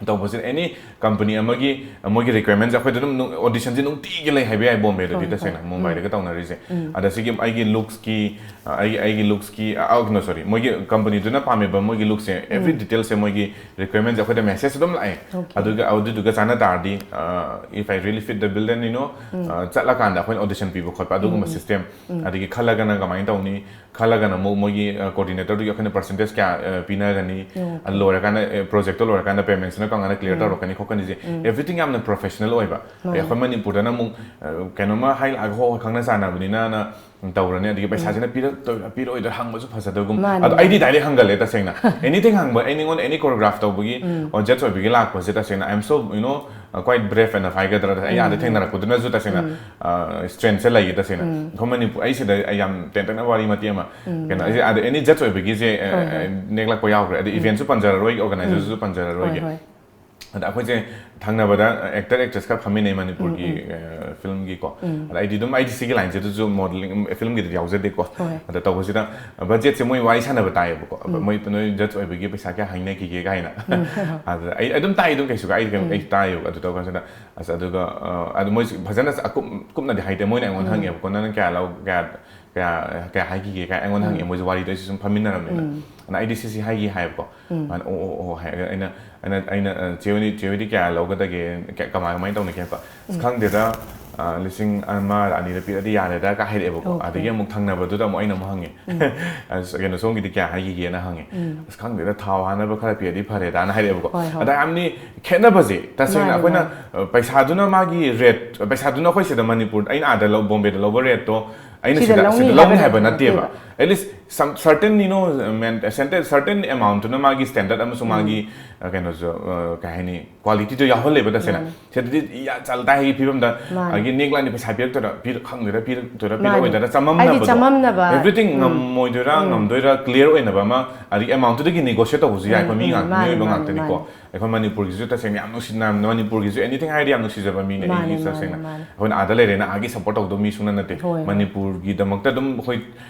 ꯇꯧꯕꯁꯤꯗ ꯑꯦꯅꯤ ꯀꯝꯄꯅꯤ ꯑꯃꯒꯤ ꯃꯣꯏꯒꯤ ꯔꯤꯀ꯭ꯋꯦꯔꯃꯦꯟꯁꯦ ꯑꯩꯈꯣꯏꯗ ꯑꯗꯨꯝ ꯅꯨ-, ꯑꯣꯗꯤꯁꯟꯁꯦ ꯅꯨꯡꯇꯤꯒꯤ ꯂꯩ ꯍꯥꯏꯕ ꯌꯥꯏ ꯕꯣꯝꯕꯦꯗꯗꯤ ꯍꯣꯏ, ꯇꯁꯦꯡꯅ, ꯍꯣꯏ꯫ ꯎꯝ꯫ ꯃꯨꯝꯕꯥꯏꯗꯒ ꯇꯧꯅꯔꯤꯁꯦ꯫ ꯎꯝ꯫ ꯑꯗ ꯁꯤꯒꯤ ꯑꯩꯒꯤ ꯂꯨꯛꯁꯀꯤ, ꯑ, ꯑꯩꯒꯤ, ꯑꯩꯒꯤ ꯂꯨꯛꯁꯀꯤ, ꯑ, ꯑ, no, sorry, ꯃꯣꯏꯒꯤ ꯀꯝꯄꯅꯤꯗꯨꯅ ꯄꯥꯝꯃꯤꯕ ꯃꯣꯏꯒꯤ ꯂꯨꯛꯁꯦ, every ꯎꯝ꯫ ꯗꯤꯇꯦꯜꯁꯦ ꯃꯣꯏꯒꯤ ꯔꯤꯀ꯭ꯋꯦꯔꯃꯦꯟꯁꯦ ꯑꯩꯈꯣꯏꯗ ꯃꯦꯁꯦꯖ ꯑꯗꯨꯝ ꯂꯥꯛꯑꯦ꯫ ꯑꯣꯀꯦ꯫ ꯑꯗꯨꯒ ꯑꯗꯨꯗꯨꯒ ꯆꯥꯟꯅ ꯇꯥꯔꯗꯤ, ꯑ, if I really fit the bill, then, you know, ꯎꯝ꯫ ꯑ, ꯆꯠꯂꯀꯥꯟꯗ ꯑꯩꯈꯣꯏꯅ ꯑꯣꯗꯤꯁꯟ ꯄꯤꯕ ꯈꯣꯠꯄ ꯑꯗꯨꯒꯨꯝꯕ ꯎꯝ, ꯎꯝ꯫ ꯁꯤꯁꯇꯦꯝ, ꯎꯝ꯫ ꯑꯗꯒꯤ ꯈꯜꯂꯒꯅ ꯀꯃꯥꯏꯅ ꯇꯧꯅꯤ, ꯈꯜꯂꯒꯅ ꯑꯃꯨꯛ ꯃꯣꯏꯒꯤ, ꯑ, ꯀꯣꯑꯣꯔꯗꯤꯅꯦꯇꯔꯗꯨꯒꯤ ꯑꯩꯈꯣꯏꯅ ꯄꯔꯁꯦꯟꯇꯦꯖ ꯀꯌꯥ, ꯑ, ꯄꯤꯅꯒꯅꯤ, ꯑꯣꯀꯦ꯫ ꯑꯗꯨ ꯂꯣꯏꯔꯀꯥꯟꯗ, ꯑꯦ, ꯄ꯭ꯔꯣꯖꯦꯛꯇꯣ ꯂꯣꯏꯔꯀꯥꯟꯗ ꯄꯦꯃꯦꯟꯠꯁꯤꯅ ꯀꯔꯝ ꯀꯥꯟꯗ ꯀ꯭ꯂꯤꯌꯥꯔ ꯎꯝ꯫ ꯇꯧꯔꯛꯀꯅꯤ ꯈꯣꯠꯀꯅꯤꯁꯦ, ꯎꯝ꯫ Everything ꯌꯥꯝꯅ ꯄ꯭ꯔꯣꯐꯦꯁꯅꯦꯜ ꯑꯣꯏꯕ꯫ ꯃꯥꯅꯦ꯫ ꯑꯩꯈꯣꯏ ꯃꯅꯤꯄꯨꯔꯗꯅ ꯑꯃꯨꯛ, ꯑ, ꯀꯩꯅꯣꯝꯃ ꯍꯥꯏ ꯂꯥꯛꯑꯒ, "ꯍꯣ, ꯍꯣꯏ, ꯈꯪꯅ ꯆꯥꯟꯅꯕꯅꯤꯅ"ꯅ ꯇꯧꯔꯅꯤ, ꯑꯗꯒꯤ ꯎꯝ꯫ ꯄꯩꯁꯥꯁꯤꯅ ꯄꯤꯔꯛꯇꯣꯏꯔꯥ ꯄꯤꯔꯛꯑꯣꯏꯗꯣꯏꯔꯥ ꯍꯪꯕꯁꯨ ꯐꯖꯗꯕꯒꯨꯝ꯫ ꯃꯥꯅꯦ, ꯑꯗꯣ ꯑꯩꯗꯤ ꯃꯥꯅꯦ꯫ ꯗꯥꯏꯔꯦꯛ ꯍꯪꯒꯜꯂꯦ ꯇꯁꯦꯡꯅ꯫ Anything ꯍꯪꯕ, ꯑꯦꯅꯤꯉꯣꯟꯗ, ꯑꯦꯅꯤ ꯀꯣꯔꯤꯌꯣꯒ꯭ꯔꯥꯐ ꯇꯧꯕꯒꯤ ꯎꯝ꯫ ꯑꯣꯔ ꯖꯠꯁ ꯑꯣꯏꯕꯒꯤ ꯂꯥꯛꯄꯁꯦ ꯇꯁꯦꯡꯅ, I am so, you know, quite brief and ꯍꯥꯏꯒꯗ꯭ꯔꯥ, ꯑꯩ ꯑꯥꯗ ꯊꯦꯡꯅꯔꯛꯄꯗꯨꯅꯁꯨ ꯇꯁꯦꯡꯅ ꯁ꯭ꯇ꯭ꯔꯦꯡꯁꯦ ꯂꯩꯌꯦ꯫ ꯇꯁꯦꯡꯅ ꯑꯩꯈꯣꯏ ꯃꯅꯤꯄꯨꯔ, ꯑꯩ ꯁꯤꯗ ꯑꯩ ꯌꯥꯝ ꯇꯦꯟꯇꯛꯅ ꯋꯥꯔꯤ ꯃꯇꯦꯛ ꯑꯃ, ꯀꯩꯅꯣ, ꯑꯩꯁꯦ ꯑꯥꯗ ꯑꯦꯅꯤ ꯖꯠꯁ ꯑꯣꯏꯕꯒꯤꯁꯦ, ꯑ, ꯍꯣꯏ, ꯍꯣꯏ꯫ ꯑ, ꯅꯦꯛꯂꯛꯄ ꯌꯥꯎꯈ꯭ꯔꯦ꯫ ꯑꯗꯩ ꯏꯚꯦꯟꯠꯁꯨ ꯄꯟꯖꯔꯔꯣꯏꯒꯦ, ꯑꯣꯔꯒꯅꯥꯏꯖꯔꯁꯨ ꯍꯣꯏ, ꯄꯟꯖꯔꯔꯣꯏꯒꯦ꯫ ꯍꯣꯏ꯫ ꯑꯗ ꯑꯩꯈꯣꯏꯁꯦ ꯊꯪꯅꯕꯗ ꯑꯦꯛꯇꯔ ꯑꯦꯛꯇ꯭ꯔꯦꯁ ꯈꯔ ꯐꯝꯃꯤꯟꯅꯩ ꯃꯅꯤꯄꯨꯔꯒꯤ, ꯎꯝ, ꯎꯝ꯫ ꯑ, ꯐꯤꯂꯝꯒꯤꯀꯣ꯫ ꯎꯝ꯫ ꯑꯗ ꯑꯩꯗꯤ ꯑꯗꯨꯝ, ꯑꯩꯗꯤ ꯁꯤꯒꯤ ꯂꯥꯏꯟꯁꯤꯗꯁꯨ, ꯃꯣꯗꯦꯂꯤꯡ, ꯐꯤꯂꯝꯒꯤꯗꯗꯤ ꯌꯥꯎꯖꯗꯦꯀꯣ꯫ ꯍꯣꯏ꯫ ꯑꯗ ꯇꯧꯕꯁꯤꯗ ꯕꯖꯦꯠꯁꯦ ꯃꯣꯏ ꯋꯥꯔꯤ ꯁꯥꯟꯅꯕ ꯇꯥꯏꯌꯦꯕꯀꯣ꯫ ꯑꯗ ꯎꯝ꯫ ꯃꯣꯏ, "ꯅꯣꯏ ꯖꯠꯁ ꯑꯣꯏꯕꯒꯤ ꯄꯩꯁꯥ ꯀꯌꯥ ꯍꯥꯏꯅꯈꯤꯒꯦ?" ꯀꯥꯏꯅ꯫ ꯎꯝ꯫ ꯑꯗ ꯑꯩ ꯑꯗꯨꯝ ꯇꯥꯏ, ꯑꯗꯨꯝ ꯀꯩꯁꯨ ꯀꯥꯏ-, ꯑꯩ ꯀꯩꯝ-, ꯎꯝ꯫ ꯑꯩ ꯇꯥꯏꯌꯦꯕ꯫ ꯑꯗꯨ ꯇꯧꯔ ꯀꯥꯟꯁꯤꯗ, ꯑꯁ, ꯑꯗꯨꯒ, ꯑ, ꯑꯗꯨ ꯃꯣꯏꯁꯨ ꯐꯖꯅ ꯑꯀꯨꯞ-, ꯀꯨꯞꯅꯗꯤ ꯍꯥꯏꯗꯦ꯫ ꯃꯣꯏꯅ ꯑꯩꯉꯣꯟꯗ ꯎꯝ꯫ ꯍꯪꯉꯦꯕꯀꯣ, "ꯅꯪꯅ ꯀꯌꯥ ꯂꯧ-, ꯀꯌꯥ, ꯀꯌꯥ, ꯀꯌꯥ ꯍꯥꯏꯈꯤꯒꯦ?" ꯀꯥꯏ ꯑꯩꯉꯣꯟꯗ ꯎꯝ꯫ ꯍꯪꯉꯦ, ꯃꯣꯏꯁꯨ ꯋꯥꯔꯤꯗꯣ ꯑꯩꯁꯨ ꯁꯨꯝ ꯐꯝꯃꯤꯟꯅꯔꯝꯅꯤꯅ꯫ ꯎꯝ꯫ ꯑꯗ ꯑꯩꯗꯤ ꯁꯤ ꯁꯤ ꯍꯥꯏꯒꯦ ꯍꯥꯏꯌꯦꯕꯀꯣ꯫ ꯎꯝ꯫ ꯃꯥꯅ, "ꯑꯣ, ꯑꯣ, ꯑꯣ," ꯍꯥꯏꯔꯒ ꯑꯩꯅ, ꯑꯩꯅ, ꯑꯩꯅ, "ꯑ, ꯆꯦ ꯍꯣꯏꯗꯤ, ꯆꯦ ꯍꯣꯏꯗꯤ ꯀꯌꯥ ꯂꯧꯒꯗꯒꯦ? ꯀꯌꯥ, ꯀꯃꯥꯏ, ꯀꯃꯥꯏꯅ ꯇꯧꯅꯒꯦ?" ꯍꯥꯏꯕ꯫ "ꯑꯁ, ꯎꯝ꯫ ꯈꯪꯗꯦꯗ, ꯑ, ꯂꯤꯁꯤꯡ ꯑꯃ ꯑꯅꯤꯗ ꯄꯤꯔꯗꯤ ꯌꯥꯔꯦꯗ," ꯀ ꯍꯥꯏꯔꯛꯑꯦꯕꯀꯣ꯫ ꯑꯣꯀꯦ꯫ ꯑꯗꯒꯤ ꯑꯃꯨꯛ ꯊꯪꯅꯕꯗꯨꯗ ꯑꯃꯨꯛ ꯑꯩꯅ ꯑꯃꯨꯛ ꯍꯪꯉꯦ꯫ ꯎꯝ꯫ "ꯑꯁ, ꯀꯩꯅꯣ, ꯁꯣꯝꯒꯤꯗꯤ ꯀꯌꯥ ꯍꯥꯏꯈꯤꯒꯦꯅ?" ꯍꯪꯉꯦ꯫ ꯎꯝ꯫ "ꯑꯁ, ꯈꯪꯗꯦꯗ, ꯊꯥꯎ ꯍꯥꯟꯅꯕ ꯈꯔ ꯄꯤꯔꯗꯤ ꯐꯔꯦꯗꯥꯅ" ꯍꯥꯏꯔꯛꯑꯦꯕꯀꯣ꯫ ꯍꯣꯏ, ꯍꯣꯏ꯫ ꯑꯗ ꯌꯥꯝꯅꯤ ꯈꯦꯠꯅꯕꯁꯦ, ꯇꯁꯦꯡꯅ ꯃꯥꯅꯦ, ꯑꯩꯈꯣꯏꯅ, ꯃꯥꯅꯦ꯫ ꯑ, ꯄꯩꯁꯥꯗꯨꯅ ꯃꯥꯒꯤ ꯔꯦꯠ, ꯄꯩꯁꯥꯗꯨꯅ ꯑꯩꯈꯣꯏ ꯁꯤꯗ ꯃꯅꯤꯄꯨꯔ, ꯑꯩꯅ ꯑꯥꯗ ꯂꯧ-, ꯕꯣꯝꯕꯦꯗ ꯂꯧꯕ ꯔꯦꯠꯇꯣ ꯑꯩꯅ ꯁꯤꯗ ꯁꯤꯗ, ꯂꯧꯅꯤ ꯁꯤꯗ ꯂꯧꯅꯤ ꯍꯥꯏꯕ ꯍꯥꯏꯕ ꯅꯠꯇꯦꯕ꯫ ꯅꯠꯇꯦꯕ꯫ At least some certain, you know, man, certain, certain amount ꯇꯨꯅ ꯃꯥꯒꯤ ꯁ꯭ꯇꯦꯟꯗꯔꯗ ꯑꯃꯁꯨꯡ ꯎꯝ꯫ ꯃꯥꯒꯤ, ꯑ, ꯀꯩꯅꯣꯁꯨ, ꯑ, ꯀꯩ ꯍꯥꯏꯅꯤ, ꯀ꯭ꯋꯥꯂꯤꯇꯤꯗꯣ ꯌꯥꯎꯍꯜꯂꯦꯕ ꯇꯁꯦꯡꯅ꯫ ꯃꯥꯅꯦ꯫ ꯁꯤꯗꯗꯤ ꯌꯥ ꯆꯜ ꯇꯥꯏ ꯍꯥꯏꯒꯤ ꯐꯤꯕꯝꯗ, ꯃꯥꯅꯦ꯫ ꯑꯗꯒꯤ ꯅꯦꯛꯂꯛꯑꯅꯤ, ꯄꯩꯁꯥ ꯄꯤꯔꯛꯇꯣꯏꯔꯥ, ꯄꯤꯔ-, ꯈꯪꯗꯣꯏꯔꯥ, ꯄꯤꯔꯛꯇꯣꯏꯔꯥ, ꯃꯥꯅꯦ꯫ ꯄꯤꯔꯛꯑꯣꯏꯗꯣꯏꯔꯥ, ꯍꯥꯏꯗꯤ ꯆꯃꯝꯅꯕꯗꯣ꯫ ꯆꯃꯝꯅꯕ꯫ Everything ꯎꯝ꯫ ꯉꯝꯃꯣꯏꯗꯣꯏꯔꯥ, ꯎꯝ꯫ ꯉꯝꯗꯣꯏꯔꯥ, clear ꯑꯣꯏꯅꯕ ꯑꯃ, ꯑꯗꯒꯤ amount ꯇꯨꯗꯒꯤꯅꯤ negotiate ꯇꯧꯕꯁꯨ ꯌꯥꯏ, ꯎꯝ, ꯑꯩꯈꯣꯏ ꯃꯤ ꯎꯝ, ꯉꯥꯛ-, ꯃꯥꯅꯦ, ꯃꯤꯑꯣꯏꯕ ꯃꯥꯅꯦ, ꯉꯥꯛꯇꯅꯤꯀꯣ꯫ ꯃꯥꯅꯦ꯫ ꯑꯩꯈꯣꯏ ꯃꯅꯤꯄꯨꯔꯒꯤꯁꯨ ꯇꯁꯦꯡꯅ ꯌꯥꯝ ꯅꯨꯡꯁꯤꯅ-, ꯃꯅꯤꯄꯨꯔꯒꯤꯁꯨ anything ꯍꯥꯏꯔꯗꯤ ꯌꯥꯝ ꯅꯨꯡꯁꯤꯖꯕ ꯃꯤꯅꯦ ꯃꯥꯅꯦ, ꯑꯩꯒꯤ ꯃꯥꯅꯦ, ꯇꯁꯦꯡꯅ꯫ ꯃꯥꯅꯦ꯫ ꯑꯩꯈꯣꯏꯅ ꯑꯥꯗ ꯂꯩꯔꯦꯅ ꯑꯥꯒꯤ ꯁꯞꯄꯣꯔꯠ ꯇꯧꯗꯧ ꯃꯤꯁꯨ ꯅꯠꯇꯦ꯫ ꯍꯣꯏ, ꯍꯣꯏ꯫ ꯃꯅꯤꯄꯨꯔꯒꯤꯗꯃꯛꯇ ꯑꯗꯨꯝ ꯑꯩꯈꯣꯏ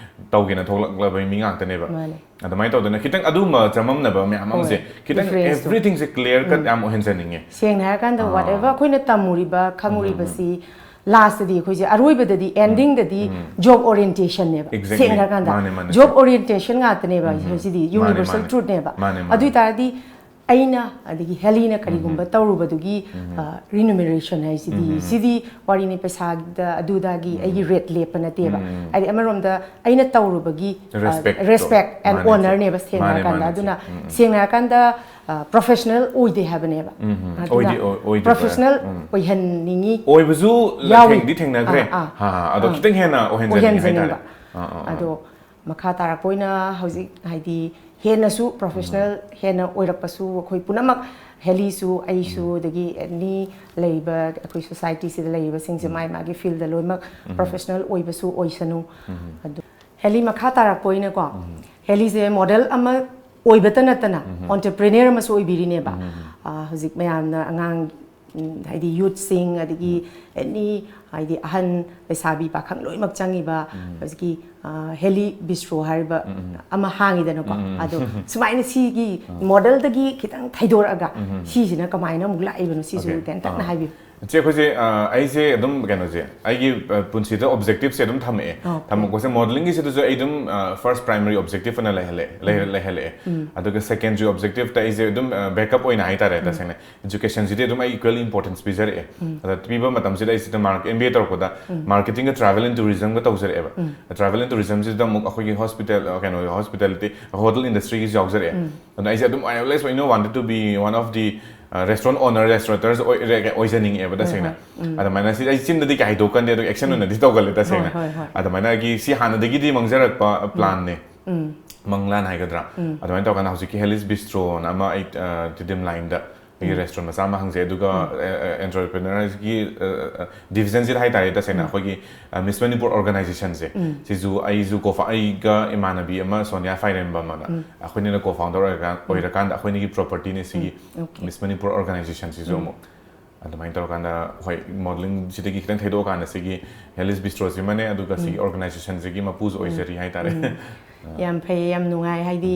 ꯇꯧꯒꯦꯅ ꯊꯣꯛꯂꯛꯂꯕ ꯃꯤ ꯉꯥꯛꯇꯅꯦꯕ꯫ ꯃꯥꯅꯦ꯫ ꯑꯗꯨꯃꯥꯏꯅ ꯇꯧꯗꯅ ꯈꯤꯇꯪ ꯑꯗꯨꯒꯨꯝꯕ ꯆꯃꯝꯅꯕ ꯃꯌꯥꯝ ꯑꯃꯁꯦ, ꯍꯣꯏ, ꯈꯤꯇꯪ difference ꯇꯣ꯫ Everything ꯁꯦ clear cut ꯎꯝ꯫ ꯌꯥꯝ ꯑꯣꯏꯍꯟꯖꯅꯤꯡꯉꯦ꯫ ꯁꯦꯡꯅ ꯍꯥꯏꯔꯀꯥꯟꯗ, ꯑꯥ꯫ Whatever ꯑꯩꯈꯣꯏꯅ ꯇꯝꯃꯨꯔꯤꯕ, ꯎꯝ, ꯎꯝ, ꯎꯝ꯫ ꯈꯪꯉꯨꯔꯤꯕꯁꯤ, last ꯇꯗꯤ ꯑꯩꯈꯣꯏꯁꯦ ꯑꯔꯣꯏꯕꯗꯗꯤ, ꯎꯝ꯫ Ending ꯗꯗꯤ ꯎꯝ꯫ Job orientation ꯅꯦꯕ꯫ Exactly꯫ ꯁꯦꯡꯅ ꯍꯥꯏꯔꯀꯥꯟꯗ, ꯃꯥꯅꯦ, ꯃꯥꯅꯦ, job ꯆꯨꯝꯃꯦ꯫ Orientation ꯉꯥꯛꯇꯅꯦꯕ꯫ ꯎꯝ, ꯎꯝ꯫ ꯁꯤꯗꯤ ꯃꯥꯅꯦ, universal ꯃꯥꯅꯦ꯫ Truth ꯅꯦꯕ꯫ ꯃꯥꯅꯦ, ꯃꯥꯅꯦ꯫ ꯑꯗꯨ ꯑꯣꯏ ꯇꯥꯔꯗꯤ ꯑꯩꯅ, ꯑꯗꯒꯤ ꯍꯦꯂꯤꯅ ꯀꯔꯤꯒꯨꯝꯕ ꯎꯝ, ꯎꯝ꯫ ꯇꯧꯔꯨꯕꯗꯨꯒꯤ, ꯎꯝ, ꯎꯝ꯫ ꯑ, remuneration ꯍꯥꯏꯁꯤꯗꯤ, ꯎꯝ, ꯎꯝ꯫ ꯁꯤꯗꯤ ꯋꯥꯔꯤꯅꯤ, ꯄꯩꯁꯥꯗ ꯑꯗꯨꯗꯒꯤ ꯎꯝ, ꯑꯩꯒꯤ ꯎꯝ꯫ Rate ꯂꯦꯞꯄ ꯅꯠꯇꯦꯕ꯫ ꯎꯝ, ꯎꯝ꯫ ꯍꯥꯏꯗꯤ ꯑꯃꯔꯣꯝꯗ ꯑꯩꯅ ꯇꯧꯔꯨꯕꯒꯤ, ꯑ, respect ꯇꯣ꯫ Respect and ꯃꯥꯅꯦ, honor ꯆꯨꯝꯃꯦ꯫ ꯅꯦꯕ ꯁꯦꯡꯅ ꯃꯥꯅꯦ, ꯍꯥꯏꯔꯀꯥꯟꯗ꯫ ꯃꯥꯅꯦ, ꯑꯗꯨꯅ ꯆꯨꯝꯃꯦ꯫ ꯎꯝ, ꯎꯝ꯫ ꯁꯦꯡꯅ ꯍꯥꯏꯔꯀꯥꯟꯗ, ꯑ, professional ꯑꯣꯏꯗꯦ ꯍꯥꯏꯕꯅꯦꯕ꯫ ꯎꯝ, ꯎꯝ꯫ ꯑꯗꯨꯅ ꯑꯣꯏꯗꯦ, ꯑꯣꯏ-, ꯑꯣꯏꯗꯦ, professional ꯎꯝ꯫ ꯑꯣꯏꯍꯟꯅꯤꯡꯉꯤ꯫ ꯑꯣꯏꯕꯁꯨ ꯌꯥꯎꯏ꯫ ꯊꯦꯡꯗꯤ ꯊꯦꯡꯅꯈ꯭ꯔꯦ꯫ ꯑꯥ, ꯑꯥ꯫ ꯍꯥ, ꯍꯥ, ꯑꯗꯣ ꯑꯥ꯫ ꯈꯤꯇꯪ ꯍꯦꯟꯅ ꯑꯣꯏꯍꯟꯖꯅꯤꯡꯉꯦ ꯍꯥꯏꯇꯥꯔꯦ꯫ ꯑꯣꯏꯍꯟꯖꯅꯤꯡꯕ꯫ ꯑꯥ, ꯑꯥ, ꯑꯥ꯫ ꯑꯗꯣ ꯃꯈꯥ ꯇꯥꯔꯛꯄ ꯑꯣꯏꯅ ꯍꯧꯖꯤꯛ ꯍꯥꯏꯗꯤ ꯍꯦꯟꯅꯁꯨ ꯄ꯭ꯔꯣꯐꯦꯁꯅꯦꯜ ꯍꯦꯟꯅ ꯑꯣꯏꯔꯛꯄꯁꯨ ꯑꯩꯈꯣꯏ ꯄꯨꯝꯅꯃꯛ, ꯍꯦꯂꯤꯁꯨ, ꯑꯩꯁꯨ, ꯑꯗꯒꯤ ꯑꯦꯅꯤ ꯂꯩꯔꯤꯕ ꯑꯩꯈꯣꯏ ꯁꯣꯁꯥꯏꯇꯤꯁꯤꯗ ꯂꯩꯔꯤꯕꯁꯤꯡꯁꯦ ꯃꯥꯏ ꯃꯥꯒꯤ ꯐꯤꯜꯗ ꯂꯣꯏꯅꯃꯛ ꯄ꯭ꯔꯣꯐꯦꯁꯅꯦꯜ ꯑꯣꯏꯕꯁꯨ ꯑꯣꯏꯁꯅꯨ꯫ ꯑꯗꯨ ꯍꯦꯂꯤ ꯃꯈꯥ ꯇꯥꯔꯛꯄ ꯑꯣꯏꯅꯀꯣ, ꯍꯦꯂꯤꯁꯦ ꯃꯣꯗꯦꯜ ꯑꯃ ꯑꯣꯏꯕꯇ ꯅꯠꯇꯅ ꯑꯣꯟꯇꯔꯄ꯭ꯔꯦꯅꯔ ꯑꯃꯁꯨ ꯑꯣꯏꯕꯤꯔꯤꯅꯦꯕ꯫ ꯑ, ꯍꯧꯖꯤꯛ ꯃꯌꯥꯝꯅ ꯑꯉꯥꯡ, ꯎꯝ, ꯍꯥꯏꯗꯤ ꯌꯨꯠꯁꯤꯡ, ꯑꯗꯒꯤ ꯑꯦꯅꯤ, ꯍꯥꯏꯗꯤ ꯑꯍꯟ, ꯂꯩꯁꯥꯕꯤ, ꯄꯥꯈꯪ ꯂꯣꯏꯅꯃꯛ ꯆꯪꯉꯤꯕ ꯍꯧꯖꯤꯛꯀꯤ, ꯑ, ꯍꯦꯂꯤ ꯕꯤꯁꯇ꯭ꯔꯣ ꯍꯥꯏꯔꯤꯕ ꯑꯃ ꯍꯥꯡꯉꯤꯗꯅꯀꯣ꯫ ꯑꯗꯣ ꯁꯨꯃꯥꯏꯅ ꯁꯤꯒꯤ ꯃꯣꯗꯦꯜꯗꯒꯤ ꯈꯤꯇꯪ ꯊꯩꯗꯣꯔꯛꯑꯒ ꯁꯤꯁꯤꯅ ꯀꯃꯥꯏꯅ ꯑꯃꯨꯛ ꯂꯥꯛꯏꯕꯅꯣ, ꯁꯤꯁꯨ ꯇꯦꯟꯇꯛꯅ ꯍꯥꯏꯕꯤꯌꯨ꯫ ꯏꯆꯦ, ꯑꯩꯈꯣꯏꯁꯦ, ꯑ, ꯑꯩꯁꯦ ꯑꯗꯨꯝ ꯀꯩꯅꯣꯁꯦ, ꯑꯩꯒꯤ, ꯑ, ꯄꯨꯟꯁꯤꯗ ꯑꯣꯕꯖꯦꯛꯇꯤꯞꯁꯦ ꯑꯗꯨꯝ ꯊꯝꯃꯛꯑꯦ꯫ Okay. ꯊꯝꯃꯛꯄꯁꯦ ꯃꯣꯗꯦꯂꯤꯡꯒꯤꯁꯤꯗꯁꯨ ꯑꯩ ꯑꯗꯨꯝ, ꯑ, ꯐꯥꯔꯁ ꯄ꯭ꯔꯥꯏꯃꯔꯤ ꯑꯣꯕꯖꯦꯛꯇꯤꯞ ꯑꯣꯏꯅ ꯂꯩꯍꯜꯂꯦ, ꯂꯩꯍꯜꯂꯦ, ꯂꯩꯍꯜꯂꯛꯑꯦ꯫ ꯑꯗꯨꯒ ꯁꯦꯀꯦꯟꯗꯔꯤ ꯑꯣꯕꯖꯦꯛꯇꯤꯞꯇ ꯑꯩꯁꯦ ꯑꯗꯨꯝ, ꯑ, ꯕꯦꯛꯑꯞ ꯑꯣꯏꯅ ꯍꯥꯏꯇꯥꯔꯦ, ꯇꯁꯦꯡꯅ ꯏꯖꯨꯀꯦꯁꯟꯁꯤꯗꯤ ꯑꯗꯨꯝ ꯑꯩ ꯏꯀ꯭ꯋꯦꯂꯤ ꯏꯝꯄꯣꯔꯇꯦꯟꯁ ꯄꯤꯖꯔꯛꯑꯦ꯫ ꯑꯗ ꯄꯤꯕ ꯃꯇꯝꯁꯤꯗ ꯑꯩꯁꯤꯗ ꯃꯥꯔꯛ, ꯑꯦꯝ ꯕꯤ ꯑꯦ ꯇꯧꯔꯛꯄꯗ ꯃꯥꯔꯀꯦꯇꯤꯡꯒ ꯇ꯭ꯔꯥꯚꯦꯜ ꯑꯦꯟ ꯇꯨꯔꯤꯖꯝꯒ ꯇꯧꯖꯔꯛꯑꯦꯕ꯫ ꯇ꯭ꯔꯥꯚꯦꯜ ꯑꯦꯟ ꯇꯨꯔꯤꯖꯝꯁꯤꯗ ꯑꯃꯨꯛ ꯑꯩꯈꯣꯏꯒꯤ ꯍꯣꯁꯄꯤꯇꯥꯜ, ꯑ, ꯀꯩꯅꯣ, ꯍꯣꯁꯄꯤꯇꯥꯂꯤꯇꯤ, ꯍꯣꯇꯦꯜ ꯏꯟꯗꯁꯇ꯭ꯔꯤꯒꯤꯁꯨ ꯌꯥꯎꯖꯔꯛꯑꯦ꯫ ꯑꯗꯨꯅ ꯑꯩꯁꯦ ꯑꯗꯨꯝ, I always, you know, wanted to be one of the, uh, restaurant owner, restaurateurs ꯑꯣꯏ-, ꯑꯣꯏꯖꯅꯤꯡꯉꯛꯑꯦꯕ ꯇꯁꯦꯡꯅ꯫ ꯑꯗꯨꯃꯥꯏꯅ ꯁꯤ ꯑꯩ ꯆꯤꯟꯗꯗꯤ ꯀꯌꯥ ꯍꯥꯏꯗꯣꯛꯀꯟꯗꯦ, ꯑꯗꯨꯒ ꯑꯦꯛꯁꯟ ꯑꯣꯏꯅꯗꯤ ꯇꯧꯒꯜꯂꯦ ꯇꯁꯦꯡꯅ꯫ ꯍꯣꯏ, ꯍꯣꯏ꯫ ꯑꯗꯨꯃꯥꯏꯅ ꯑꯩꯒꯤ ꯁꯤ ꯍꯥꯟꯅꯗꯒꯤꯗꯤ ꯃꯥꯡꯖꯔꯛꯄ ꯄ꯭ꯂꯥꯟꯅꯦ꯫ ꯃꯪꯂꯥꯟ ꯍꯥꯏꯒꯗ꯭ꯔꯥ? ꯑꯗꯨꯃꯥꯏꯅ ꯇꯧꯔꯀꯥꯟꯗ ꯍꯧꯖꯤꯛꯀꯤ ꯍꯦꯂꯤꯁ ꯕꯤꯁꯇ꯭ꯔꯣꯅ ꯑꯃ ꯑꯩ, ꯑ, ꯇꯤꯗꯤꯝ ꯂꯥꯏꯟꯗ ꯑꯩꯒꯤ ꯔꯦꯁꯇꯨꯔꯦꯟ ꯃꯆꯥ ꯑꯃ ꯍꯥꯡꯖꯩ꯫ ꯑꯗꯨꯒ, ꯑ, ꯑ, ꯑꯦꯟꯇꯔꯄ꯭ꯔꯦꯅꯔꯁꯀꯤ, ꯑ, ꯑ, ꯗꯤꯕꯤꯖꯟꯁꯤꯗ ꯍꯥꯏꯇꯥꯔꯦ, ꯇꯁꯦꯡꯅ ꯑꯩꯈꯣꯏꯒꯤ, ꯑ, ꯃꯤꯁ ꯃꯅꯤꯄꯨꯔ ꯑꯣꯔꯒꯅꯥꯏꯖꯦꯁꯟꯁꯦ, ꯁꯤꯁꯨ ꯑꯩꯁꯨ ꯀꯣ-ꯐꯥ-, ꯑꯩꯒ ꯏꯃꯥꯟꯅꯕꯤ ꯑꯃ ꯁꯣꯅꯤꯌꯥ ꯐꯥꯏꯔꯦꯝꯕꯝ ꯑꯅ ꯑꯩꯈꯣꯏꯅꯤꯅ ꯀꯣ ꯐꯥꯎꯟꯗꯔ ꯑꯣꯏꯔꯀꯥꯟ-, ꯑꯣꯏꯔꯀꯥꯟꯗ ꯑꯩꯈꯣꯏꯅꯤꯒꯤ ꯄ꯭ꯔꯣꯄꯔꯇꯤꯅꯦ ꯁꯤꯒꯤ Okay. ꯃꯤꯁ ꯃꯅꯤꯄꯨꯔ ꯑꯣꯔꯒꯅꯥꯏꯖꯦꯁꯟꯁꯤꯁꯨ ꯑꯃꯨꯛ꯫ ꯑꯗꯨꯃꯥꯏꯅ ꯇꯧꯔꯀꯥꯟꯗ ꯍꯣꯏ, ꯃꯣꯗꯦꯂꯤꯡꯁꯤꯗꯒꯤ ꯈꯤꯇꯪ ꯊꯩꯗꯣꯛꯑꯀꯥꯟꯗ ꯁꯤꯒꯤ ꯍꯦꯂꯤꯁ ꯕꯤꯁꯇ꯭ꯔꯣꯁꯤꯃꯅꯦ, ꯑꯗꯨꯒ ꯁꯤꯒꯤ ꯑꯣꯔꯒꯅꯥꯏꯖꯦꯁꯟꯁꯤꯒꯤ ꯃꯄꯨꯁꯨ ꯑꯣꯏꯖꯔꯤ ꯍꯥꯏꯇꯥꯔꯦ꯫ ꯌꯥꯝ ꯐꯩꯌꯦ, ꯌꯥꯝ ꯅꯨꯡꯉꯥꯏ꯫ ꯍꯥꯏꯗꯤ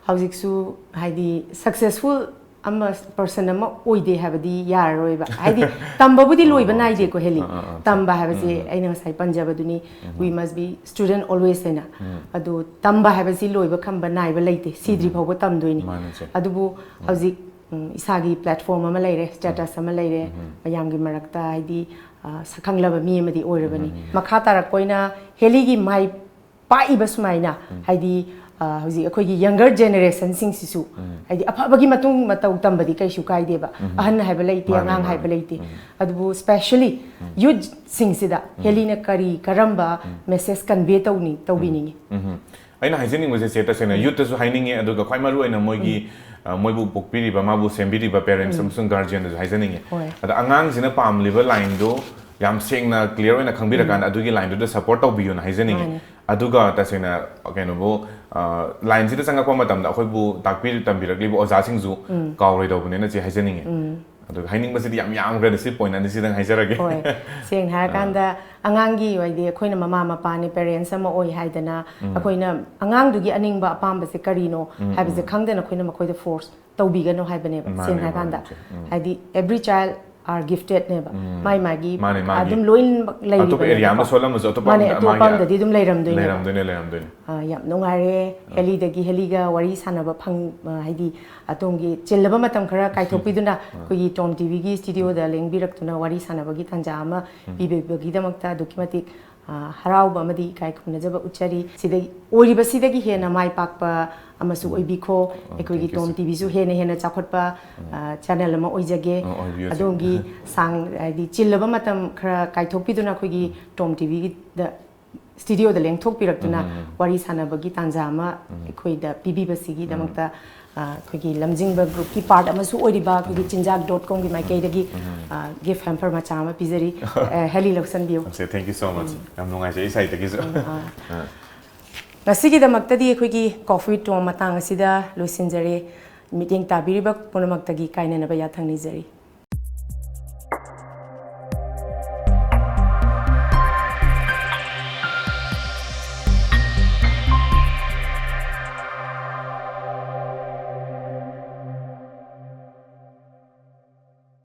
ꯍꯧꯖꯤꯛꯁꯨ ꯍꯥꯏꯗꯤ ꯁꯛꯁꯦꯁꯐꯨꯜ ꯑꯃ ꯄꯔꯁꯟ ꯑꯃ ꯑꯣꯏꯗꯦ ꯍꯥꯏꯕꯗꯤ ꯌꯥꯔꯔꯣꯏꯕ꯫ ꯍꯥꯏꯗꯤ ꯇꯝꯕꯕꯨꯗꯤ ꯂꯣꯏꯕ ꯑꯥ, ꯅꯥꯏꯗꯦꯀꯣ, ꯍꯦꯂꯤ꯫ ꯑꯥ, ꯑꯥ, ꯑꯥ, ꯇꯝꯕ ꯍꯥꯏꯕꯁꯦ ꯑꯩꯅ ꯉꯁꯥꯏ ꯄꯟꯖꯕꯗꯨꯅꯤ, "We must be student always" ꯍꯥꯏꯅ꯫ ꯑꯗꯣ ꯇꯝꯕ ꯍꯥꯏꯕꯁꯤ ꯂꯣꯏꯕ ꯈꯝꯕ ꯅꯥꯏꯕ ꯂꯩꯇꯦ, ꯁꯤꯗ꯭ꯔꯤ ꯐꯥꯎꯕ ꯇꯝꯗꯣꯏꯅꯤ꯫ ꯃꯥꯅꯦ, ꯆꯦ꯫ ꯑꯗꯨꯕꯨ ꯍꯧꯖꯤꯛ, ꯎꯝ, ꯏꯁꯥꯒꯤ ꯄ꯭ꯂꯦꯠꯐꯣꯝ ꯑꯃ ꯂꯩꯔꯦ, ꯁ꯭ꯇꯦꯇꯁ ꯑꯃ ꯂꯩꯔꯦ, ꯃꯌꯥꯝꯒꯤ ꯃꯔꯛꯇ ꯍꯥꯏꯗꯤ, ꯑ, ꯁꯛꯈꯪꯂꯕ ꯃꯤ ꯑꯃꯗꯤ ꯑꯣꯏꯔꯕꯅꯤ꯫ ꯃꯈꯥ ꯇꯥꯔꯛꯄ ꯑꯣꯏꯅ ꯍꯦꯂꯤꯒꯤ ꯃꯥꯏ ꯄꯥꯛꯏꯕ ꯁꯨꯃꯥꯏꯅ, ꯍꯥꯏꯗꯤ, ꯑ, ꯍꯧꯖꯤꯛ ꯑꯩꯈꯣꯏꯒꯤ ꯌꯪꯒꯔ ꯖꯦꯅꯦꯔꯦꯁꯟꯁꯤꯡꯁꯤꯁꯨ, ꯍꯥꯏꯗꯤ ꯑꯐꯕꯒꯤ ꯃꯇꯨꯡ ꯃꯇꯧ ꯇꯝꯕꯗꯤ ꯀꯩꯁꯨ ꯀꯥꯏꯗꯦꯕ, ꯑꯍꯟ ꯍꯥꯏꯕ ꯂꯩꯇꯦ, ꯑꯉꯥꯡ ꯍꯥꯏꯕ ꯂꯩꯇꯦ꯫ ꯑꯗꯨꯕꯨ ꯁ꯭ꯄꯦꯁꯦꯜꯂꯤ ꯌꯨꯠꯁꯤꯡꯁꯤꯗ ꯍꯦꯂꯤꯅ ꯀꯔꯤ ꯀꯔꯝꯕ ꯃꯦꯁꯦꯖ ꯀꯟꯚꯦ ꯇꯧꯅꯤ, ꯇꯧꯕꯤꯅꯤꯡꯉꯤ? ꯑꯩꯅ ꯍꯥꯏꯖꯅꯤꯡꯕꯁꯦ, ꯆꯦ, ꯇꯁꯦꯡꯅ ꯌꯨꯠꯇꯁꯨ ꯍꯥꯏꯅꯤꯡꯉꯦ, ꯑꯗꯨꯒ ꯈ꯭ꯋꯥꯏ ꯃꯔꯨ ꯑꯣꯏꯅ ꯃꯣꯏꯒꯤ, ꯑ, ꯃꯣꯏꯕꯨ ꯄꯣꯛꯄꯤꯔꯤꯕ, ꯃꯥꯕꯨ ꯁꯦꯝꯕꯤꯔꯤꯕ ꯄꯦꯔꯦꯟꯁ ꯑꯃꯁꯨꯡ ꯒꯥꯔꯖꯤꯌꯟꯗꯁꯨ ꯍꯥꯏꯖꯅꯤꯡꯉꯦ꯫ ꯍꯣꯏ꯫ ꯑꯗ ꯑꯉꯥꯡꯁꯤꯅ ꯄꯥꯝꯂꯤꯕ ꯂꯥꯏꯟꯗꯣ ꯌꯥꯝ ꯁꯦꯡꯅ ꯀ꯭ꯂꯤꯌꯥꯔ ꯑꯣꯏꯅ ꯈꯪꯕꯤꯔꯀꯥꯟꯗ ꯑꯗꯨꯒꯤ ꯂꯥꯏꯟꯗꯨꯗ ꯁꯞꯄꯣꯔꯠ ꯇꯧꯕꯤꯌꯨꯅ ꯍꯥꯏꯖꯅꯤꯡꯉꯦ꯫ ꯃꯥꯅꯦ꯫ ꯑꯗꯨꯒ ꯇꯁꯦꯡꯅ ꯀꯩꯅꯣꯕꯨ, ꯑ, ꯂꯥꯏꯟꯁꯤꯗ ꯆꯪꯉꯛꯄ ꯃꯇꯝꯗ ꯑꯩꯈꯣꯏꯕꯨ ꯇꯥꯛꯄꯤ ꯇꯝꯕꯤꯔꯛꯂꯤꯕ ꯑꯣꯖꯥꯁꯤꯡꯁꯨ ꯀꯥꯎꯔꯣꯏꯗꯧꯕꯅꯦꯅ ꯆꯦ ꯍꯥꯏꯖꯅꯤꯡꯉꯦ꯫ ꯑꯗꯨꯒ ꯍꯥꯏꯅꯤꯡꯕꯁꯤꯗꯤ ꯌꯥꯝ ꯌꯥꯝꯈ꯭ꯔꯦ, ꯁꯤ ꯄꯣꯏꯟꯠ ꯑꯅꯤꯁꯤꯗꯪ ꯍꯥꯏꯖꯔꯒꯦ꯫ ꯍꯣꯏ, ꯁꯦꯡꯅ ꯍꯥꯏꯔꯀꯥꯟꯗ ꯑꯉꯥꯡꯒꯤ ꯑꯣꯏꯗꯤ ꯑꯩꯈꯣꯏꯅ ꯃꯃꯥ ꯃꯄꯥꯅꯤ, ꯄꯦꯔꯦꯟꯁ ꯑꯃ ꯑꯣꯏ ꯍꯥꯏꯗꯅ ꯑꯩꯈꯣꯏꯅ ꯑꯉꯥꯡꯗꯨꯒꯤ ꯑꯅꯤꯡꯕ ꯑꯄꯥꯝꯕꯁꯦ ꯀꯔꯤꯅꯣ ꯍꯥꯏꯕꯁꯦ ꯈꯪꯗꯅ ꯑꯩꯈꯣꯏꯅ ꯃꯈꯣꯏꯗ ꯐꯣꯔꯁ ꯇꯧꯕꯤꯒꯅꯨ ꯍꯥꯏꯕꯅꯦꯕ꯫ ꯃꯥꯅꯦ, ꯁꯦꯡꯅ ꯍꯥꯏꯔꯀꯥꯟꯗ ꯃꯥꯅꯦ, ꯃꯥꯅꯦ, ꯆꯦ꯫ ꯎꯝ꯫ ꯍꯥꯏꯗꯤ every child are gifted ꯅꯦꯕ꯫ ꯎꯝ꯫ ꯃꯥꯏ ꯃꯥꯒꯤ ꯃꯥꯅꯦ, ꯃꯥꯒꯤ꯫ ꯑꯗꯨꯝ ꯂꯣꯏꯅꯃꯛ ꯂꯩꯔꯤꯕꯅꯦꯕꯀꯣ꯫ ꯑꯇꯣꯞꯄ ꯑꯦꯔꯤꯌꯥ ꯑꯃ ꯁꯣꯜꯂꯝꯃꯁꯨ ꯑꯇꯣꯞꯄ ꯃꯥꯅꯦ, ꯑꯃꯗ ꯑꯇꯣꯞꯄ ꯃꯥꯒꯤ ꯑꯃꯗꯗꯤ ꯑꯗꯨꯝ ꯂꯩꯔꯝꯗꯣꯏꯅꯦꯕ꯫ ꯂꯩꯔꯝꯗꯣꯏꯅꯦ, ꯂꯩꯔꯝꯗꯣꯏꯅꯦ꯫ ꯑ, ꯌꯥꯝ ꯅꯨꯡꯉꯥꯏꯔꯦ꯫ ꯍꯦꯂꯤꯗꯒꯤ, ꯍꯦꯂꯤꯒ ꯋꯥꯔꯤ ꯁꯥꯟꯅꯕ ꯐꯪ-, ꯑ, ꯍꯥꯏꯗꯤ ꯑꯗꯣꯝꯒꯤ ꯆꯤꯜꯂꯕ ꯃꯇꯝ ꯈꯔ ꯀꯥꯏꯊꯣꯛꯄꯤꯗꯨꯅ ꯑꯩꯈꯣꯏꯒꯤ ꯇꯣꯝ ꯇꯤꯚꯤꯒꯤ ꯁ꯭ꯇꯨꯗꯤꯑꯣꯗ ꯂꯦꯡꯕꯤꯔꯛꯇꯨꯅ ꯋꯥꯔꯤ ꯁꯥꯟꯅꯕꯒꯤ ꯇꯥꯟꯖꯥ ꯑꯃ ꯄꯤꯕꯤꯕꯒꯤꯗꯃꯛꯇ ꯑꯗꯨꯛꯀꯤ ꯃꯇꯤꯛ, ꯑ, ꯍꯔꯥꯎꯕ ꯑꯃꯗꯤ ꯏꯀꯥꯏ ꯈꯨꯝꯅꯖꯕ ꯎꯠꯆꯔꯤ꯫ ꯁꯤꯗꯒꯤ ꯑꯣꯏꯔꯤꯕꯁꯤꯗꯒꯤ ꯍꯦꯟꯅ ꯃꯥꯏ ꯄꯥꯛꯄ ꯑꯃꯁꯨ ꯑꯣꯏꯕꯤꯈꯣ꯫ ꯑꯩꯈꯣꯏꯒꯤ thank you, ꯇꯣꯝ sir. ꯇꯤꯚꯤꯁꯨ ꯍꯦꯟꯅ ꯍꯦꯟꯅ ꯆꯥꯎꯈꯠꯄ, ꯑ, ꯆꯦꯅꯦꯜ ꯑꯃ ꯑꯣꯏꯖꯒꯦ꯫ ꯑꯣ, ꯑꯣꯏꯕꯤꯌꯨ, sir. ꯑꯗꯣꯝꯒꯤ ꯁꯥꯡ-, ꯍꯥꯏꯗꯤ ꯆꯤꯜꯂꯕ ꯃꯇꯝ ꯈꯔ ꯀꯥꯏꯊꯣꯛꯄꯤꯗꯨꯅ ꯑꯩꯈꯣꯏꯒꯤ ꯇꯣꯝ ꯇꯤꯚꯤꯒꯤꯗ ꯁ꯭ꯇꯨꯗꯤꯑꯣꯗ ꯂꯦꯡꯊꯣꯛꯄꯤꯔꯛꯇꯨꯅ ꯋꯥꯔꯤ ꯁꯥꯟꯅꯕꯒꯤ ꯇꯥꯟꯖꯥ ꯑꯃ ꯑꯩꯈꯣꯏꯗ ꯄꯤꯕꯤꯕꯁꯤꯒꯤꯗꯃꯛꯇ, ꯑ, ꯑꯩꯈꯣꯏꯒꯤ ꯂꯝꯖꯤꯡꯕ ꯒ꯭ꯔꯨꯞꯀꯤ ꯄꯥꯔꯠ ꯑꯃꯁꯨ ꯑꯣꯏꯔꯤꯕ ꯑꯩꯈꯣꯏꯒꯤ ꯆꯤꯟꯖꯥꯛ ꯗꯣꯠ ꯀꯣꯝꯒꯤ ꯃꯥꯏꯀꯩꯗꯒꯤ, ꯑ, ꯒꯤꯐ ꯍꯦꯝꯄꯔ ꯃꯆꯥ ꯑꯃ ꯄꯤꯖꯔꯤ꯫ ꯑ, heli ꯂꯧꯁꯟꯕꯤꯌꯨ꯫ Sir, thank you so much. ꯌꯥꯝ ꯅꯨꯡꯉꯥꯏꯖꯩ ꯑꯩ ꯁꯥꯏꯠꯇꯒꯤꯁꯨ꯫ ꯑ, ꯉꯁꯤꯒꯤꯗꯃꯛꯇꯗꯤ ꯑꯩꯈꯣꯏꯒꯤ ꯀꯣꯐꯤ ꯋꯤꯠ ꯇꯣꯝ ꯃꯇꯥꯡ ꯑꯁꯤꯗ ꯂꯣꯏꯁꯤꯟꯖꯔꯦ꯫ ꯃꯤꯠꯌꯦꯡ ꯇꯥꯕꯤꯔꯤꯕ ꯄꯨꯝꯅꯃꯛꯇꯒꯤ ꯀꯥꯏꯅꯅꯕ ꯌꯥꯊꯪ ꯅꯤꯖꯔꯤ꯫